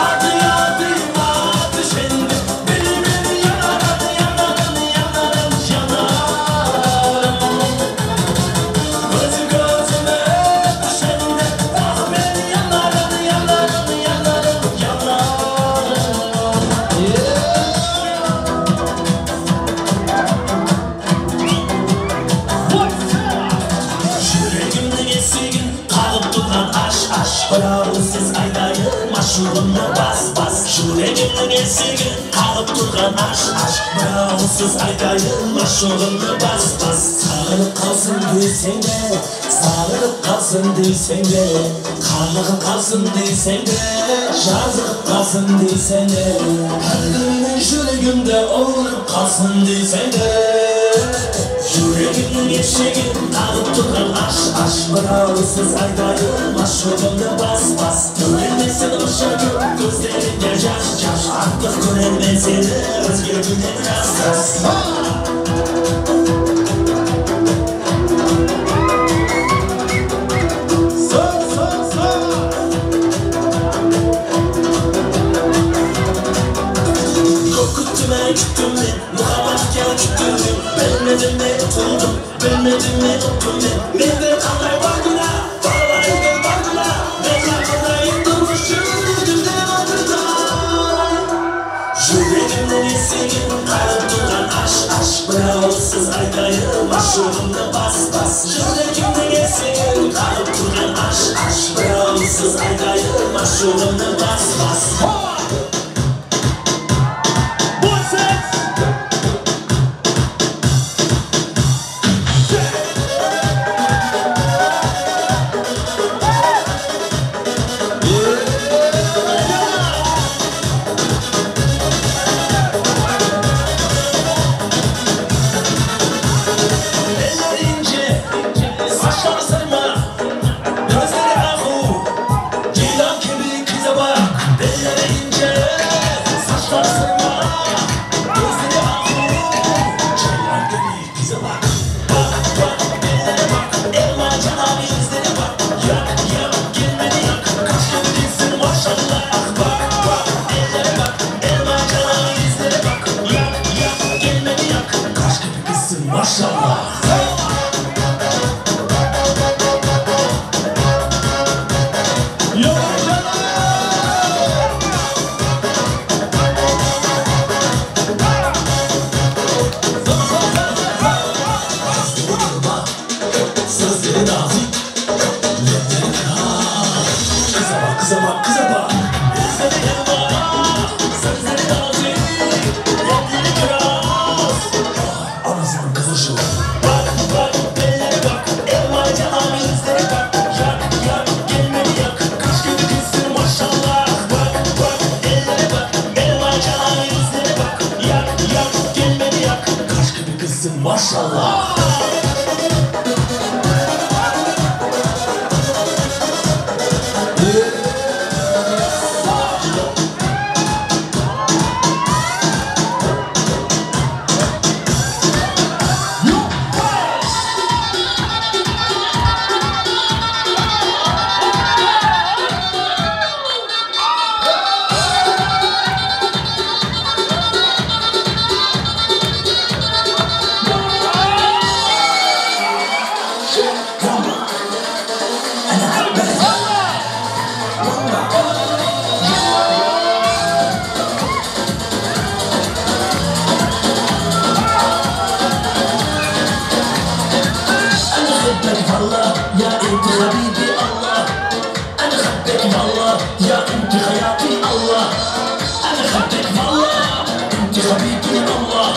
[SPEAKER 4] Adı yadıma düşendi, benim yanarım, yanarım, yanarım, yanarım. Gözü gözüme düşendi, ah ben yanarım, yanarım, yanarım, yanarım. Yüregimniň esigin kagyp duran aş aş, Birawsiz aýdaýyn maşugymny bas bas. Yüregimniň esigin kagyp
[SPEAKER 21] Qag'ib turgan ash ash Bir og'iz so'z aytayin Ma'shuqimni bas bas Sog'inib qolsin desang de Sog'inib qolsin desang de Qanig'im qolsin desang de Jozig'ib qolsin desang de Har mening yuragimda o'lib qolsin desang de Yuragimning eshigin qag'ib turgan ash ash Bir og'iz so'z aytayin Ma'shuqimni bas bas Ko'rolmaysan o'sha ko'p ko'zlaringga yosh yosh Artiq ko'rolmay seni o'zga kundan ras ras Ko'p kutdim ay kutdim men Muhabbatga kutdim men Bilmedim men utuldum Bilmedim men uttum men Menda qanday bor gunoh Bolalarga bor gunoh Menga qanday turmush yuragimda o'tirdi Yuragimning eshigin qag'ib turgan ash ash Bir og'iz so'z aytayin Ma'shuqimni bas bas Yuragimning eshigin qag'ib turgan ash ash Bir og'iz so'z aytayin Ma'shuqimni bas bas Eller ince, saçları sarma, gözleri ahu, ceylan gibi kıza bak. Elleri ince, saçları sarma, gözleri ahu, ceylan gibi kıza bak. Bak bak, ellere bak, elma canavi yüzlere bak. Yak yak, gelmedi yak, kaç gibi maşallah. Bak bak, ellere bak, elma canavi yüzlere bak. Yak yak, gelmedi yak, kaç gibi kızsın maşallah. Sözleri nazik, lepleri kırar. Kıza bak, kıza bak, kıza bak. Yüzleri elma, sözleri nazik, lepleri kırar. Anasının kızı şu. Bak bak, ellere bak, elma canım yüzlere bak. Yak yak, gelmedi yak, kaç gibi kızsın maşallah. Bak bak, ellere bak, elma canım yüzlere bak. Yak yak, gelmedi yak, kaç gibi kızsın maşallah. أنا خبك والله يا أنت حبيبي الله أنا خبك والله يا أنت حياتي الله أنا خبك والله أنت حبيبي الله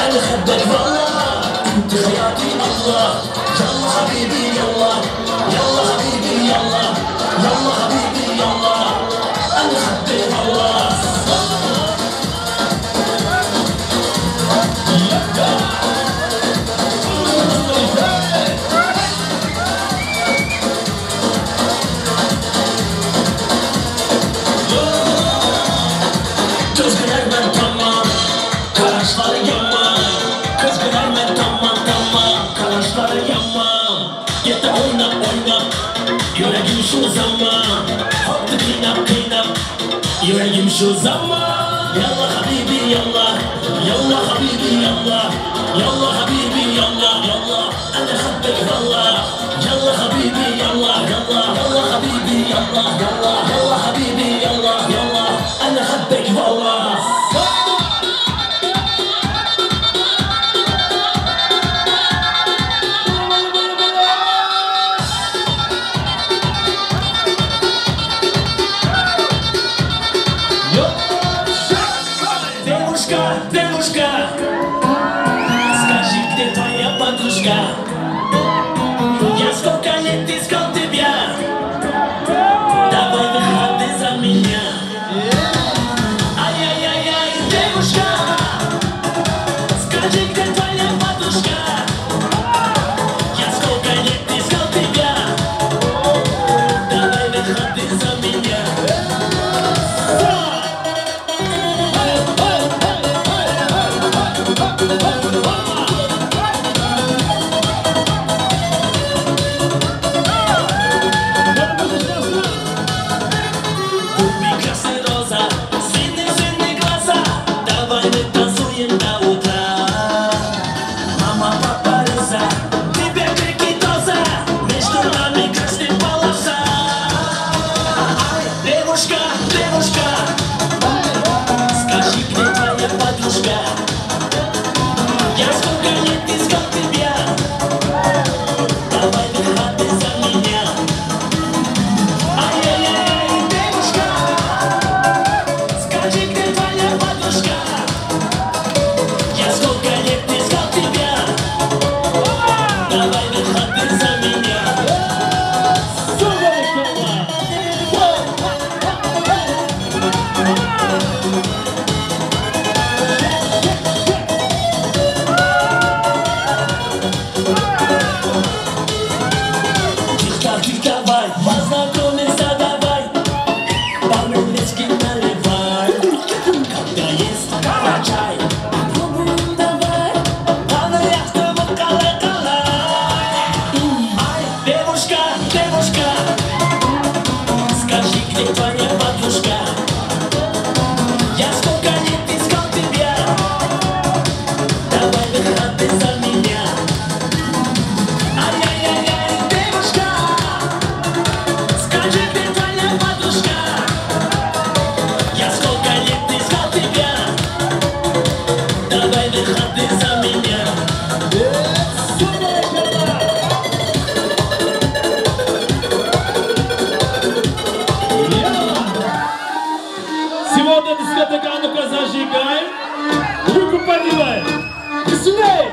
[SPEAKER 21] أنا خبك والله أنت حياتي الله يلا حبيبي يلا يلا حبيبي يلا يلا حبيبي يلا أنا خبك والله Kız güler tamam, karaşları yaman. Kız güler tamam tamam, karaşları yaman. Git de oyna oyna, yüreğim şu zaman. Hoptu kıynap kıynap, yüreğim şu zaman. Yalla habibi yalla, yalla habibi yalla, yalla habibi yalla yalla. أنا حبك والله، يلا حبيبي يلا يلا يلا حبيبي يلا يلا يلا حبيبي يلا يلا. أنا حبك والله.
[SPEAKER 4] Губи красная роза, синий-синий глаза. Давай мы танцуем до утра. Мама, папа, Роза, тебе крики доза. Между нами красная полоса. Ай, девушка, девушка, скажи, где твоя подружка? Я сколько лет искал тебя. Давай выходи за меня. Ай-яй-яй, девушка, скажи, где твоя подружка? Я сколько лет искал тебя. Давай выходи за меня. Тихо, тихо, давай, познакомимся, давай. Пару виски наливай. Когда есть чай, попробуем, давай. Главное, чтобы кала-кала. Ай, девушка, девушка, скажи, где твоя подружка? Я сколько лет искал тебя. Давай выходи за меня. Ай-яй-яй-яй, девушка, скажи, где твоя подружка? Я сколько лет искал тебя. Давай выходи за меня.
[SPEAKER 8] Сегодня дискотека «А ну-ка зажигаем». Руку поднимаем. Веселей!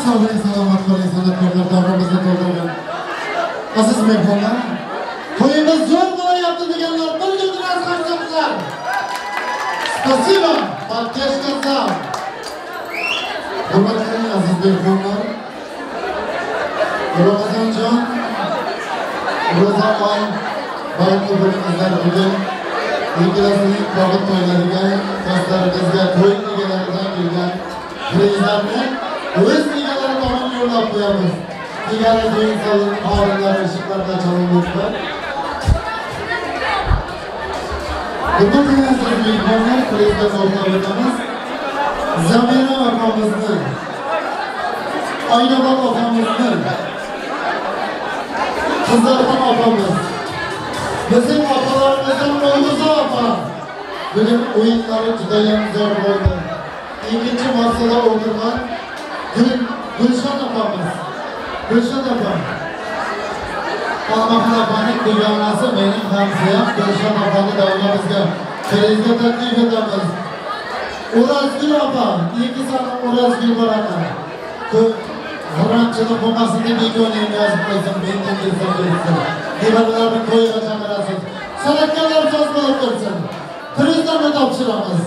[SPEAKER 20] Sog' bo'ling, salomat bo'ling, san'atkorlar davramizni to'ldirgan. Aziz mehmonlar, to'yimiz zo'r bo'layapti deganlar bir guldiraz qarsaklar. Спасибо, поддержка зал. Hurmatli aziz mehmonlar, Ramazonjon, Ro'za oy baxtli bo'lingizlar. Bugun ikkalasining bog'it to'ylariga, do'stlarimizga to'y egalaridan kelgan prizlarni o'z egalari tomon yo'llab qo'yamiz. Egali to'y saloni xodimlari eshiklaridan chalib. Hurmatli aziz mehmonlar, prizga to'xtab o'tamiz. Zamira opamizni, Oynobod opamizni, Qizlarxon opamiz, bizning opalarimizdan O'g'uza opa. Bugun o'yinlari judayam zo'r bo'ldi. Ikkinchi masada o'tirgan Gulshan opamiz. Gulshan opa. Olmaxon opaning dugonasi, mening hamsoyam Gulshan opani davramizga prizga taklif etamiz. O'razgul opa, ikki soni O'razgul boradi. Ko'p g'irromchilik bo'lmasin deb ikkovini ham yozib qo'ysin, mendan kelsa kelsin. Devalarni to'yga chaqirasiz. San'atkorlar so'z bo'lib tursin. Prizlarni topshiramiz.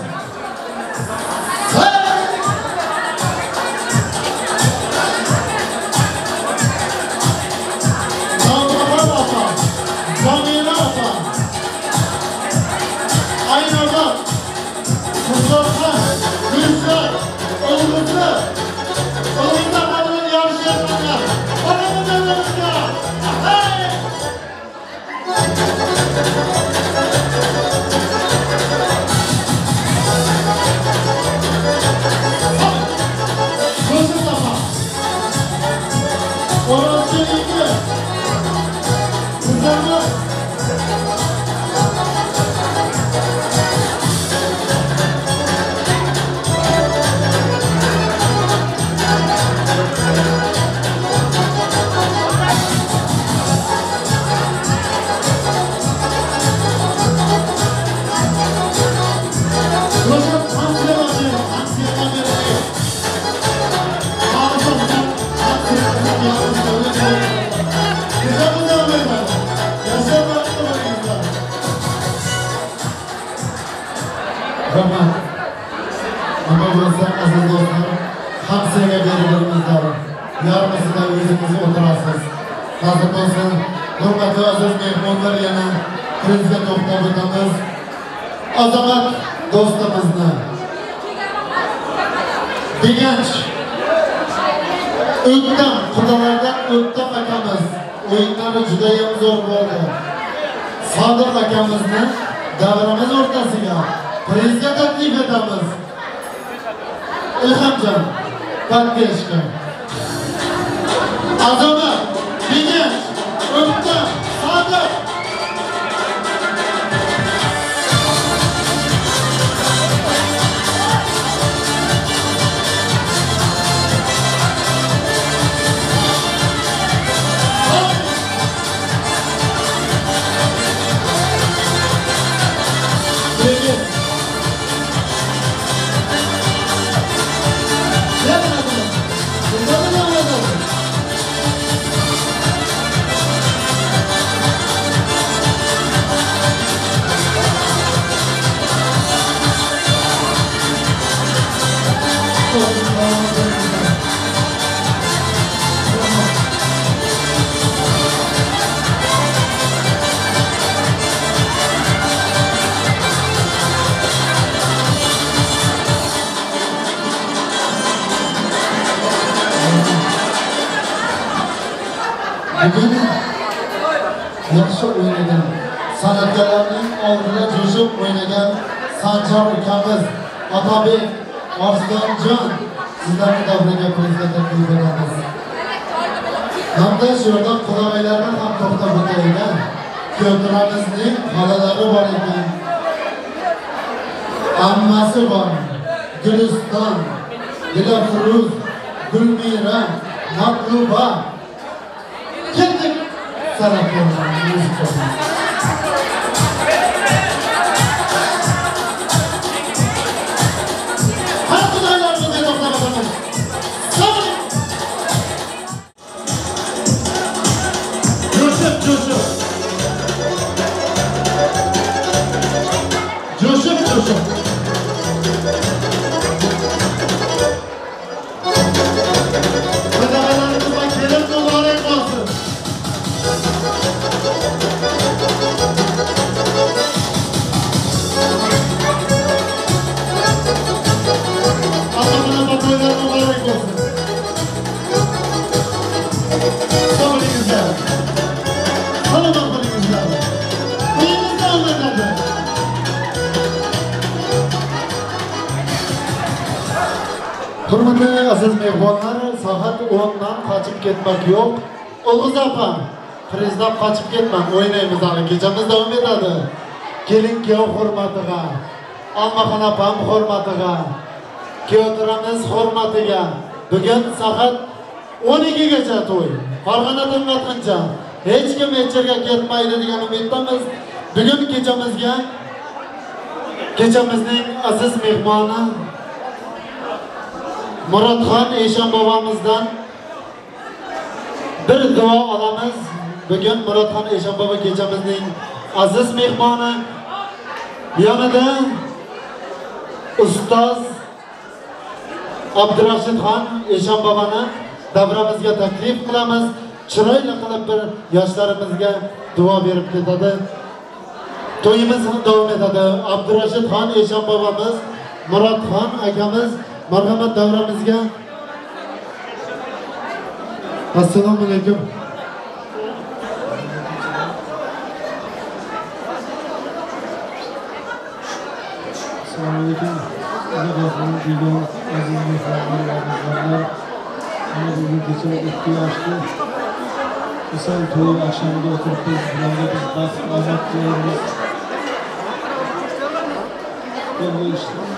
[SPEAKER 20] Navbahor opa, Zamira opa, Aynobod, Qizlarxon, Gulshad, O'g'uza, O'g'uza opa bilan yarishayotganlar. Onamiz Hey! Gulshad opa, O'rozgul aka, Qizlarxon, Gulshad hamsiyalar bering, hamsiyalar bering. Rahmat. Nima bo'lsa, aziz do'stlar, hamsiyaga berib yarmisida o'zingiz o'tirasiz. Nasib bo'lsin, hurmatli aziz mehmonlar, yana prizga to'xtab o'tamiz. Azamat do'stimizni Deganch O'ktam qudalardan O'ktam akamiz o'yinlari judayam zo'r bo'ldi. Sodiq akamizni davramiz o'rtasiga prizga taklif etamiz. Ilhomjon, поддержка. Azamat, Deganch, O'ktam, Sodiq. Bugun yaxshi o'ynagan, san'atkorlarning oldida jo'shib o'ynagan Sanjar ukamiz, Otabek Arslonjon, sizlarni davraga prizga taklif etamiz. Hamda shu yerda qudag'aylarni ham to'xtab o'taylik. Kuyovturamizning xolalari bor ekan. Ammasi bor. Guliston, Dilafruz, Gulmira, Matluba. Ketdik san'atkorlar. Har xudoylarimizga to'xtab o'tamiz. Sabr. Hurmatly aziz mehmonlar, soat 10 dan qochib ketmak yo'q. Ulg'iz opa, prizlab qochib ketmang, o'ynaymiz hali, kechamiz davom etadi. Kelin kuyov hurmatiga, Olmaxon opam hurmatiga, kuyovtiramiz hurmatiga. Bugun soat 12 gacha to'y. Farg'ona tong otguncha hech kim hech yerga ketmaydi degan umiddamiz. Bugun kechamizga kechamizning aziz mehmoni Murodxon Eshon bobomizdan bir duo olamiz. Bugun Murodxon Eshon bobo kechamizning aziz mehmoni. Yonida ustoz Abdurashidxon Eshon boboni davramizga taklif qilamiz. Chiroyli qilib bir yoshlarimizga duo berib ketadi. To'yimiz davom etadi. Abdurashidxon Eshon bobomiz, Murodxon akamiz marhamat davramizga. Assalomu alaykum.
[SPEAKER 5] Assalomu alaykum. Allohning aziz mehmonlar va mehmonlar. Mana bugun kecha 2 yoshli Misol to'y oqshomida o'tiribmiz. Bularga biz baxt, omad tilaymiz.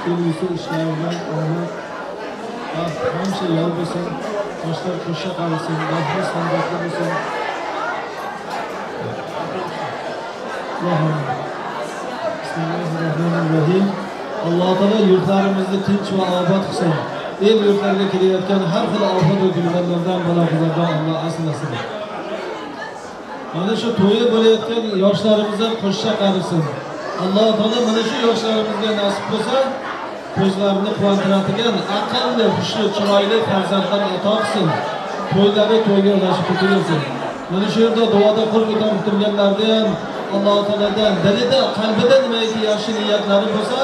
[SPEAKER 5] Kelgusi ishlaridan omad, baxt hamisha yor bo'lsin. Yoshlar qo'sha qolsin, baxtli saodatli bo'lsin. Bismillahirrohmanirrohim. Alloh taolo yurtlarimizni tinch va obod qilsin. El yurtlarga kelayotgan har xil ofat va kulfatlardan, balo-qazondan Alloh asrasin. Mana shu to'yi bo'layotgan yoshlarimiz ham qo'sha qarisin. Alloh taolo mana shu yoshlarimizga nasib bo'lsa, ko'zlarini quvontiradigan aqlli, hushli, chiroyli farzandlar ato qilsin. To'ylari to'yga ulashib ketaversin. Mana shu yerda duoda qo'l ko'tarib turganlarda ham Alloh taolodan dilida, qalbida nimaiki yaxshi niyatlari bo'lsa,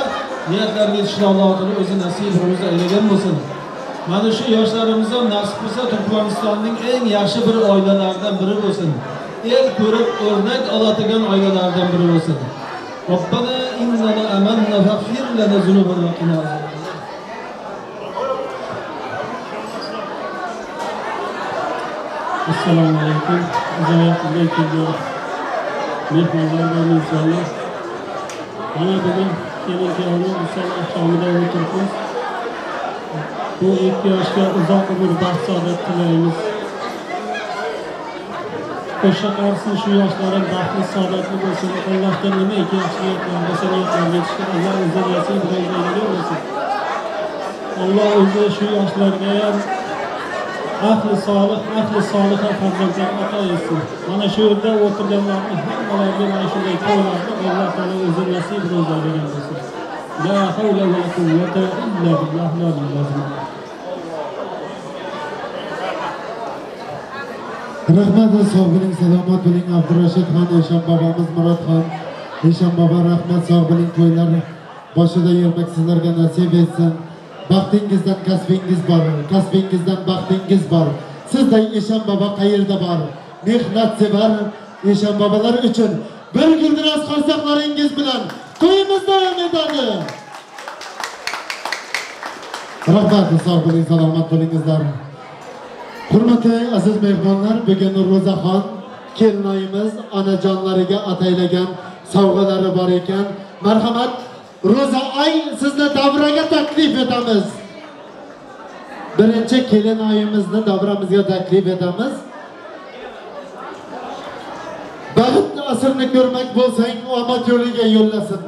[SPEAKER 5] niyatlarga yetishni Alloh taolo o'zi nasib ro'zi aylagan bo'lsin. Mana shu yoshlarimiz ham nasib bo'lsa, Turkmanistonning eng yaxshi bir oilalaridan biri bo'lsin. El ko'rib o'rnak oladigan oilalardan biri bo'lsin. Robbana innana amanna faghfir lana zunubana va qina azabannar.
[SPEAKER 9] Assalomu alaykum. Uzoq kelgan mehmonlar va mehmonlar. Mana bugun kelin kuyovning misol oqshomida o'tiribmiz. Bu ikki yoshga uzoq umr, baxt, saodat tilaymiz. Qo'sha qarisin, shu yoshlarim baxtli, saodatli bo'lsin. Allohdan nimaiki yaxshi niyatlar bo'lsa, niyatlarga yetishsin. Alloh o'zi nasib qilgan bo'lsin. Alloh o'zi shu yoshlarga ham ahli solih, ahli soliha farzandlar ato etsin. Mana shu yerda o'tirganlarning hammalariga mana shunday to'ylarni Alloh taolo o'zi nasib ro'za bergan bo'lsin. La havla va la quvvata illa billahil azim.
[SPEAKER 20] Rahmat, sog' bo'ling, salomat bo'ling. Abdurashidxon Eshon bobomiz, Murodxon Eshon bobo, rahmat, sog' bo'ling. To'ylar boshida yurmak sizlarga nasib etsin. Baxtingizdan kasbingiz bor, kasbingizdan baxtingiz bor. Sizday Eshon bobo qayerda bor? Mehnat sevar Eshon bobolar uchun bir guldiroz qarsoqlaringiz bilan to'yimiz davom etadi. Rahmat, sog' bo'ling, salomat bo'lingizlar. Hurmatli aziz mehmonlar, bugun Ro'zaxon kelinoyimiz onajonlariga ataylagan sovg'alari bor ekan. Marhamat, Ro'za oy, sizni davraga taklif etamiz. Birinchi kelinoyimizni davramizga taklif etamiz. Baxt asrni ko'rmak bo'lsang, omad yo'liga yo'llasin.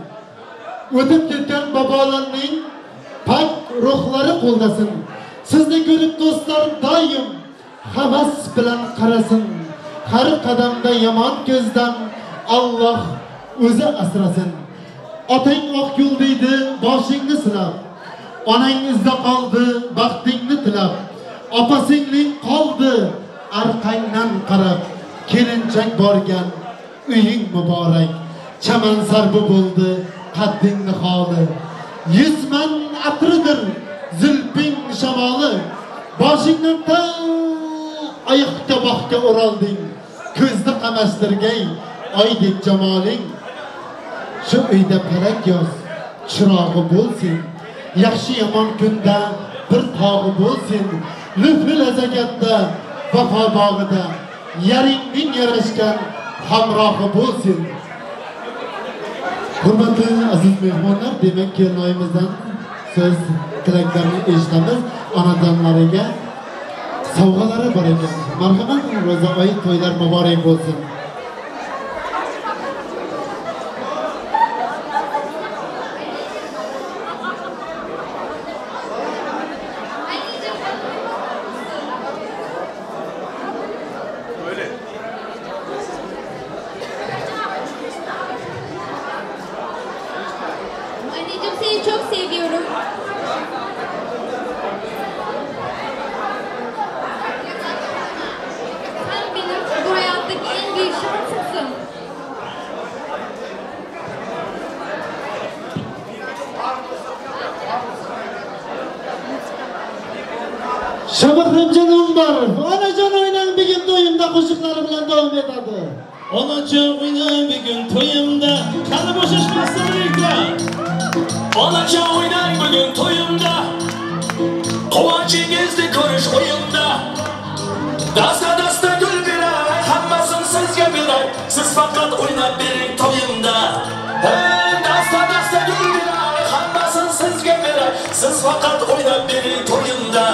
[SPEAKER 20] O'tib ketgan bobolarning pak ruhlari qo'ldasin. Sizni ko'rib do'stlar doim havas bilan qarasin. Har qadamda yomon ko'zdan Alloh o'zi asrasin. Otang oq yo'l deydi, boshingni silab. Onang izda qoldi, baxtingni tilab. Opa singling qoldi, arqangdan qarab. Kelinchak borgan, uying muborak. Chaman sarbi bo'ldi, qaddingni holi. Yuzman atridir, zulfing shamoli. Boshingdan ta oyoqqa boqqa o'ralding. Ko'zni qamashtirgay oydek jamoling. Shu uyda palak yoz, chirog'i bo'lsin. Yaxshi yomon kunda Bir tog'i bo'lsin. Lutfi lazakatda, vafo bog'ida yaringning yarashgan hamrohi bo'lsin. Hurmatli aziz mehmonlar, demak kelinoyimizdan so'z tilaklarini eshitamiz. Onajonlariga sovg'alari bor ekan. Marhamat, Ro'za oyi, to'ylar muborak bo'lsin.
[SPEAKER 7] Anneciğim seni çok seviyorum. Sen benim bu hayattaki en büyük şansımsın.
[SPEAKER 20] Shabahramjon Umbarov, Onajon o'ynang bugun to'yimda qo'shiqlari bilan davom etadi.
[SPEAKER 4] Onajon o'ynang bugun to'yimda, qani bo'shashmasdan birlikda. Onajon o'ynang bugun to'yimda, quvonchingizni ko'rish o'yimda. Dasta dasta gul beray, hammasini sizga beray, siz faqat o'ynab bering to'yimda. Hey, dasta dasta gul beray, hammasini sizga beray, siz faqat o'ynab bering to'yimda.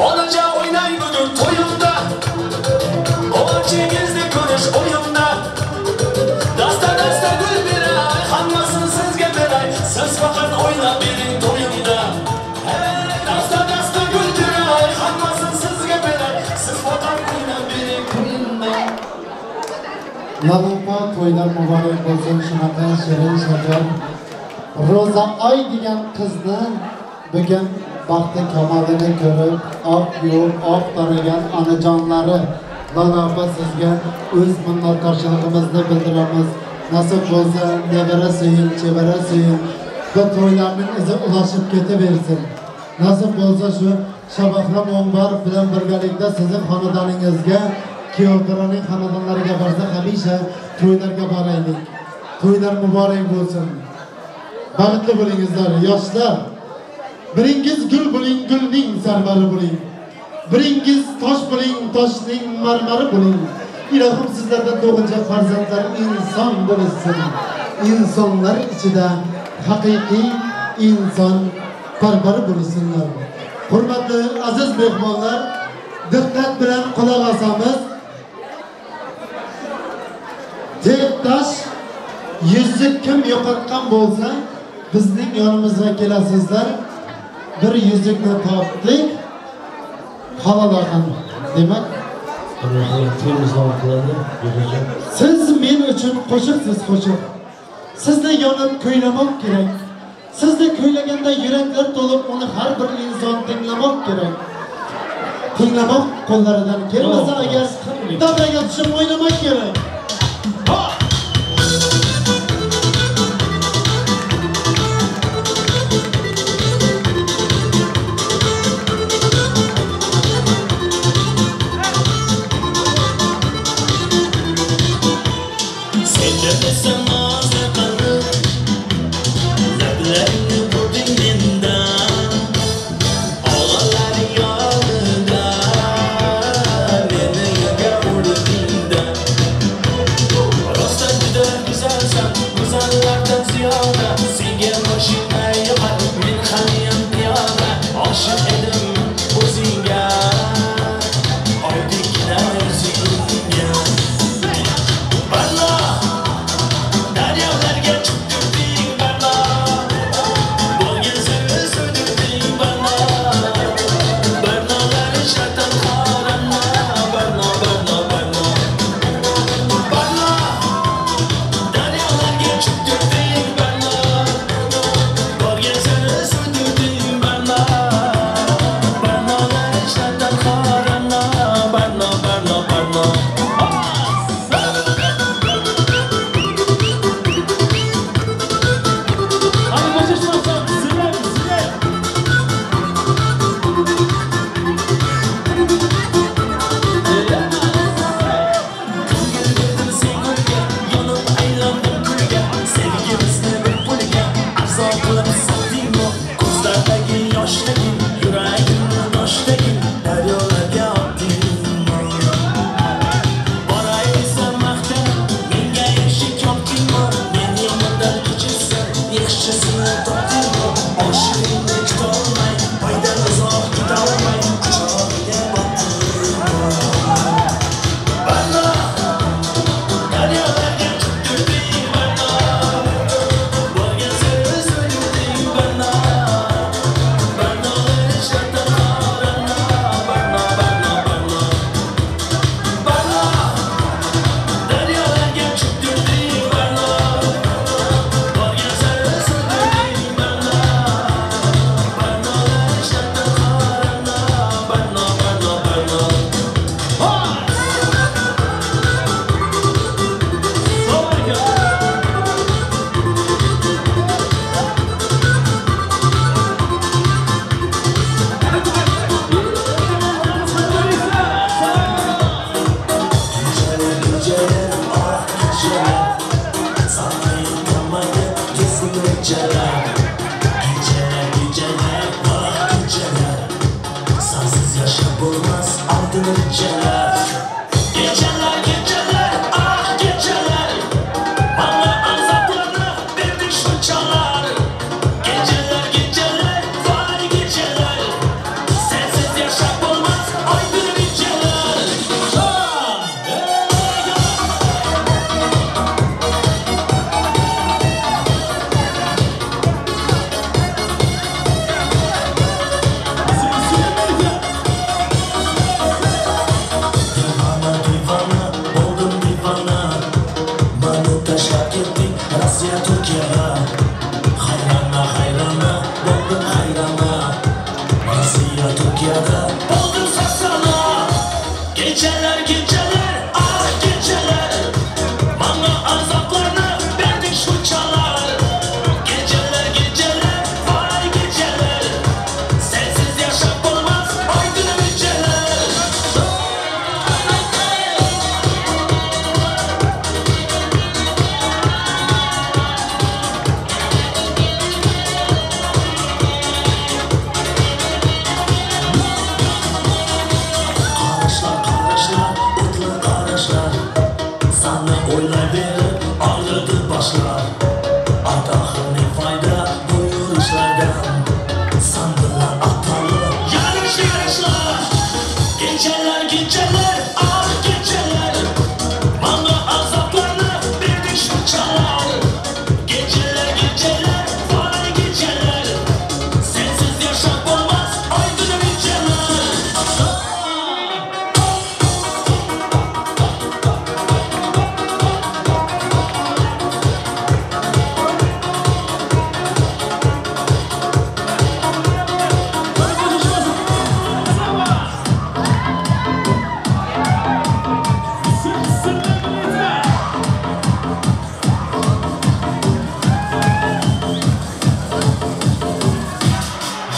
[SPEAKER 4] Onajon o'ynang bugun to'yimda, quvonchingizni ko'rish o'yimda. Dasta dasta gul beray, hammasini sizga beray, siz faqat o'ynab bering to'yimda. Hey, dasta dasta gul beray, hammasini sizga beray, siz faqat o'ynab bering to'yimda.
[SPEAKER 20] Lalopa, to'ylar muborak bo'lsin. Shunaqa shirin shakar Ro'za oy degan qizni bugun baxti kamolini ko'rib, oq yo'l, oq taragan onajonlari Lalopa, sizga o'z minnatdorchiligimizni bildiramiz. Nasib bo'lsa nevara seyin, chevara seyin, bu to'ylarning izi ulashib ketaversin. Nasib bo'lsa shu Shabahram Umbarov bilan birgalikda sizning xonadoningizga, kuyovto'raning xonadonlariga borsa hamisha to'ylarga boraylik. To'ylar muborak bo'lsin. Baxtli bo'lingizlar, yoshlar. Biringiz gul bo'ling, gulning sarvari bo'ling. Biringiz tosh bo'ling, toshning marmari bo'ling. Ilohim sizlardan tug'ilgan farzandlar inson bo'lsin. Insonlar ichida haqiqiy inson parvari bo'lsinlar. Hurmatli aziz mehmonlar, diqqat bilan quloq osamiz. Tektash yuzni kim yo'qotgan bo'lsa, bizning yonimizga kelasizlar. Bir yuzukni topdik. Halol axan. Demak, siz men uchun qo'shiqsiz qo'shiq. Sizni yonib kuylamoq kerak. Sizni kuylaganda yuraklar to'lib, uni har bir inson tinglamoq kerak. Tinglamoq qo'llaridan kelmasa agar, tabraga tushib o'ynamoq kerak.
[SPEAKER 4] Meni yerga urdingda.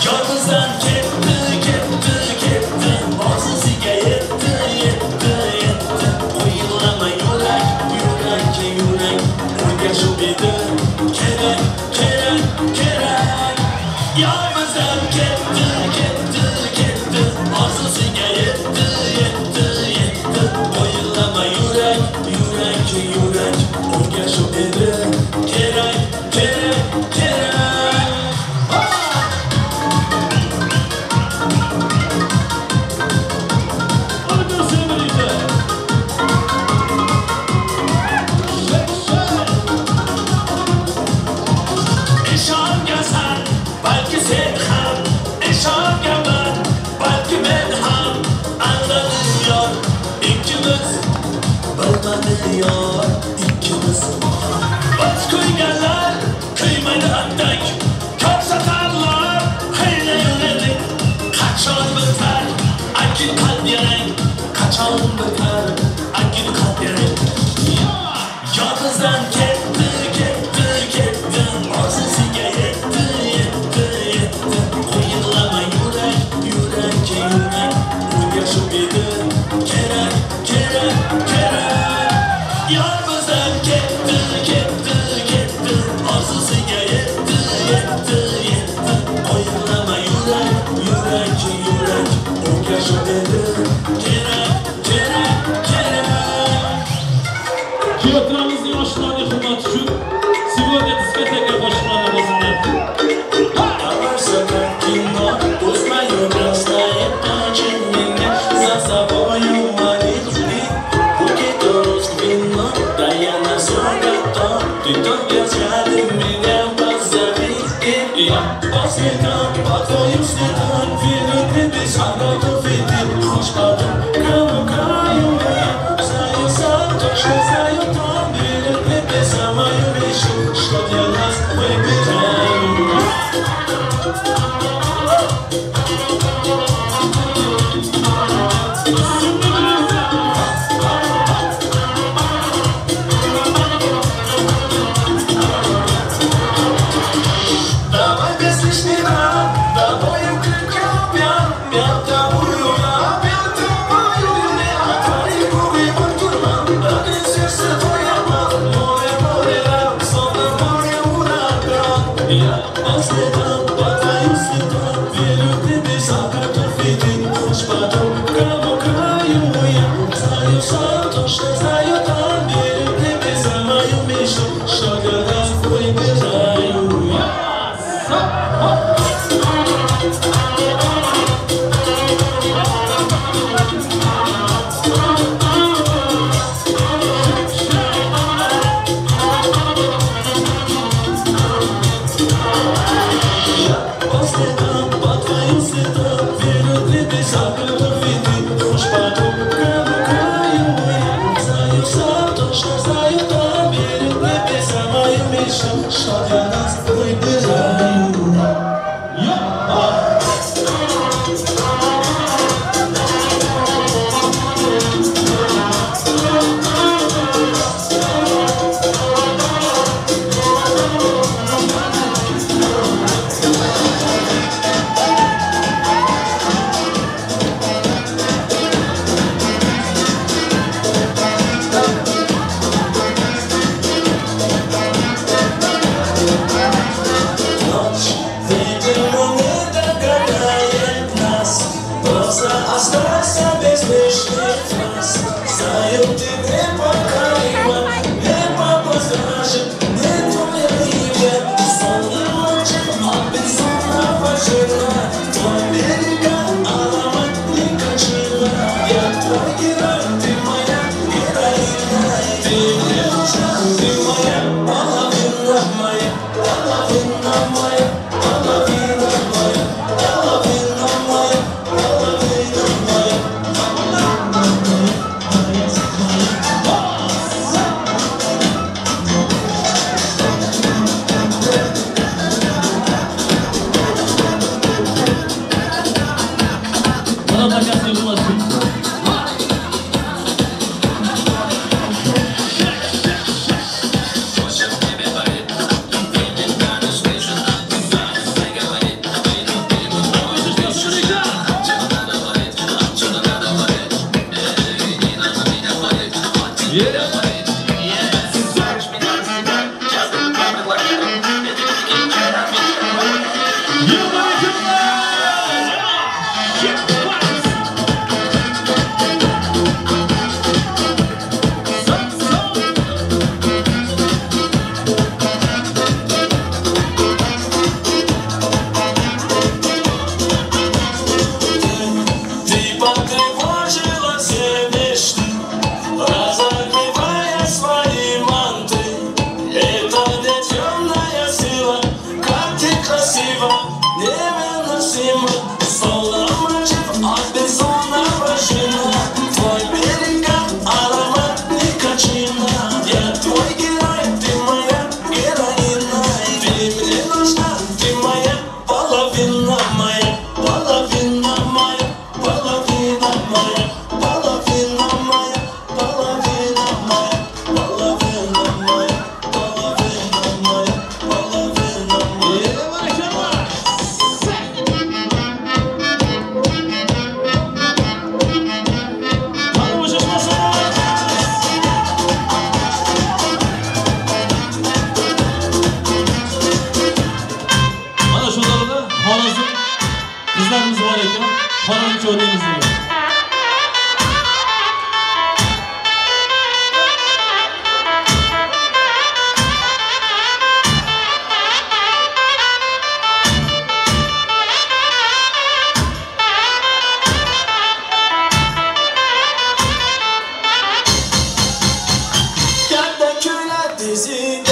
[SPEAKER 4] Yolumuzdan ketdi, ketdi, ketdi. Orzusiga yetdi, yetdi, yetdi. O'yinlama yurak, yurak, yurak. Unga shu edi kerak, kerak, kerak. Yolumuzdan ketdi, ketdi, ketdi. Orzusiga yetdi, yetdi, yetdi. O'yinlama yurak, yurak, yurak. Unga shu edi kerak, kerak, kerak. Ishongansan, balki sen ham, ishonganman, balki men ham. Angladi yor ikkimiz, bilmadi yor ikkimiz. Biz kuyganlar kuymaydi attak, ko'rsatarlar hiyla yo'lini. Qachon bitar akin qalb yarang, qachon bitar akin qalb yarang. Yolg'izdan ketdi, ketdi, ketdi. Orzusiga yetdi, yetdi, yetdi. O'yinlama yurak, yurak, yurak. Unga shu edi kerak, kerak, kerak. Yolg'izdan ketdi, ketdi, ketdi. Orzusiga yetdi, yetdi, yetdi. O'yinlama yurak, yurak, yurak. Unga shu edi kerak, kerak, kerak.
[SPEAKER 5] Kuyovlarimizni yoshlarini hurmati uchun сегодня diskoteka qo'shiqlarini bo'lsinlar.
[SPEAKER 4] Оторвался как кино, узнаю красное очень меня за собою молитвы. Букет роз вино, да я на все готов. Ты только взгляды меня позови, и я по цветам, по твоим следам верю небеса, готов и ты хочешь потом, кому краю я знаю сам, точно знаю там, верю небеса, мою мечту, что для нас выбираю. Давай без лишнего, тобою крепко пьян, я тобою, я тобою, а твои губы бунтурман, огонь сердце твой обман, море, море, словно море ураган. Я по следам, по твоим следам, верю в небеса, готов и ты, хочешь потом, кому краю я, знаю сам, точно знаю там, верю в небеса, мою мечту, что для нас выбираю я. Невыносимо. Словно мальчик от безумно пружина. Твой берегах аромат никотина. Я твой герой, ты моя героина. Ты мне нужна, ты моя половина моя. Половина моя, половина моя. Половина моя, половина моя. Половина моя, половина моя. Половина моя.
[SPEAKER 5] Mana shu o'rtada Xorazm qizlarimiz bor ekan. Xorazmcha o'ynaymiz degan.
[SPEAKER 4] Katta kuyla dizinden,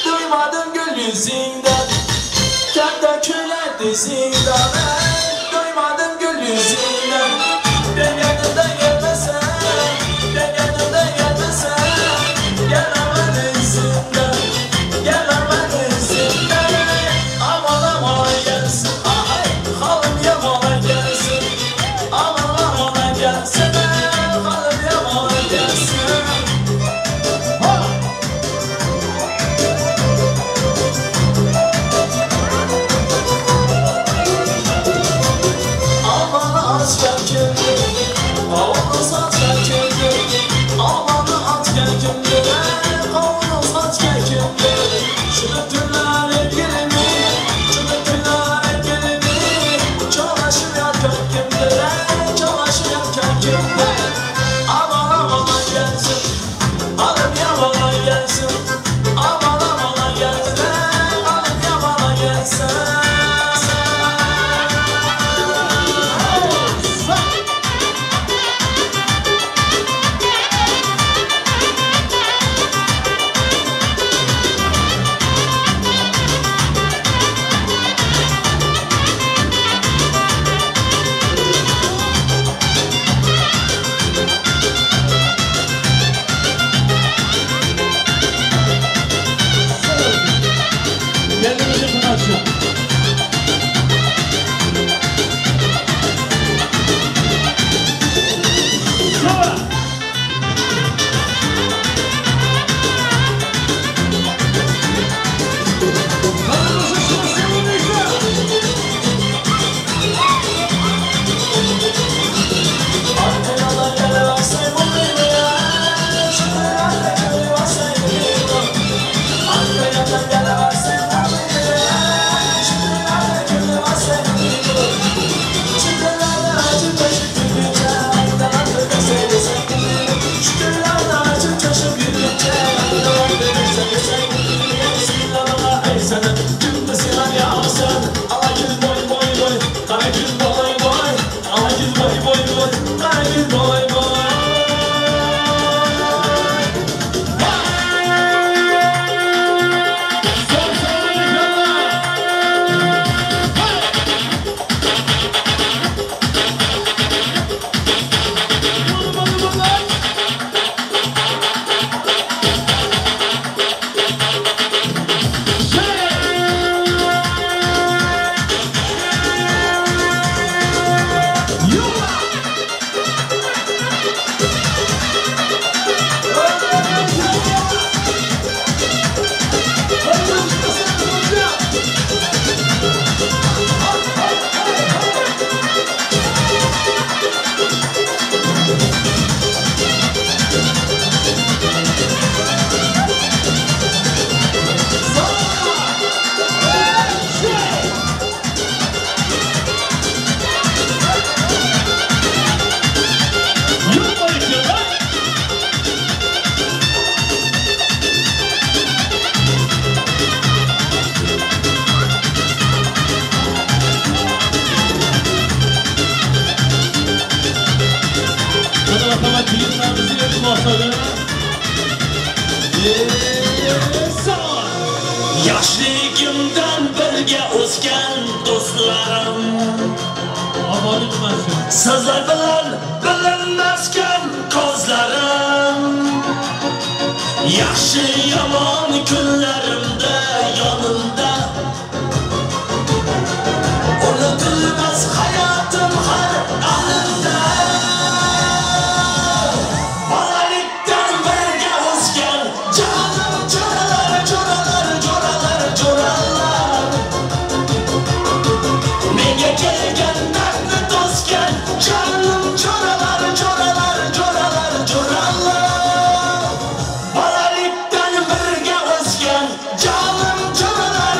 [SPEAKER 4] duymadım gül yüzünden. Katta kuyla dizinden, duymadım gül yüzünden. Ben yanımda gelmesen, ben yanımda gelmesen. Gel aman izinden, gel aman izinden. Aman aman gelsin, ay halım yaman gelsin. Aman aman gelsin, halım yaman gelsin. Amanı aç gel kimdir? Kavunu saç gel kimdir? Amanı aç gel kimdir? Kavunu saç gel kimdir? Şunu tüller elgilimi, şunu tüller elgilimi. Çamaşır yakan kimdir? Çamaşır yakan kimdir? Aman aman gelsin, alım yaman gelsin. Aman aman gelsin, alım yaman gelsin.
[SPEAKER 5] Kendimize sanatçı.
[SPEAKER 4] Yoshligimdan birga o'sgan. dostlarım. Sizler bilen bilinmezken kozlarım. Yaxshi yomon kunlarimda yonimda. Unutilmaz hayotim har onimda. Bolalikdan birga o'sgan jonim jo'ralar, jo'ralar, jo'ralar, jo'ralar. Menga kelgan dardni to'sgan jonim jo'ralar, jo'ralar, jo'ralar, jo'ralar. Bolalikdan birga o'sgan jonim jo'ralar.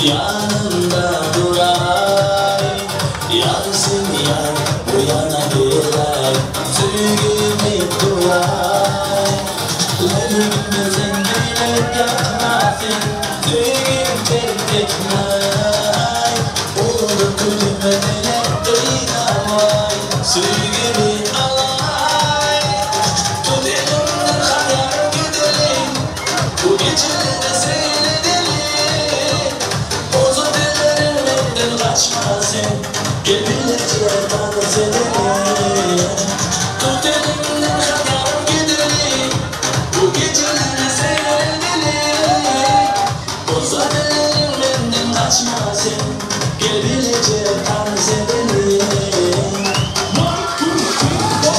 [SPEAKER 4] Yanımda duray Yansın yar bu yana gelay Sevgimi duray Lelimi zenginle yakmasın Sevgim terk etmey Olur gülmene kıynamay Sevgimi alay Tut elimden hayal gidelim Bu geceleri seyredelim Bozuk ellerin benden kaçmasın Gel birlikte dans edelim Tut elimden hayal gidelim Bu geceleri seyredelim Bozuk ellerin benden kaçmasın Gel birlikte dans edelim 1, 2, 3, 4.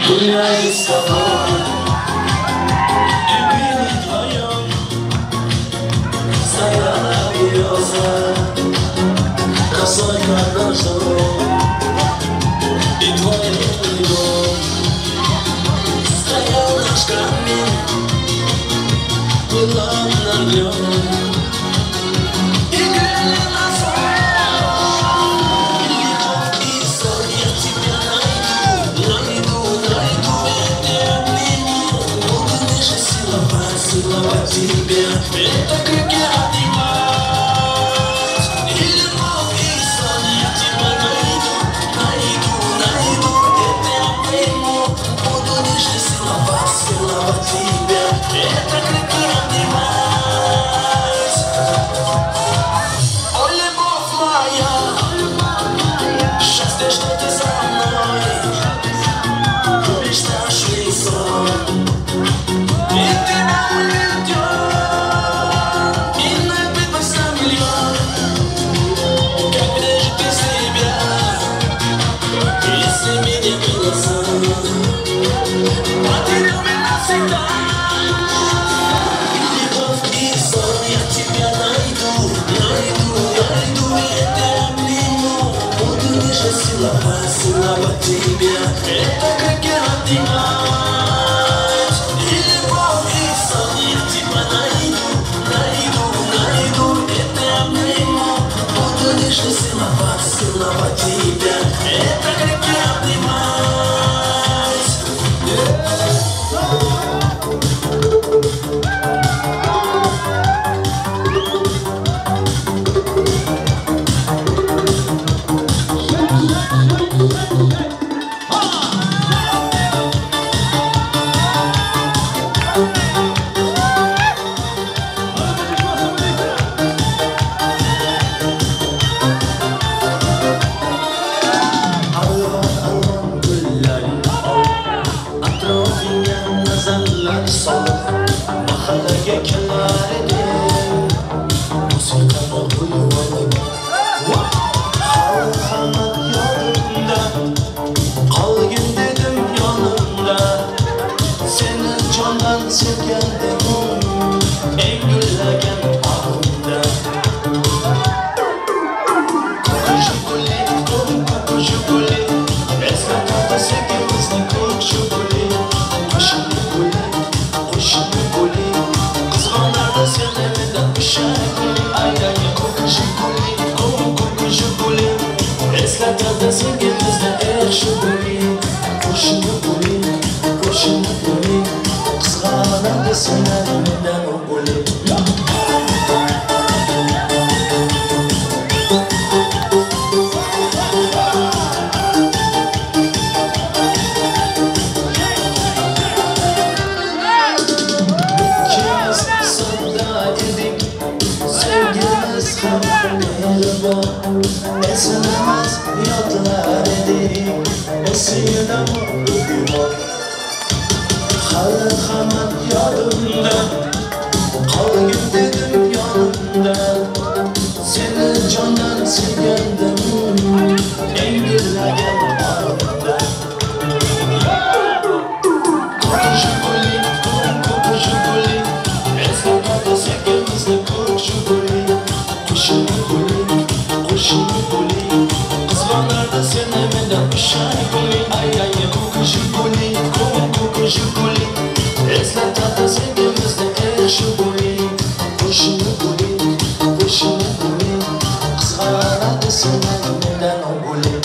[SPEAKER 4] Гуляю с тобой И были вдвоем Стояла береза Косой как дождем И твой белый дом Стоял наш камин Пылал огнем И грели нас Любовь и сон, я тебя найду, найду, найду, и обниму. Буду нежно целовать, целовать тебя. Это крики обнимать. И любовь, и сон, я тебя найду, найду, найду, и обниму. Буду нежно целовать, целовать тебя. Это крики обнимать. О, любовь моя, счастье, что ты со мной, любишь наш сон. И тебя уведет, и напитался миллион. Как же ты себя, если меня было сон, потерял меня всегда. Любовь и сон, я тебя найду, найду, найду, и это обниму. Буду нежно целовать, целовать тебя. Это крики обнимать. И любовь, и сон, я тебя найду, найду, найду, это обниму. Буду нежно целовать, целовать тебя. Это крики обнимать. Alvan alvan gullar Atrofingga nazarlar solib Mahallaga kelar edim Musiqani qo'yib olib Hali hamma yodimda Qolgin dedim yonimda Seni jondan sevgandim Eng gullagan og'imda Ko'k Jiguli, ko'k Jiguli, Eslatadi sevgimizni ko'k Jiguli. Qo'shini guli, qo'shini guli, Qizg'onardi seni mendan o'sha guli. Ay ay ko'k Jiguli, ko'k Jiguli, Eslatadi sevgimizni eh shu guli. Qo'shini guli, qo'shini guli, Qizg'onardi seni mendan u guli. İkimiz sodda edik, sevgimiz ham mehribon. Esimiz
[SPEAKER 21] Yodlar edik Esingdami uyg'oq Hali hamon yodimda Qolgin dedim yonimda Seni jondan sevgandim Engillagan onimda Ko'k Jiguli, ko'k Jiguli Eslatadi sevgimizni ko'k Jiguli Qo'shini guli, qo'shini guli Qizg'onardi seni mendan o'sha guli Ay ay ko'k Jiguli, ko'k Jiguli Eslatadi sevgimizni ey Jiguli Qo'shini guli, qo'shini guli Qizg'anadi seni mendan o guli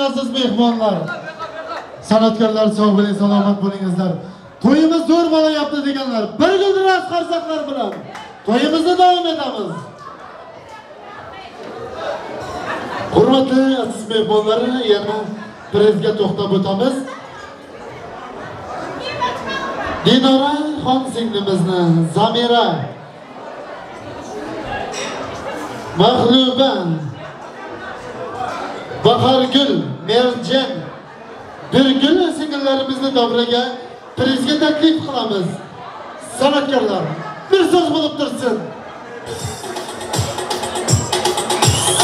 [SPEAKER 20] aziz mehmonlar. San'atkorlar sog' bo'ling, salomat bo'lingizlar. To'yimiz zo'r bo'layapti deganlar, bir guldiroz qarsaklar bilan to'yimizni davom etamiz. Hurmatli aziz mehmonlar, yana prizga to'xtab o'tamiz. Dinora xon singlimizni, Zamira, Mag'luba, Bahargul, Merjan, Birgul singillarimizni davraga prizga taklif qilamiz. San'atkorlar, bir so'z bo'lib tursin.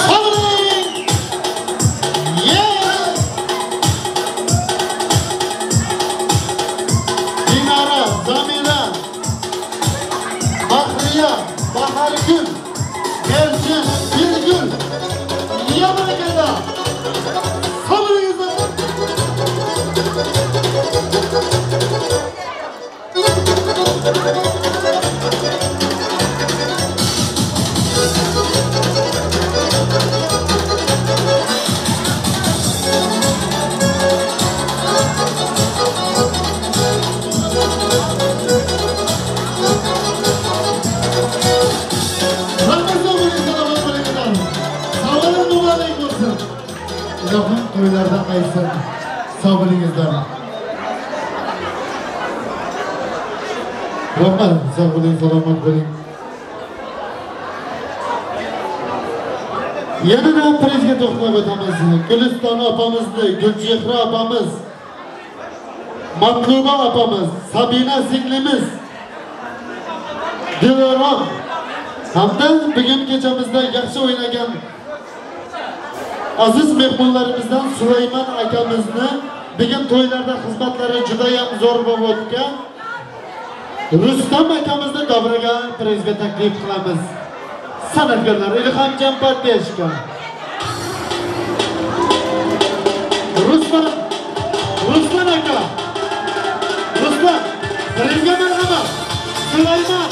[SPEAKER 20] Sabring! Yeah! Dinara, Zamira, Bahriya, Bahargul, Merjan, Birgul, niye barakada? Sabringizni! Ilohim to'ylardan qaytsin. Sog' bo'lingizlar. Rahmat, sog' bo'ling, salomat bo'ling. Yana prizga to'xtab o'tamiz. Guliston opamizni, Gulchehra opamiz, Matluba opamiz, Sabina singlimiz, Dilorom hamda bugun kechamizda yaxshi o'ynagan aziz mehmonlarimizdan Sulaymon akamizni bugun to'ylarda xizmatlari juda ham zo'r bo'lib o'tgan Rustam akamizni davraga prizga taklif qilamiz. San'atkorlar Ilhomjon Podeshka. Ruslan, Ruslan aka. Ruslan, prizga marhamat. Sulaymon.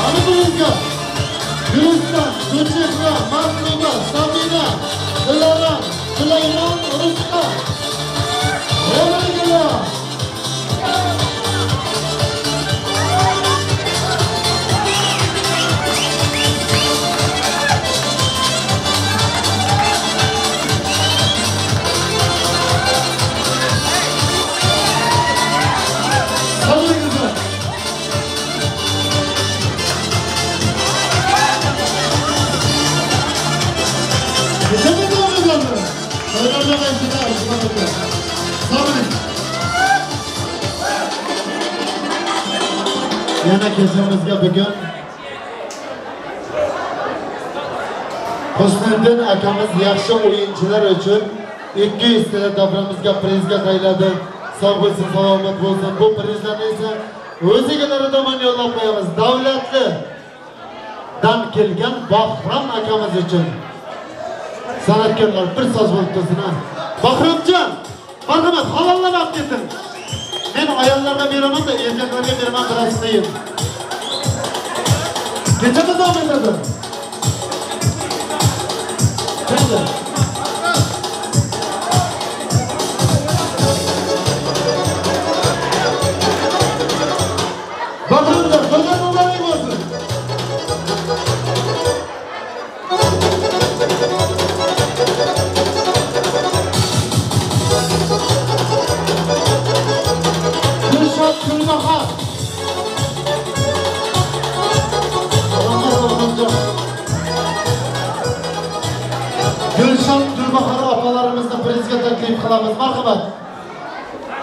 [SPEAKER 20] Anadolu'ya Gülistan, Gülçehra, Matluba, Sabina, Dilara, Süleyman, Ruslan. Eyvallah. Yana kechamizga bugun Husniddin akamiz yaxshi o'yinchilar uchun 200 ta davramizga prizga tayladi. Sog' bo'lsin, salomat bo'lsin. Bu prizlarni esa o'z egalari tomon yo'llab qo'yamiz. Davlatli dan kelgan Bahrom akamiz uchun. San'atkorlar bir so'z bo'lib tursin ha. Bahromjon, marhamat, halollab olib keting. Men ayollarga beraman da, erkaklarga beraman, biroz qiyin. Kechamiz davom etadi. Kecha. Bahromjon, to'ylar muborak bo'lsin. Gülbahar. Gülşan Gülbahar opalarimizni prizga taklif qilamiz. Marhamat.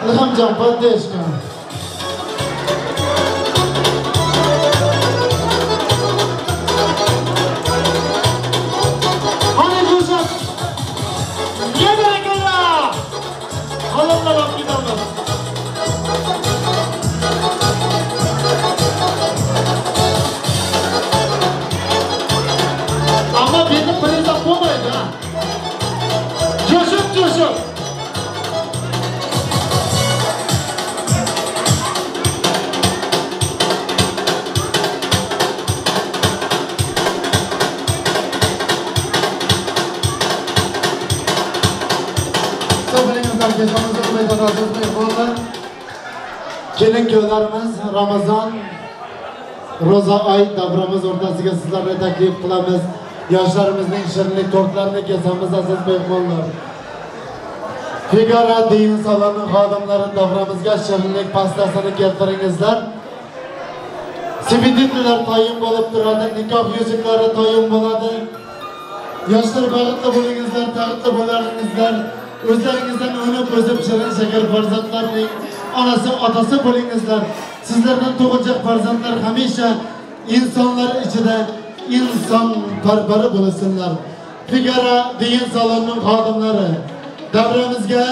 [SPEAKER 20] Ilhomjon Podeshka. Qani Gulshan? Ne barakalla! Halollab olib ketamiz. Ama beni priz olmaydı ha. Coşup coşup. Kechamiz davom etadi aziz mehmonlar. Kelin kuyovlarimiz Ramazon ro'za oy davramiz o'rtasiga sizlarni taklif qilamiz. Yoshlarimizning shirinlik tortlarini kesamiz aziz mehmonlar. Figara din saloni xodimlari davramizga shirinlik pastasini keltiringizlar. Sibiditlar tayin bo'lib turadi, nikoh yuzuklari tayin bo'ladi. Yoshlar baxtli bo'lingizlar, taxtli bo'laringizlar. O'zlaringizdan unib o'sib shirin shakar farzandlarning onasi, otasi bo'lingizlar. Sizlardan tug'ilajak farzandlar hamisha insonlar ichida inson parvari bo'lsinlar. Figara din salonining xodimlari davramizga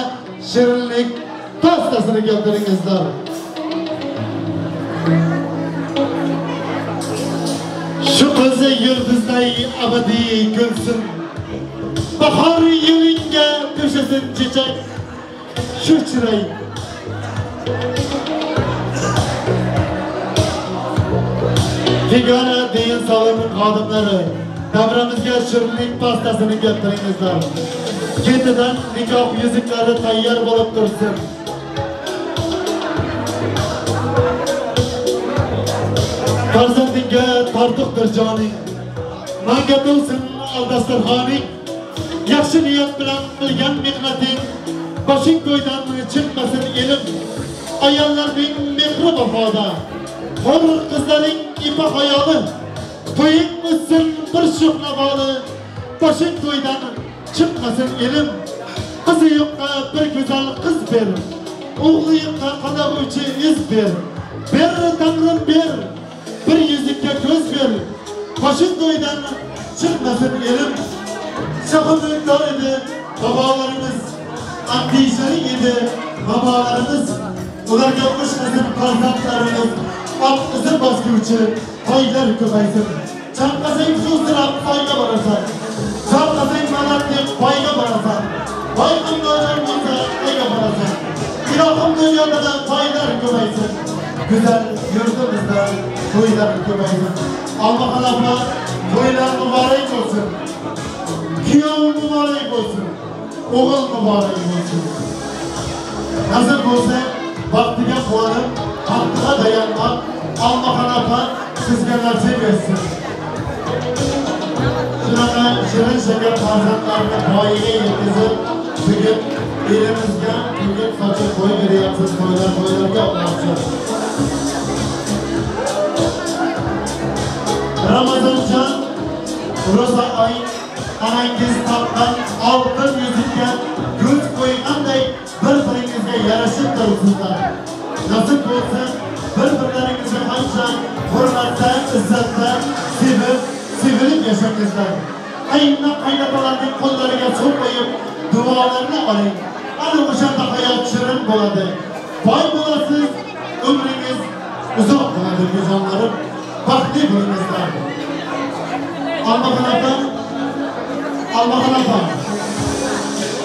[SPEAKER 20] shirinlik pastasini keltiringizlar. Shu qizi yulduzday abadiy kulsin. Bahor yo'lingga to'shasin chechak shu chiroy. Figara din salonining xodimlari davramizga shirinlik pastasini keltiringizlar. Ketidan nikoh yuzuklari tayyor bo'lib tursin. Farzandingga tortiqdir joning, manga to'lsin dasturxoning. Yaxshi niyat bilan qilgan mehnating, boshing to'ydan chiqmasin elim. Ayollarning mehri vafoda, hur qizlaring ipa hayoli. To'ying o'tsin bir shuh navoli, boshing to'ydan chiqmasin elim. Qizi yo'qqa bir go'zal qiz ber, o'g'li yo'qqa qadag'uvchi iz ber. Ber Tangrim ber, bir yuzukka ko'z ber, boshing to'ydan chiqmasin elim. Shohi mulkdor edi bobolarimiz, andishali edi babalarimiz. Ularga qo'shmasin farzandlarimiz, ot izi bosguvchi toylar ko'paysin. Chanqasang suvsirab soyga borasan, chanqasang madad deb boyga borasan. Boy qandojar bo'lsa qayga borasan. Ilohim dunyoda toylar ko'paysin, go'zal yurtimizda to'ylar ko'paysin. Alloh opa, to'ylar muborak bo'lsin. Kuyov muborak bo'lsin, o'g'il muborak bo'lsin. Nasib bo'lsa, baxtiga quvonib, baxtiga dayanmoq Alloh opa sizga nasib etsin. Shunaqa shirin shakar farzandlarni poyiga yetkazib, bugun elimizga bugun sochib qo'yib beryapsiz, to'ylar to'ylarga olmoqchi. Ramazonjon, ro'za oy anangiz taqqan oltin yuzukka ko'z qo'yganday bir-biringizga yarashib turibsizlar. Nasib bo'lsa, bir-birlaringizni qancha hurmatda, izzatda sevib, sevilib yashangizlar. Qayna qaynotalarning qo'llariga suv qo'yib, duolarni oling. Ana o'shanda hayot shirin bo'ladi. Boy bo'lasiz, umringiz uzoq bo'ladi, go'zallarım. Baxtli bo'lingizlar. Allohdan Allohdan opa,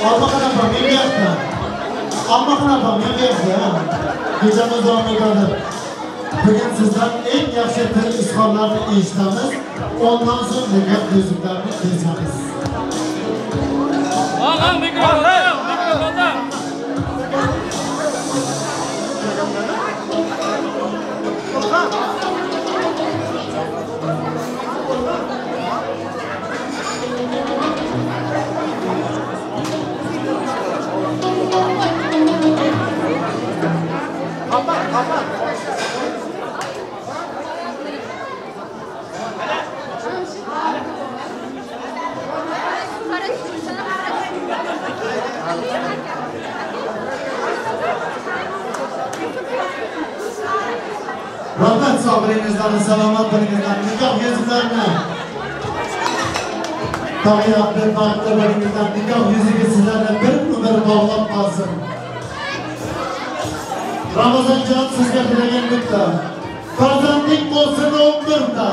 [SPEAKER 20] Allohdan opa, men bu yoqda. Allohdan opa, men bu yoqda. Kechamiz davom etadi. Bugun sizdan eng yaxshi til izhorlarni eshitamiz. Ondan so'ng nikoh yuzuklarini kesamiz.
[SPEAKER 1] Og'a, mikrofonda, mikrofonda.
[SPEAKER 20] Rahmat sobringizlarni, salomat bo'lingizlar. Nikoh yuzuklarini taqyapti, baxtli bo'lingizlar. Nikoh yuzugi sizlarni bir umr bog'lab qolsin. Ramazonjon, sizga tilagan bitta. Farzanding bo'lsin 11ta.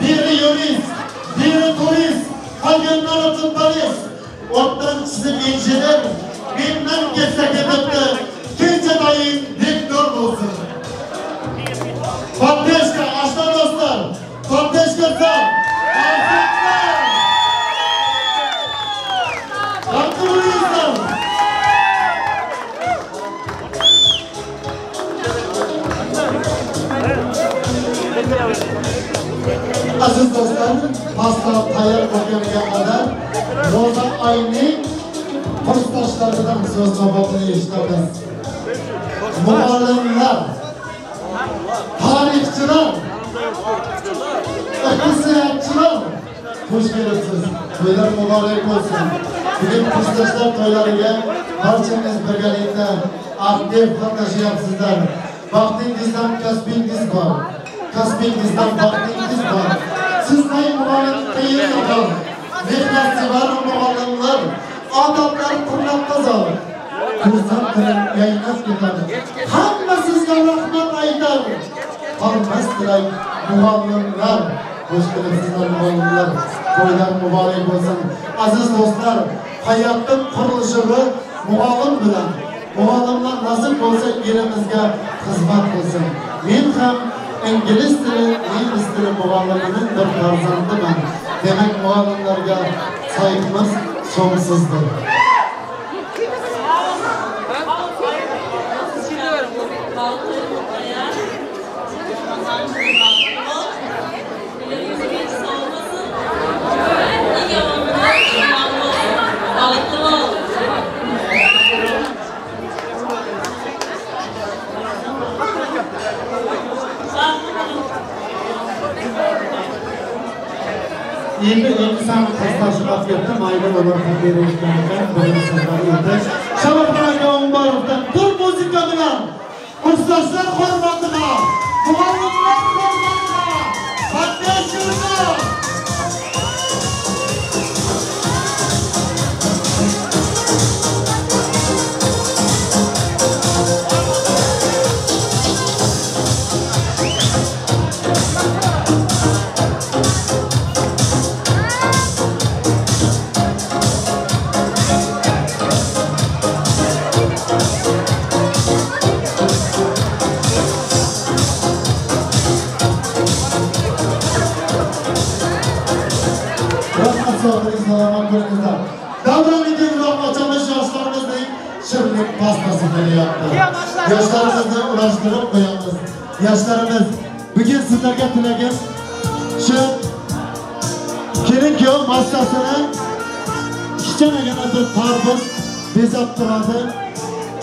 [SPEAKER 20] Biri yurist, biri turist, qolganlari futbolist. O'tdan chizib injener, mendan ketsa ketibdi. Kecha daying direktor bo'lsin. Poddeşka, aşna dostlar. Poddeşka sağ. Alsınlar. Hakkı buyursunlar. Aziz do'stlar, pasta tayyor bo'lganiga qadar Ro'za oyining kursdoshlaridan so'z navbatini eshitamiz. Muallimlar, tarixchilar, iqtisodchilar, xush kelibsiz. To'ylar muborak bo'lsin. Bugun kursdoshlar to'ylariga barchangiz birgalikda aktiv qatnashyapsizlar. Baxtingizdan kasbingiz bor. Kasbingizdan baxtingiz bor. Sizday muallim qiyin topar. Mehnatsevar muallimlar, odoblar qurmoqqa zor. Ko'rsam tilim yaynab ketar. Hamma sizga rahmat aytar. Qolmas tilak muallimlar. Xush kelibsizlar muallimlar. To'ylar muborak bo'lsin. Aziz do'stlar, hayotning qurilishini muallim bilan, muallimlar nasib bo'lsa elimizga xizmat qilsin. Men ham ingliz tili, nemis tili muallimining bir farzandiman. Demak, muallimlarga saygimiz so'ngsizdir. Endi inson kursdoshlar ketdi, mayli ular ham berishgan ekan, bugun so'zlar o'tdi. Sharafxon aka Umbarovdan tur muzika bilan kursdoshlar hurmatiga, muallimlar hurmatiga, qatnashuvchilar. Davrani kengroq ochamiz, yoshlarimizning shirinlik pastasi kelyapti. Yoshlarimizni ulashtirib qo'yamiz. Yoshlarimiz, bugun sizlarga tilagim shu kelin kuyov massasini kichkinagina bir tarvuz bezab turadi.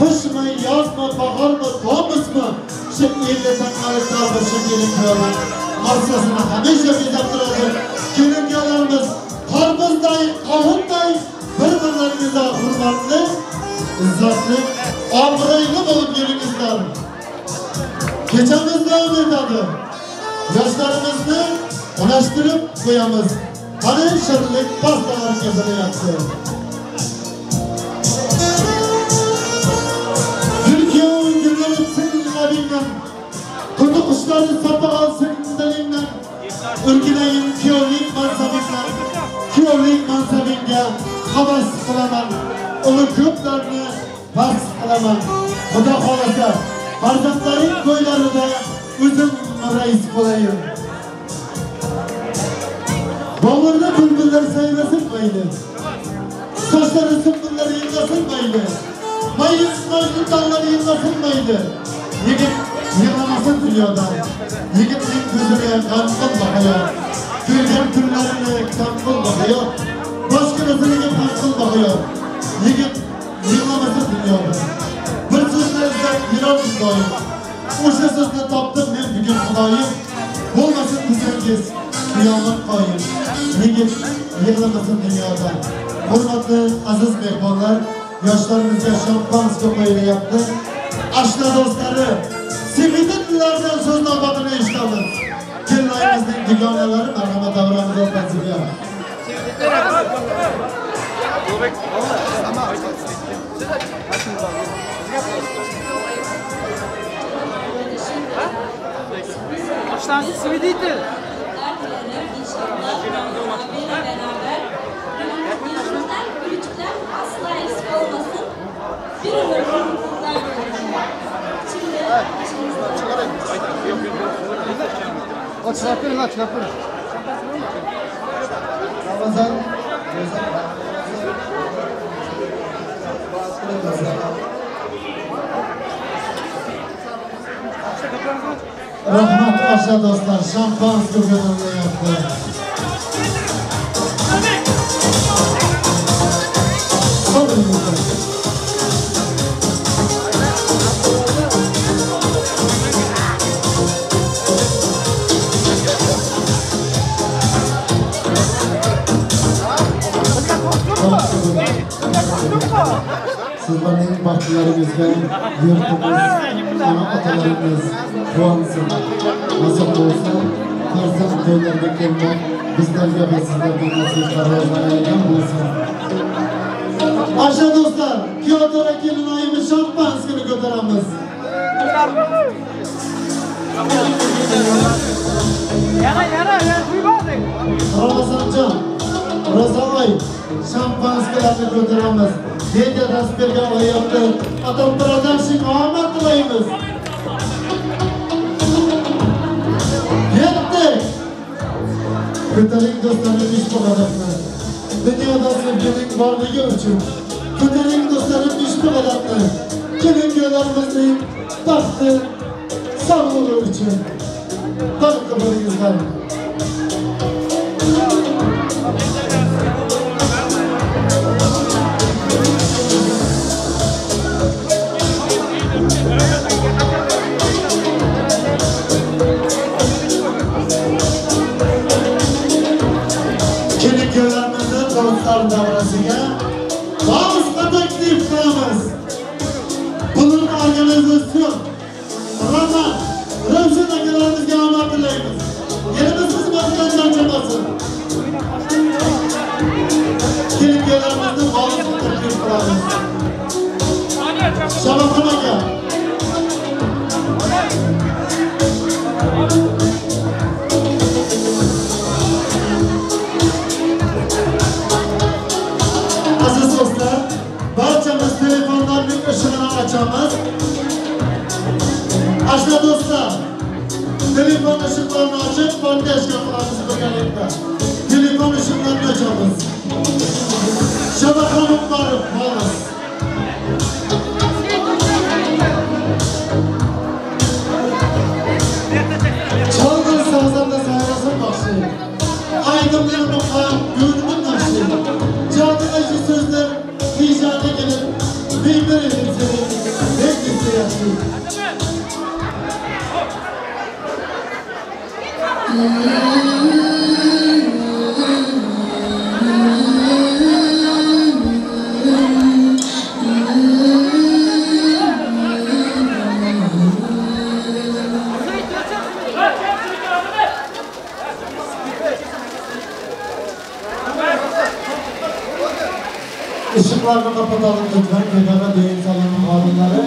[SPEAKER 20] Qishmi, yozmi, bahormi, tomizmi, shu 50 tangalik tarvuz shu kelin kuyovning massasini hamisha bezab turadi. Kelin kuyovlarimiz tarvuzday, qovunday bir-birlaringizga hurmatli, izzatli, obro'li bo'lib yuringizlar. Kechamiz davom etadi. Yoshlarimizni ulashtirib qo'yamiz. Qani shirinlik pastalar kesilyapti. Gul gullanib sening labingdan, quti qushlari sapa olsin dilingdan, urgilayin kuyovlik mansabingdan, kuyovlik mansabingga havas qilaman, uni ko'plarni past qilaman. Xudo xolasa, farzandlaring to'ylarida o'zim rais bo'layin. Bog'larda bulbullar sayrasin mayli, sochlari sumbullar yig'lasin mayli, maylis majnun tog'lar yig'lasin mayli. Yigit yig'lamasin dunyoda, yigitning ko'zini g'am qilma hayot, ko'rgan kunlarini kam qilma hayot, boshqasini ham qilma hayot. Yigit yig'lamasin dunyoda. Bir so'zni izlab yurardim doim, o'sha so'zni topdim men bugun Xudoyim. Bo'lmasin desangiz qiyomat qoyim. Yigit yig'lamasin dunyoda. Hurmatli aziz mehmonlar, yoshlarimizga shampanskiy qo'yilyapti. Ashna do'stlari, sevgililardan so'z navbatini eshitamiz. Kelinlarimizning dugonalari marhamat davramiz o'rtasiga.
[SPEAKER 10] Başlangıç свидетель.
[SPEAKER 7] Yüzünden gülücükler asla eksik olmasın. Bir ömür mutluluklar dilerim. Şimdi
[SPEAKER 20] Ramazan, Rahmat. Aka do'stlar, shampanskiy ko'tarilyapti. Sizlarning baxtlaringizga yurtimiz, ona otalarimiz quvonsin. Nasib bo'lsa, farzand to'ylarga kelmoq bizlarga va sizlarga nasib rivojlanayotgan bo'lsin. Asha do'stlar, kuyovto'ra kelinoyimiz shampanskini ko'taramiz.
[SPEAKER 10] Yana, yana, yana quymadik.
[SPEAKER 20] Ramazonjon, Ro'za oy shampanskilarni ko'taramiz. Media tasvirga olyapti. Atom Production omad tilaymiz. Yetdik. Ko'taring do'stlarim ushbu qadamni. Dunyoda sevgining borligi uchun. Ko'taring do'stlarim ushbu qadamni. Kelin kuyovlarimizning baxti, sog'lig'i uchun. Baxtli bo'lingizlar. Kelin kuyovlarimizni do'stlar davrasiga vosita taklif qilamiz. Bugun organizasyon Rama, Ravshan akalarimizga omad tilaymiz. Elimiz xizmatidan charchamasin. Kelin kuyovlarimizni vosita taklif qilamiz. Shabafxon aka. Aziz do'stlar, barchamiz telefonlarning ışığını açamiz. Aşna do'stlar, telefon ışıklarını açıp poddeşka qilamiz birgalikda. Telefon ışıklarını açamiz. Shabafxon Umarov, xolos. Chalg'in sazanda sayrasin baxshi. Aydınlar muqam, gönlümün nakşi. Canlı sözler hicana gelip, bir elim seni, herkese yaşlı. Işıklarını kapatalım lütfen. Köteme düğün salonu kadınları.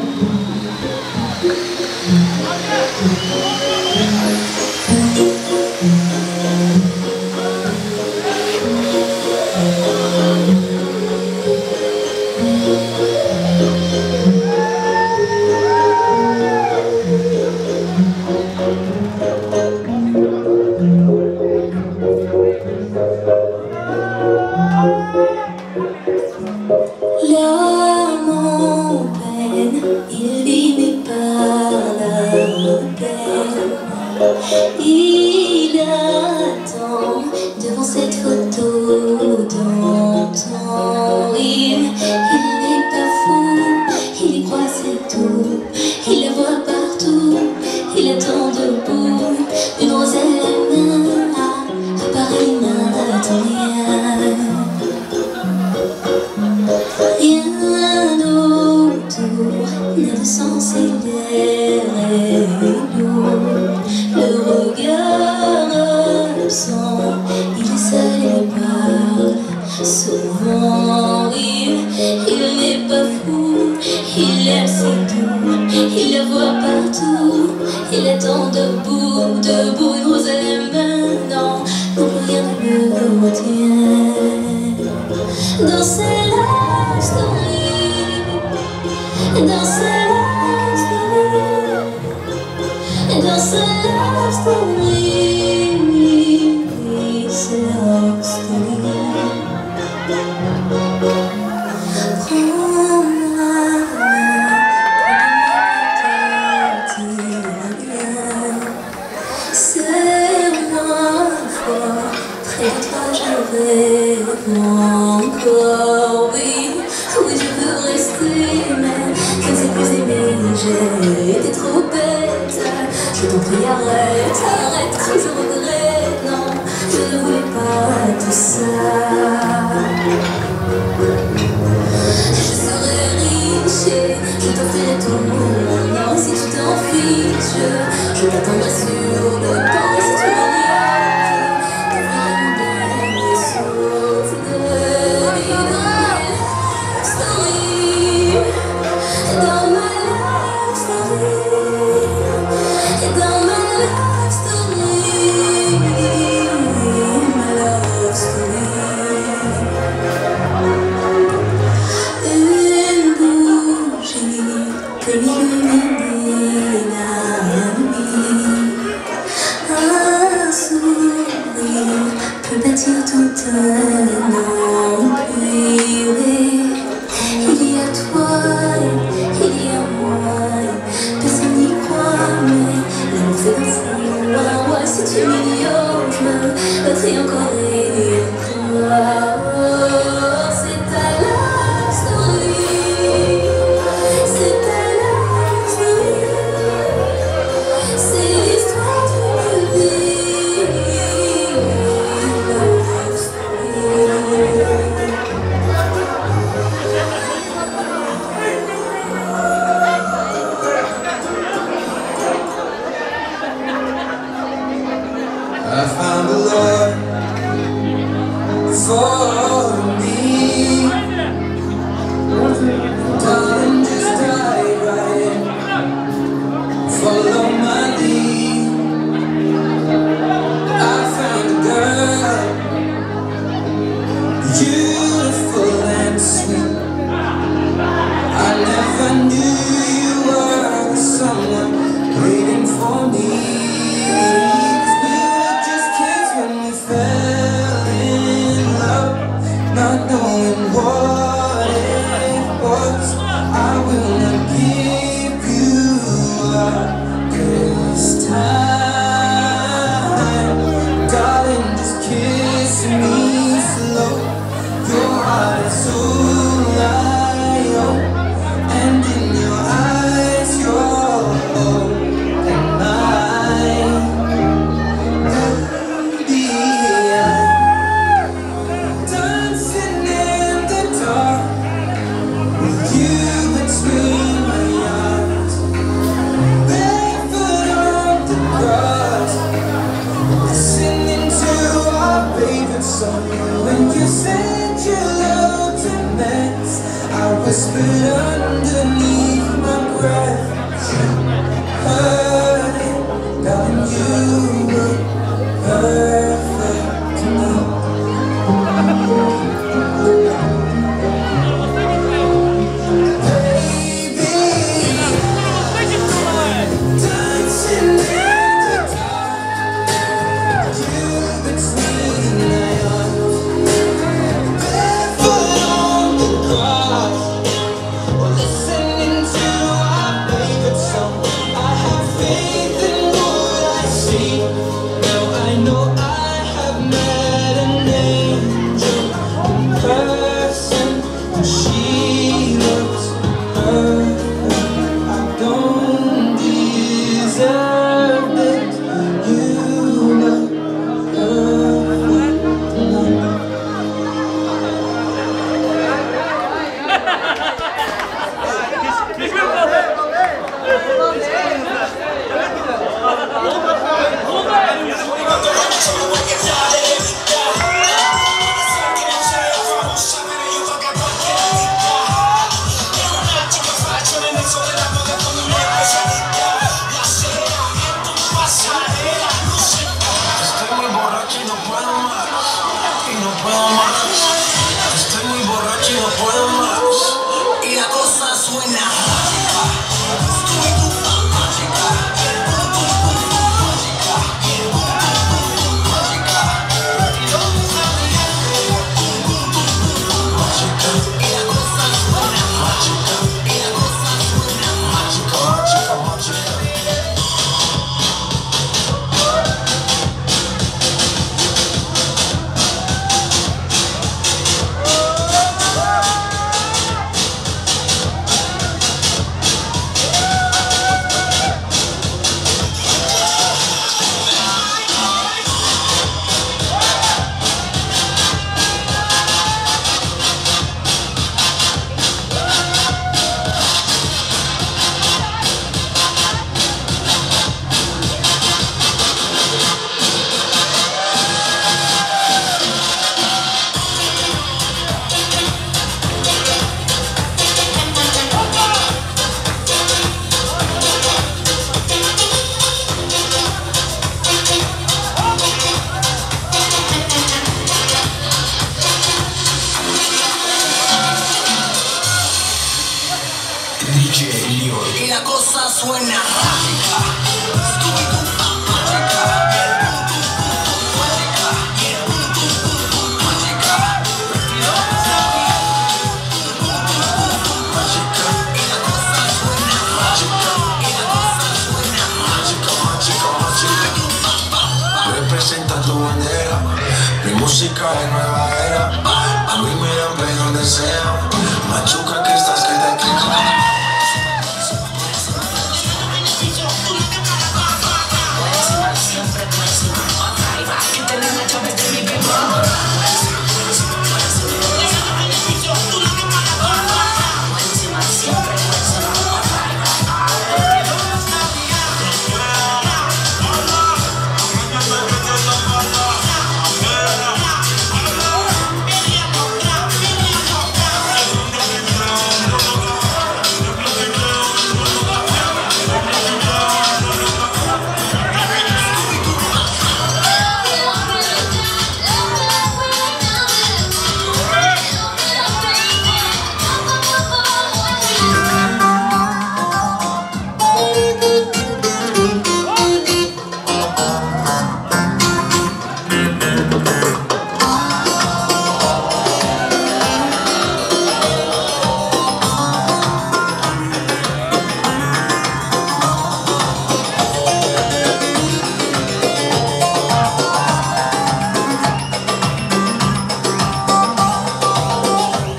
[SPEAKER 15] L'homme en peine, il vit mais par la peine. Il attend devant cette photo d'antan. Il n'est pas fou, il y croit c'est tout. Il la voit partout, il attend debout. Une rose à la main, à Paris n'attend rien. Rien autour n'a de sens et l'air est lourd. Le regard absent, il est seul et parle souvent. Il n'est pas fou, il aime c'est tout. Il la voit partout, il attend debout, debout, une rose à la main. Non, non, plus rien ne le retient. Dans sa love story, dans sa love story, dans sa love story, sa love story. Prends ma main, prends-moi, tout ira bien. Encore, oui, oui, je veux rester, mais je ne sais plus aimer. J'ai été trop bête. Je t'en prie, arrête, arrête, comme je regrette. Non, je ne voulais pas tout ça. Je serai riche et je t'offrirai tout mon or. Si tu t'en fiches, je t'attendrai sur le pont. Et si tu m'ignores, je t'offrirai mon dernier souffle de vie dans ma love story. Dans ma love story. Dans ma love story. Ma love story. Une bougie peut illuminer la nuit. Un sourire peut bâtir tout un empire. Il y a toi, il y a moi. Personne n'y croit, mais l'amour fait d'un fou un roi. Si tu m'ignores, je me battrai encore et encore. C'est ta love story. C'est ta love story. C'est l'histoire d'une vie. Love story.
[SPEAKER 4] I found a love for me. Darling, just dive right in. Follow my lead. I found a girl, beautiful and sweet. I never knew you were the someone waiting for me. 'Cause we were just kids when we fell in love, not knowing what it was. I will not give you up this time. Darling, just kiss me slow. Your heart is all I own, and in your eyes, you're holding mine. Baby, I'm dancing in the dark with you between my arms.
[SPEAKER 21] suena mágica. Scooby-Doo, mágica. El pum pum pum pum mágica. Y el pum pum pum pum mágica. Pum pum pum pum mágica. Y la cosa suena mágica. Y la cosa suena mágica, mágica, mágica.
[SPEAKER 11] Representa tu bandera, mi música de nueva era. A mí me dan play donde sea. Machuca que estás que te quita.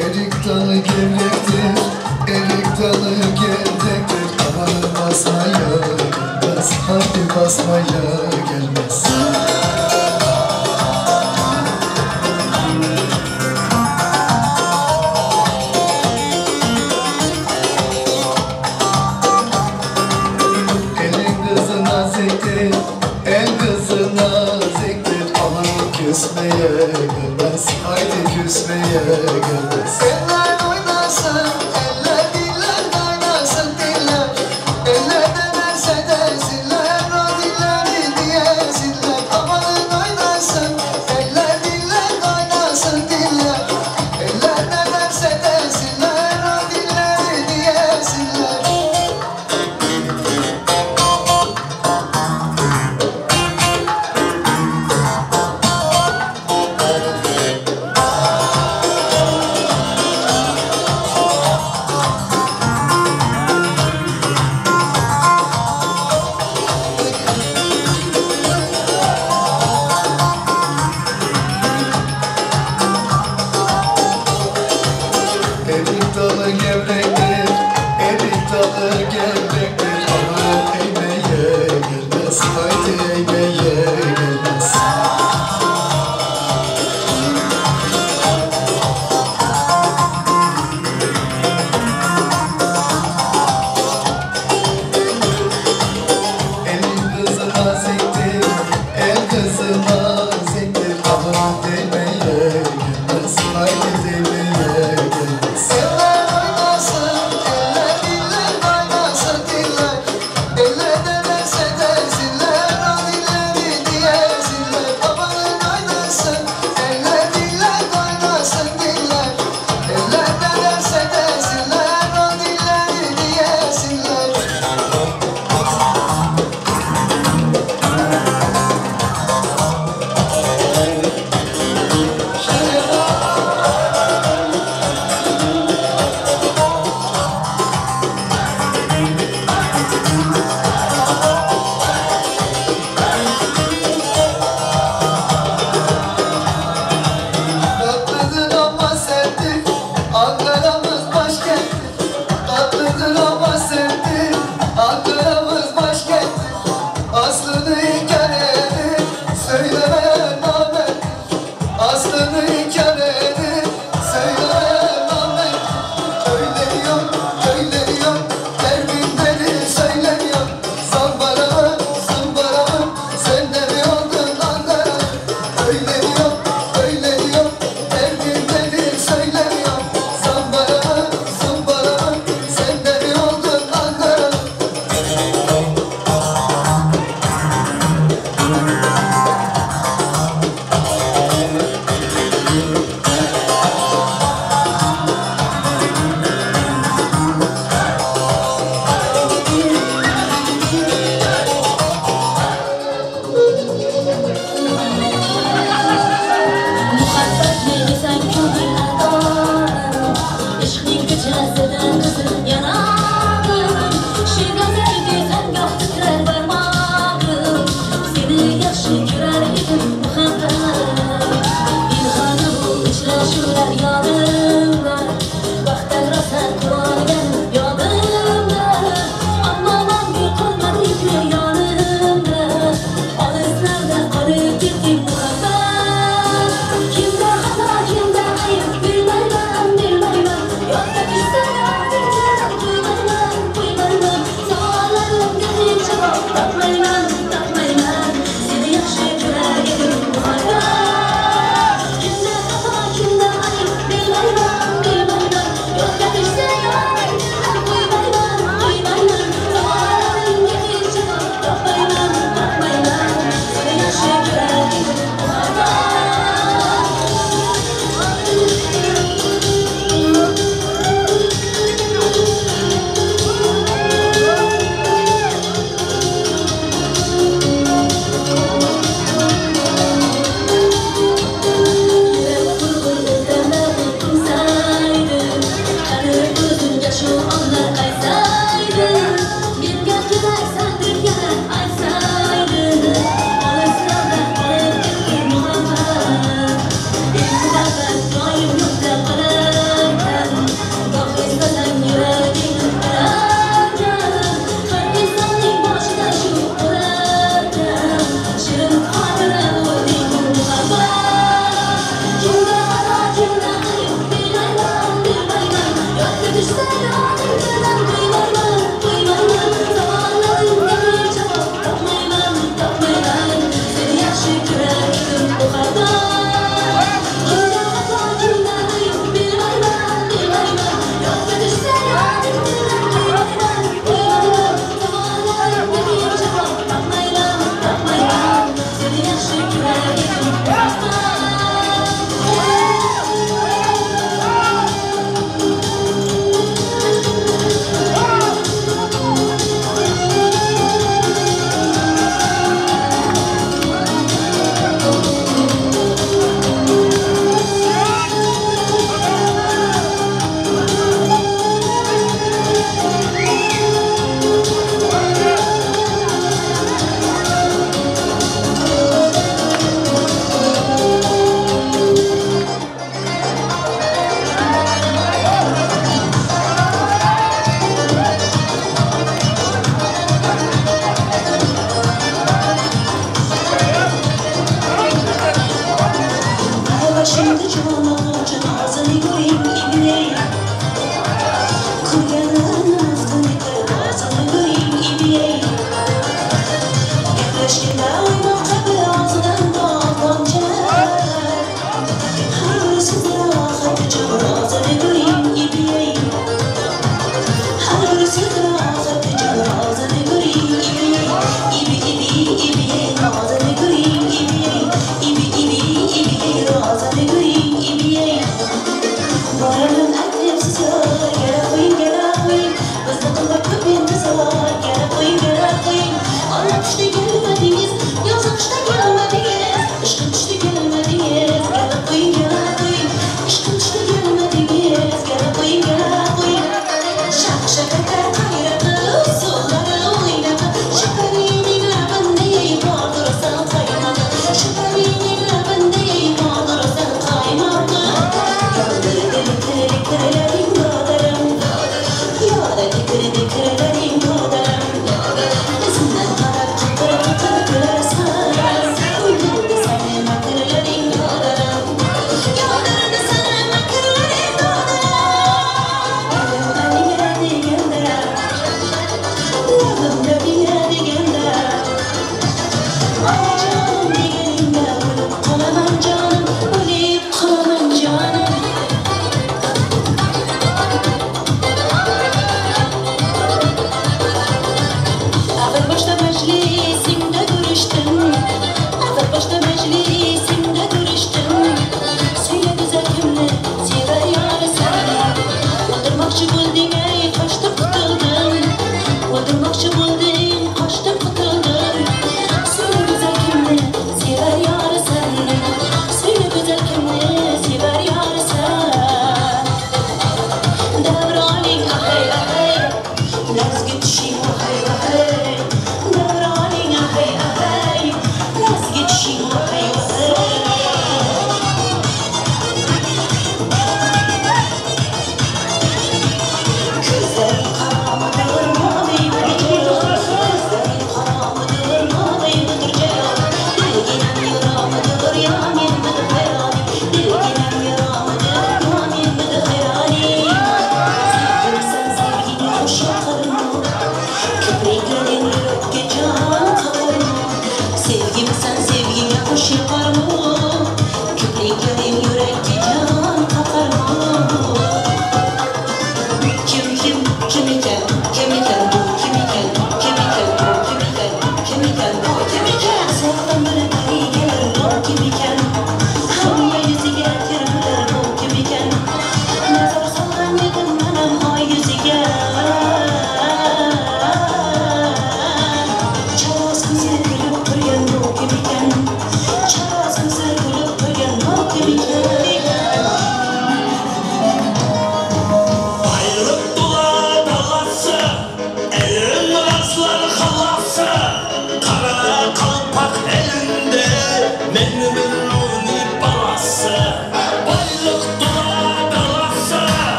[SPEAKER 16] Erik dalı gevrektir, erik dalı gevrektir. Amanın basmaya gelmez, hadi basmaya gelmez. Elin kızı naziktir, el kızı naziktir. Amanın küsmeye gelmez, haydi küsmeye gelmez. Eller oynasın, eller diller kaynasın diller. Eller ne derse desinler, o dilleri diyesinler. Amanın oynasın, eller diller kaynasın diller. Eller ne derse desinler, o dilleri diyesinler.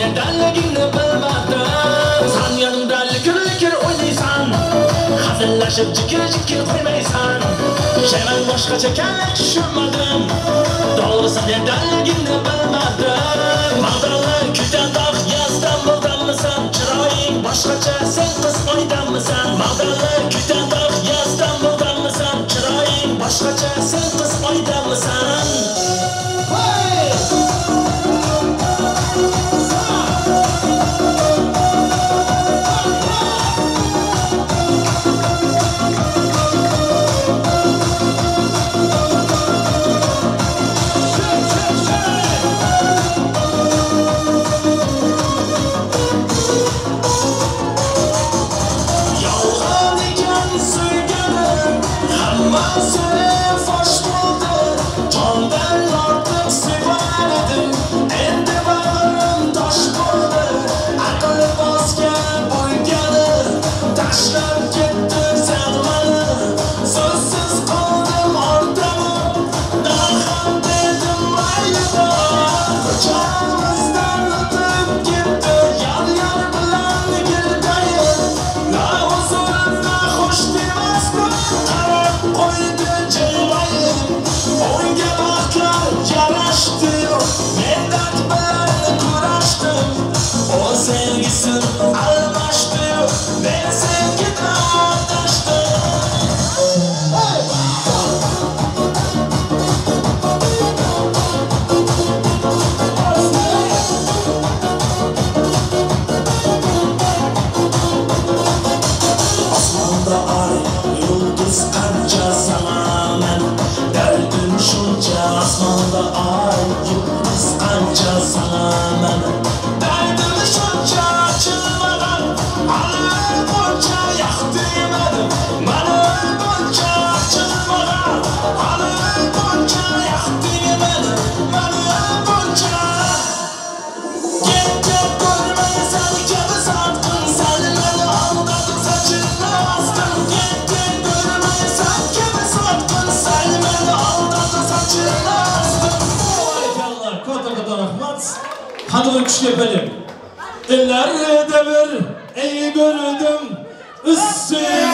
[SPEAKER 4] Nedenligini bilmedim. Sen yanımda likir likir oynaysan, Hazırlaşıp cikir cikir koymaysan. Hemen başkaca kelle düşünmedim. Doğrusu nedenligini bilmedim. Mağdurlu külden dağ yazdan buldan mısın? Çırayın başkaca sen kız oydan mısın? Mağdurlu külden dağ yazdan buldan mısın? Çırayın başkaca sen kız oydan mısın? Hey!
[SPEAKER 5] Hanımın küşü yapalım. Ellerde bir ey gördüm üstüne.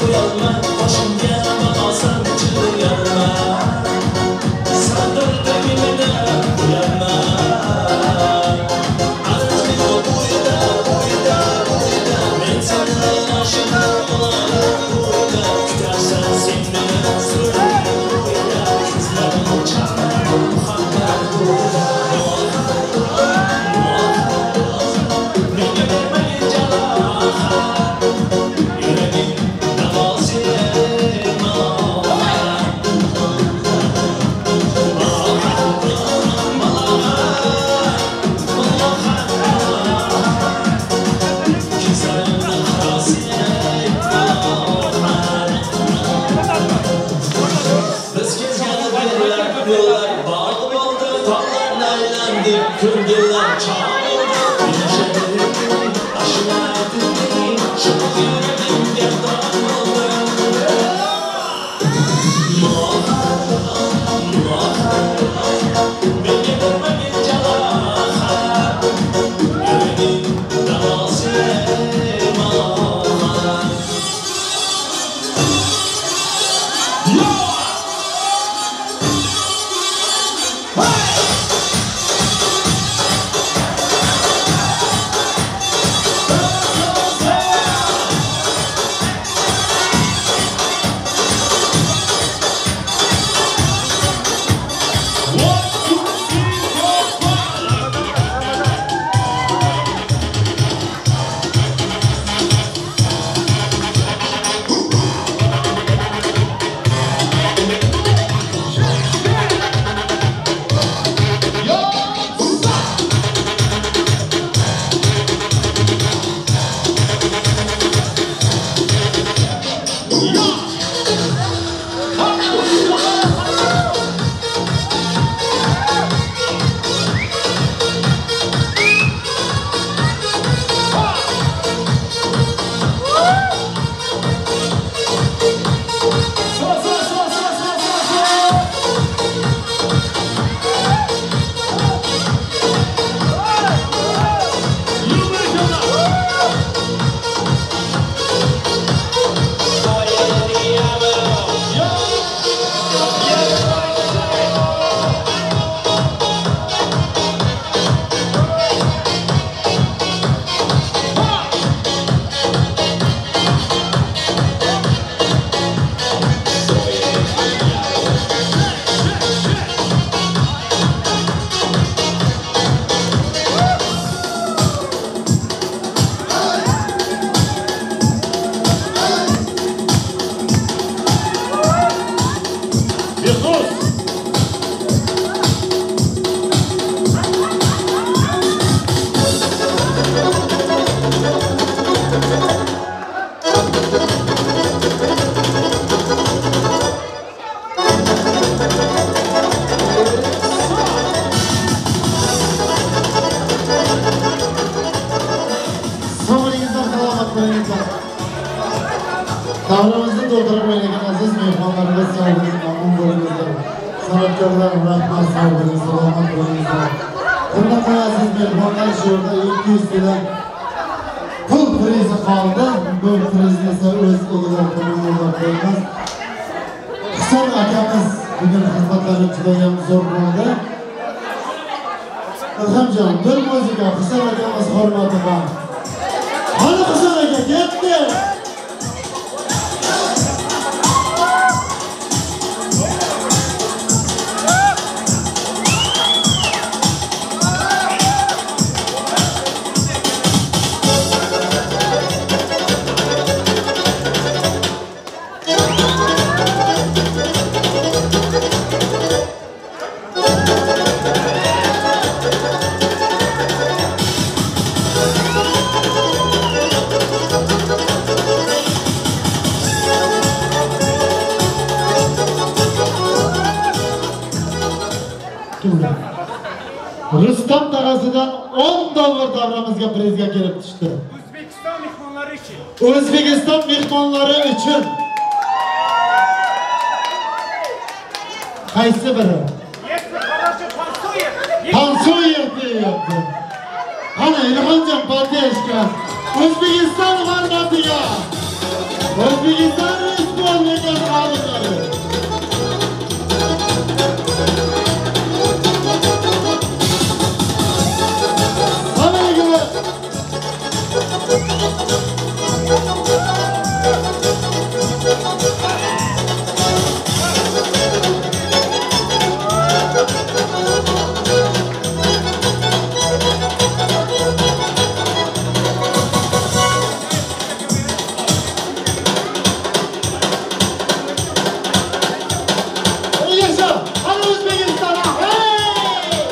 [SPEAKER 4] Uyalma, boshimga balosan chillayalma. Sadirda meni uyalma. Archlik bo'yida, bo'yida, bo'yida men seni oshig'im bo'laman bo'yida. Kutarsan sen meni surib bo'yida. Ko'zlarim chaqnar muhabbat bo'yida. Menga bermagin jarohat, yuragim davosi malohat. Malohat, malohat, malohat. Ko'zlarimni qarosi malohat. Biz kezgan yerlar, yo'llar bog' bo'ldi, tog'larni aylandik, ko'ngillar chog' bo'ldi. Ashula aytding, shu yuragimga dog' bo'ldi. Menga bermagin jarohat, yuragim davosi malohat.
[SPEAKER 20] Sog'lig'ingizdan salomat bo'lingizlar. Davramizni to'ldirib o'ynagan aziz mehmonlarimiz sog' bo'ling, omon bo'lingizlar. San'atkorlar rahmat, sog' bo'ling, salomat bo'lingizlar. Bunaqa aziz mehmonlar shu yerda 200 so'mdan pul prizi qoldi. Bu prizni esa o'z egalari tomonidan yo'llab qo'yamiz. Husan akamiz bugun xizmatlari juda ham zo'r bo'ldi. Ilhomjon, bir muzika Husan akamiz hurmatiga. Qani Husan aka ketdi. Rustam tog'asidan 10 dollar davramizga prizga kelib tushdi.
[SPEAKER 10] O'zbekiston mehmonlari uchun.
[SPEAKER 20] O'zbekiston mehmonlari uchun. Qaysi biri?
[SPEAKER 10] Если хорошо танцует,
[SPEAKER 20] Tansuyev deyapti. Qani Ilhomjon поддержка. O'zbekiston hurmatiga. O'zbekiston O'zbekiston xodimlari. Hammaga Yasha! Hadi O'zbekiston! Hey!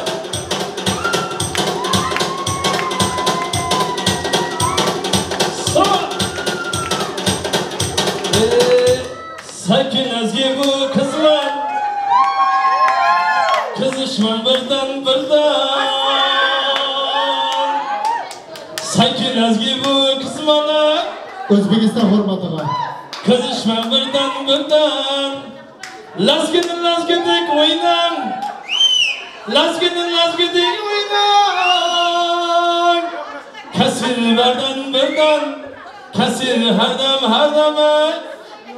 [SPEAKER 4] Sakin ezgi bu kızlar Kızışman birden birden Sakin ezgi bu kızmana
[SPEAKER 20] O'zbekiston hurmatiga.
[SPEAKER 4] Kızışman birden birden Lazginin lazgidek oynan Lazginin lazgidek oynan Kesir birden birden Kesir her dem her deme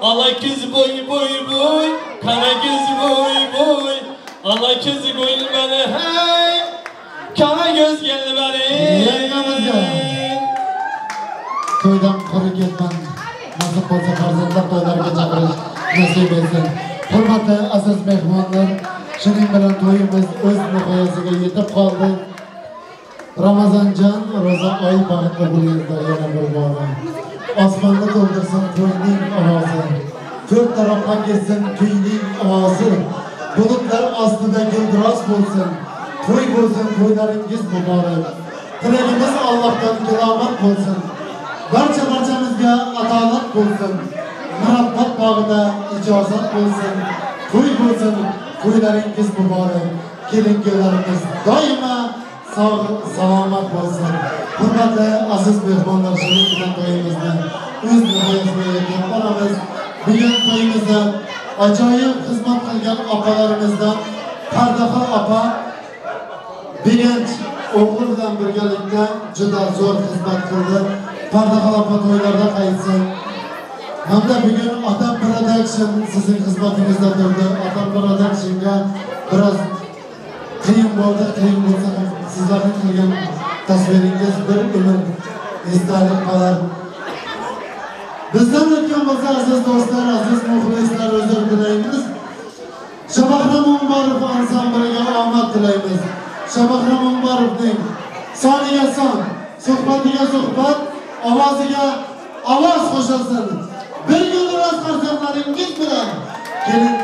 [SPEAKER 4] Ala kız boy boy boy Kara kız boy boy Ala kız gül beni hey Kara göz gel beni
[SPEAKER 20] Yangamizga. To'ydan quruq ketman. Nasib bo'lsa farzandlar to'ylariga chaqirish nasib etsin. Hurmatli aziz mehmonlar, shuning bilan to'yimiz o'z nihoyasiga yetib qoldi. Ramazonjon, ro'za oy baxtli bo'linglar yana bir bora. Osmonni to'ldirsin to'yning ovozi. To'rt tarafga ketsin kuyning ovozi. Bulutlar ostida guldiroz bo'lsin. To'y bo'lsin, to'ylaringiz muborak. Tilagimiz Allohdan kalomat bo'lsin. Barcha barchamizga adolat bo'lsin. Muhabbat bog'ida ijozat bo'lsin. To'y bo'lsin, to'ylaringiz muborak. Kelin kuyovlarimiz doimo sog' salomat bo'lsin. Hurmatli aziz mehmonlar, shuning bilan to'yimizni o'z nihoyasiga yetkazib boramiz. Bugun to'yimizda ajoyib xizmat qilgan opalarimizdan Pardaxol opa Begench o'g'li bilan birgalikda juda zo'r xizmat qildi. Pardaxol opa to'ylarda qaytsin. Hamda bugun Otam Production sizning xizmatingizda turdi. Otam Productionga biroz qiyin bo'ldi, qiyin bo'lsa ham sizlarning qilgan tasviringiz bir umr esdalik qolar. Bizdan o'tgan bo'lsa aziz do'stlar, aziz muxlislar, uzr tilaymiz. Shabahram Umbarov ansambliga omad tilaymiz. Shabahram Umbarovning soniga son, suhbatiga suhbat, ovoziga ovoz qo'shilsin. Bir guldiroz qarsaklaringiz bilan kelin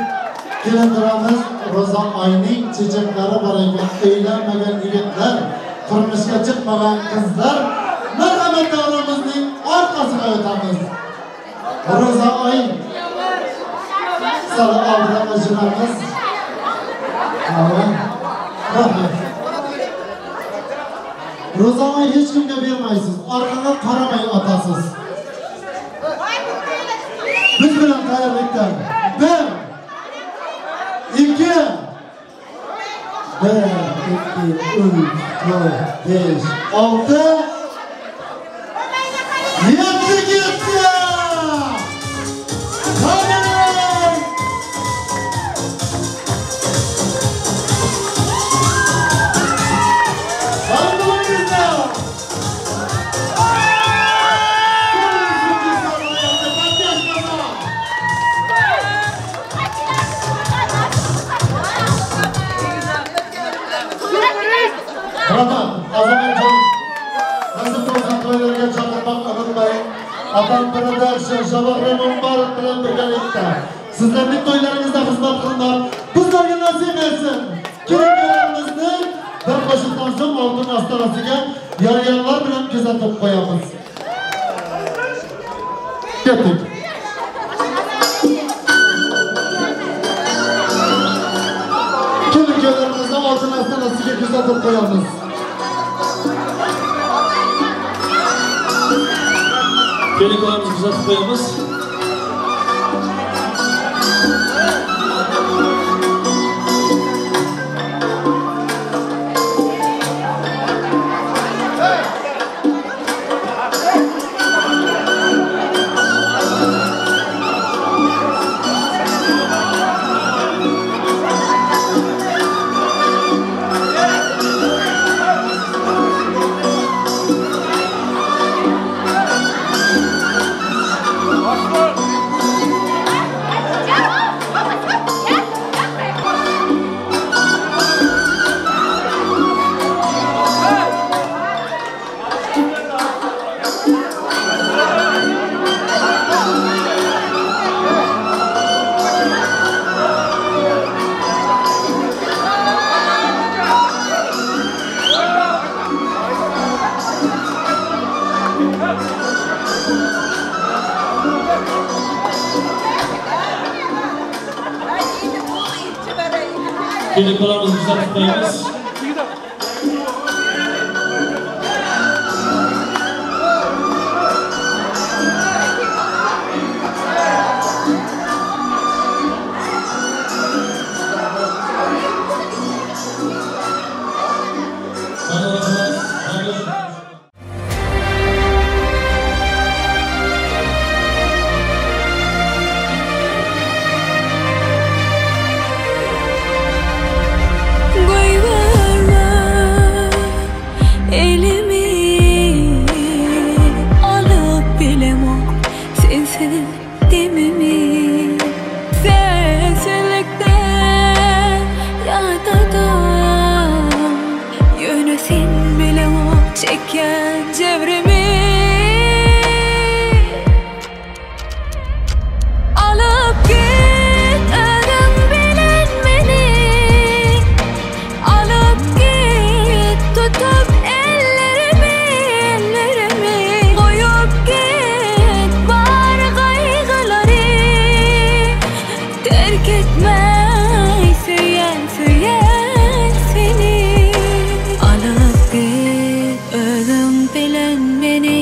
[SPEAKER 20] kelintiramiz. Ro'za oyning chechaklari bor ekan, uylanmagan yigitlar, turmushga chiqmagan qizlar, marhamat davramizning orqasiga o'tamiz. Ro'za oy sal oldinga yuramiz. Rahmat. Ro'za oy hech kimga bermaysiz, orqaga qaramay otasiz. Biz bilan tayyorlikda. 1 2 1 2 3 4 5 6 7 ketdi. Qani! Qani! Rahmat, Azamatjon. Nasib bo'lsa to'ylarga chaqirmoq unutmang. Otam Production Shabahram Umbarov bilan birgalikda sizlarning to'ylaringizda xizmat qilmoq bizlarga nasib etsin. Kelinlarimizni bir qo'shiqdan so'ng oltin ostonasiga yor-yorlar bilan kuzatib qo'yamiz. Ketdik. Kelinlarimizni oltin ostonasiga kuzatib qo'yamiz.
[SPEAKER 4] Kelinlarimizni kuzatib qo'yamiz.
[SPEAKER 5] Kelin kuzatib qo'yamiz.
[SPEAKER 18] Goýberme elimi alyp bilemok sensiz demimi Sensizlikden ýadadan Ýöne sen bilemok çekýän jebrimi Alyp git özüň bilen meni Alyp git tutup ellerimi ellerimi Goýup git bar gaýgylary Terk etmeý söýen söýen seni Alyp git özüň bilen meni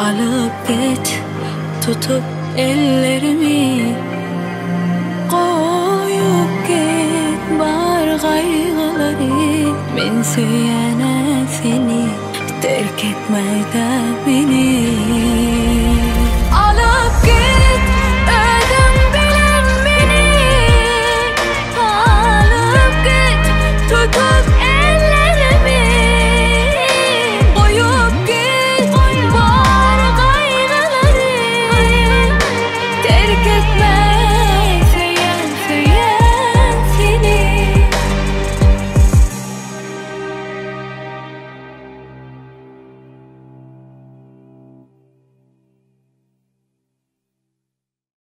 [SPEAKER 18] Alyp git tutup ellerimi Goýup git bar gaýgylary Men söýene seni Terk etmeý-de meni.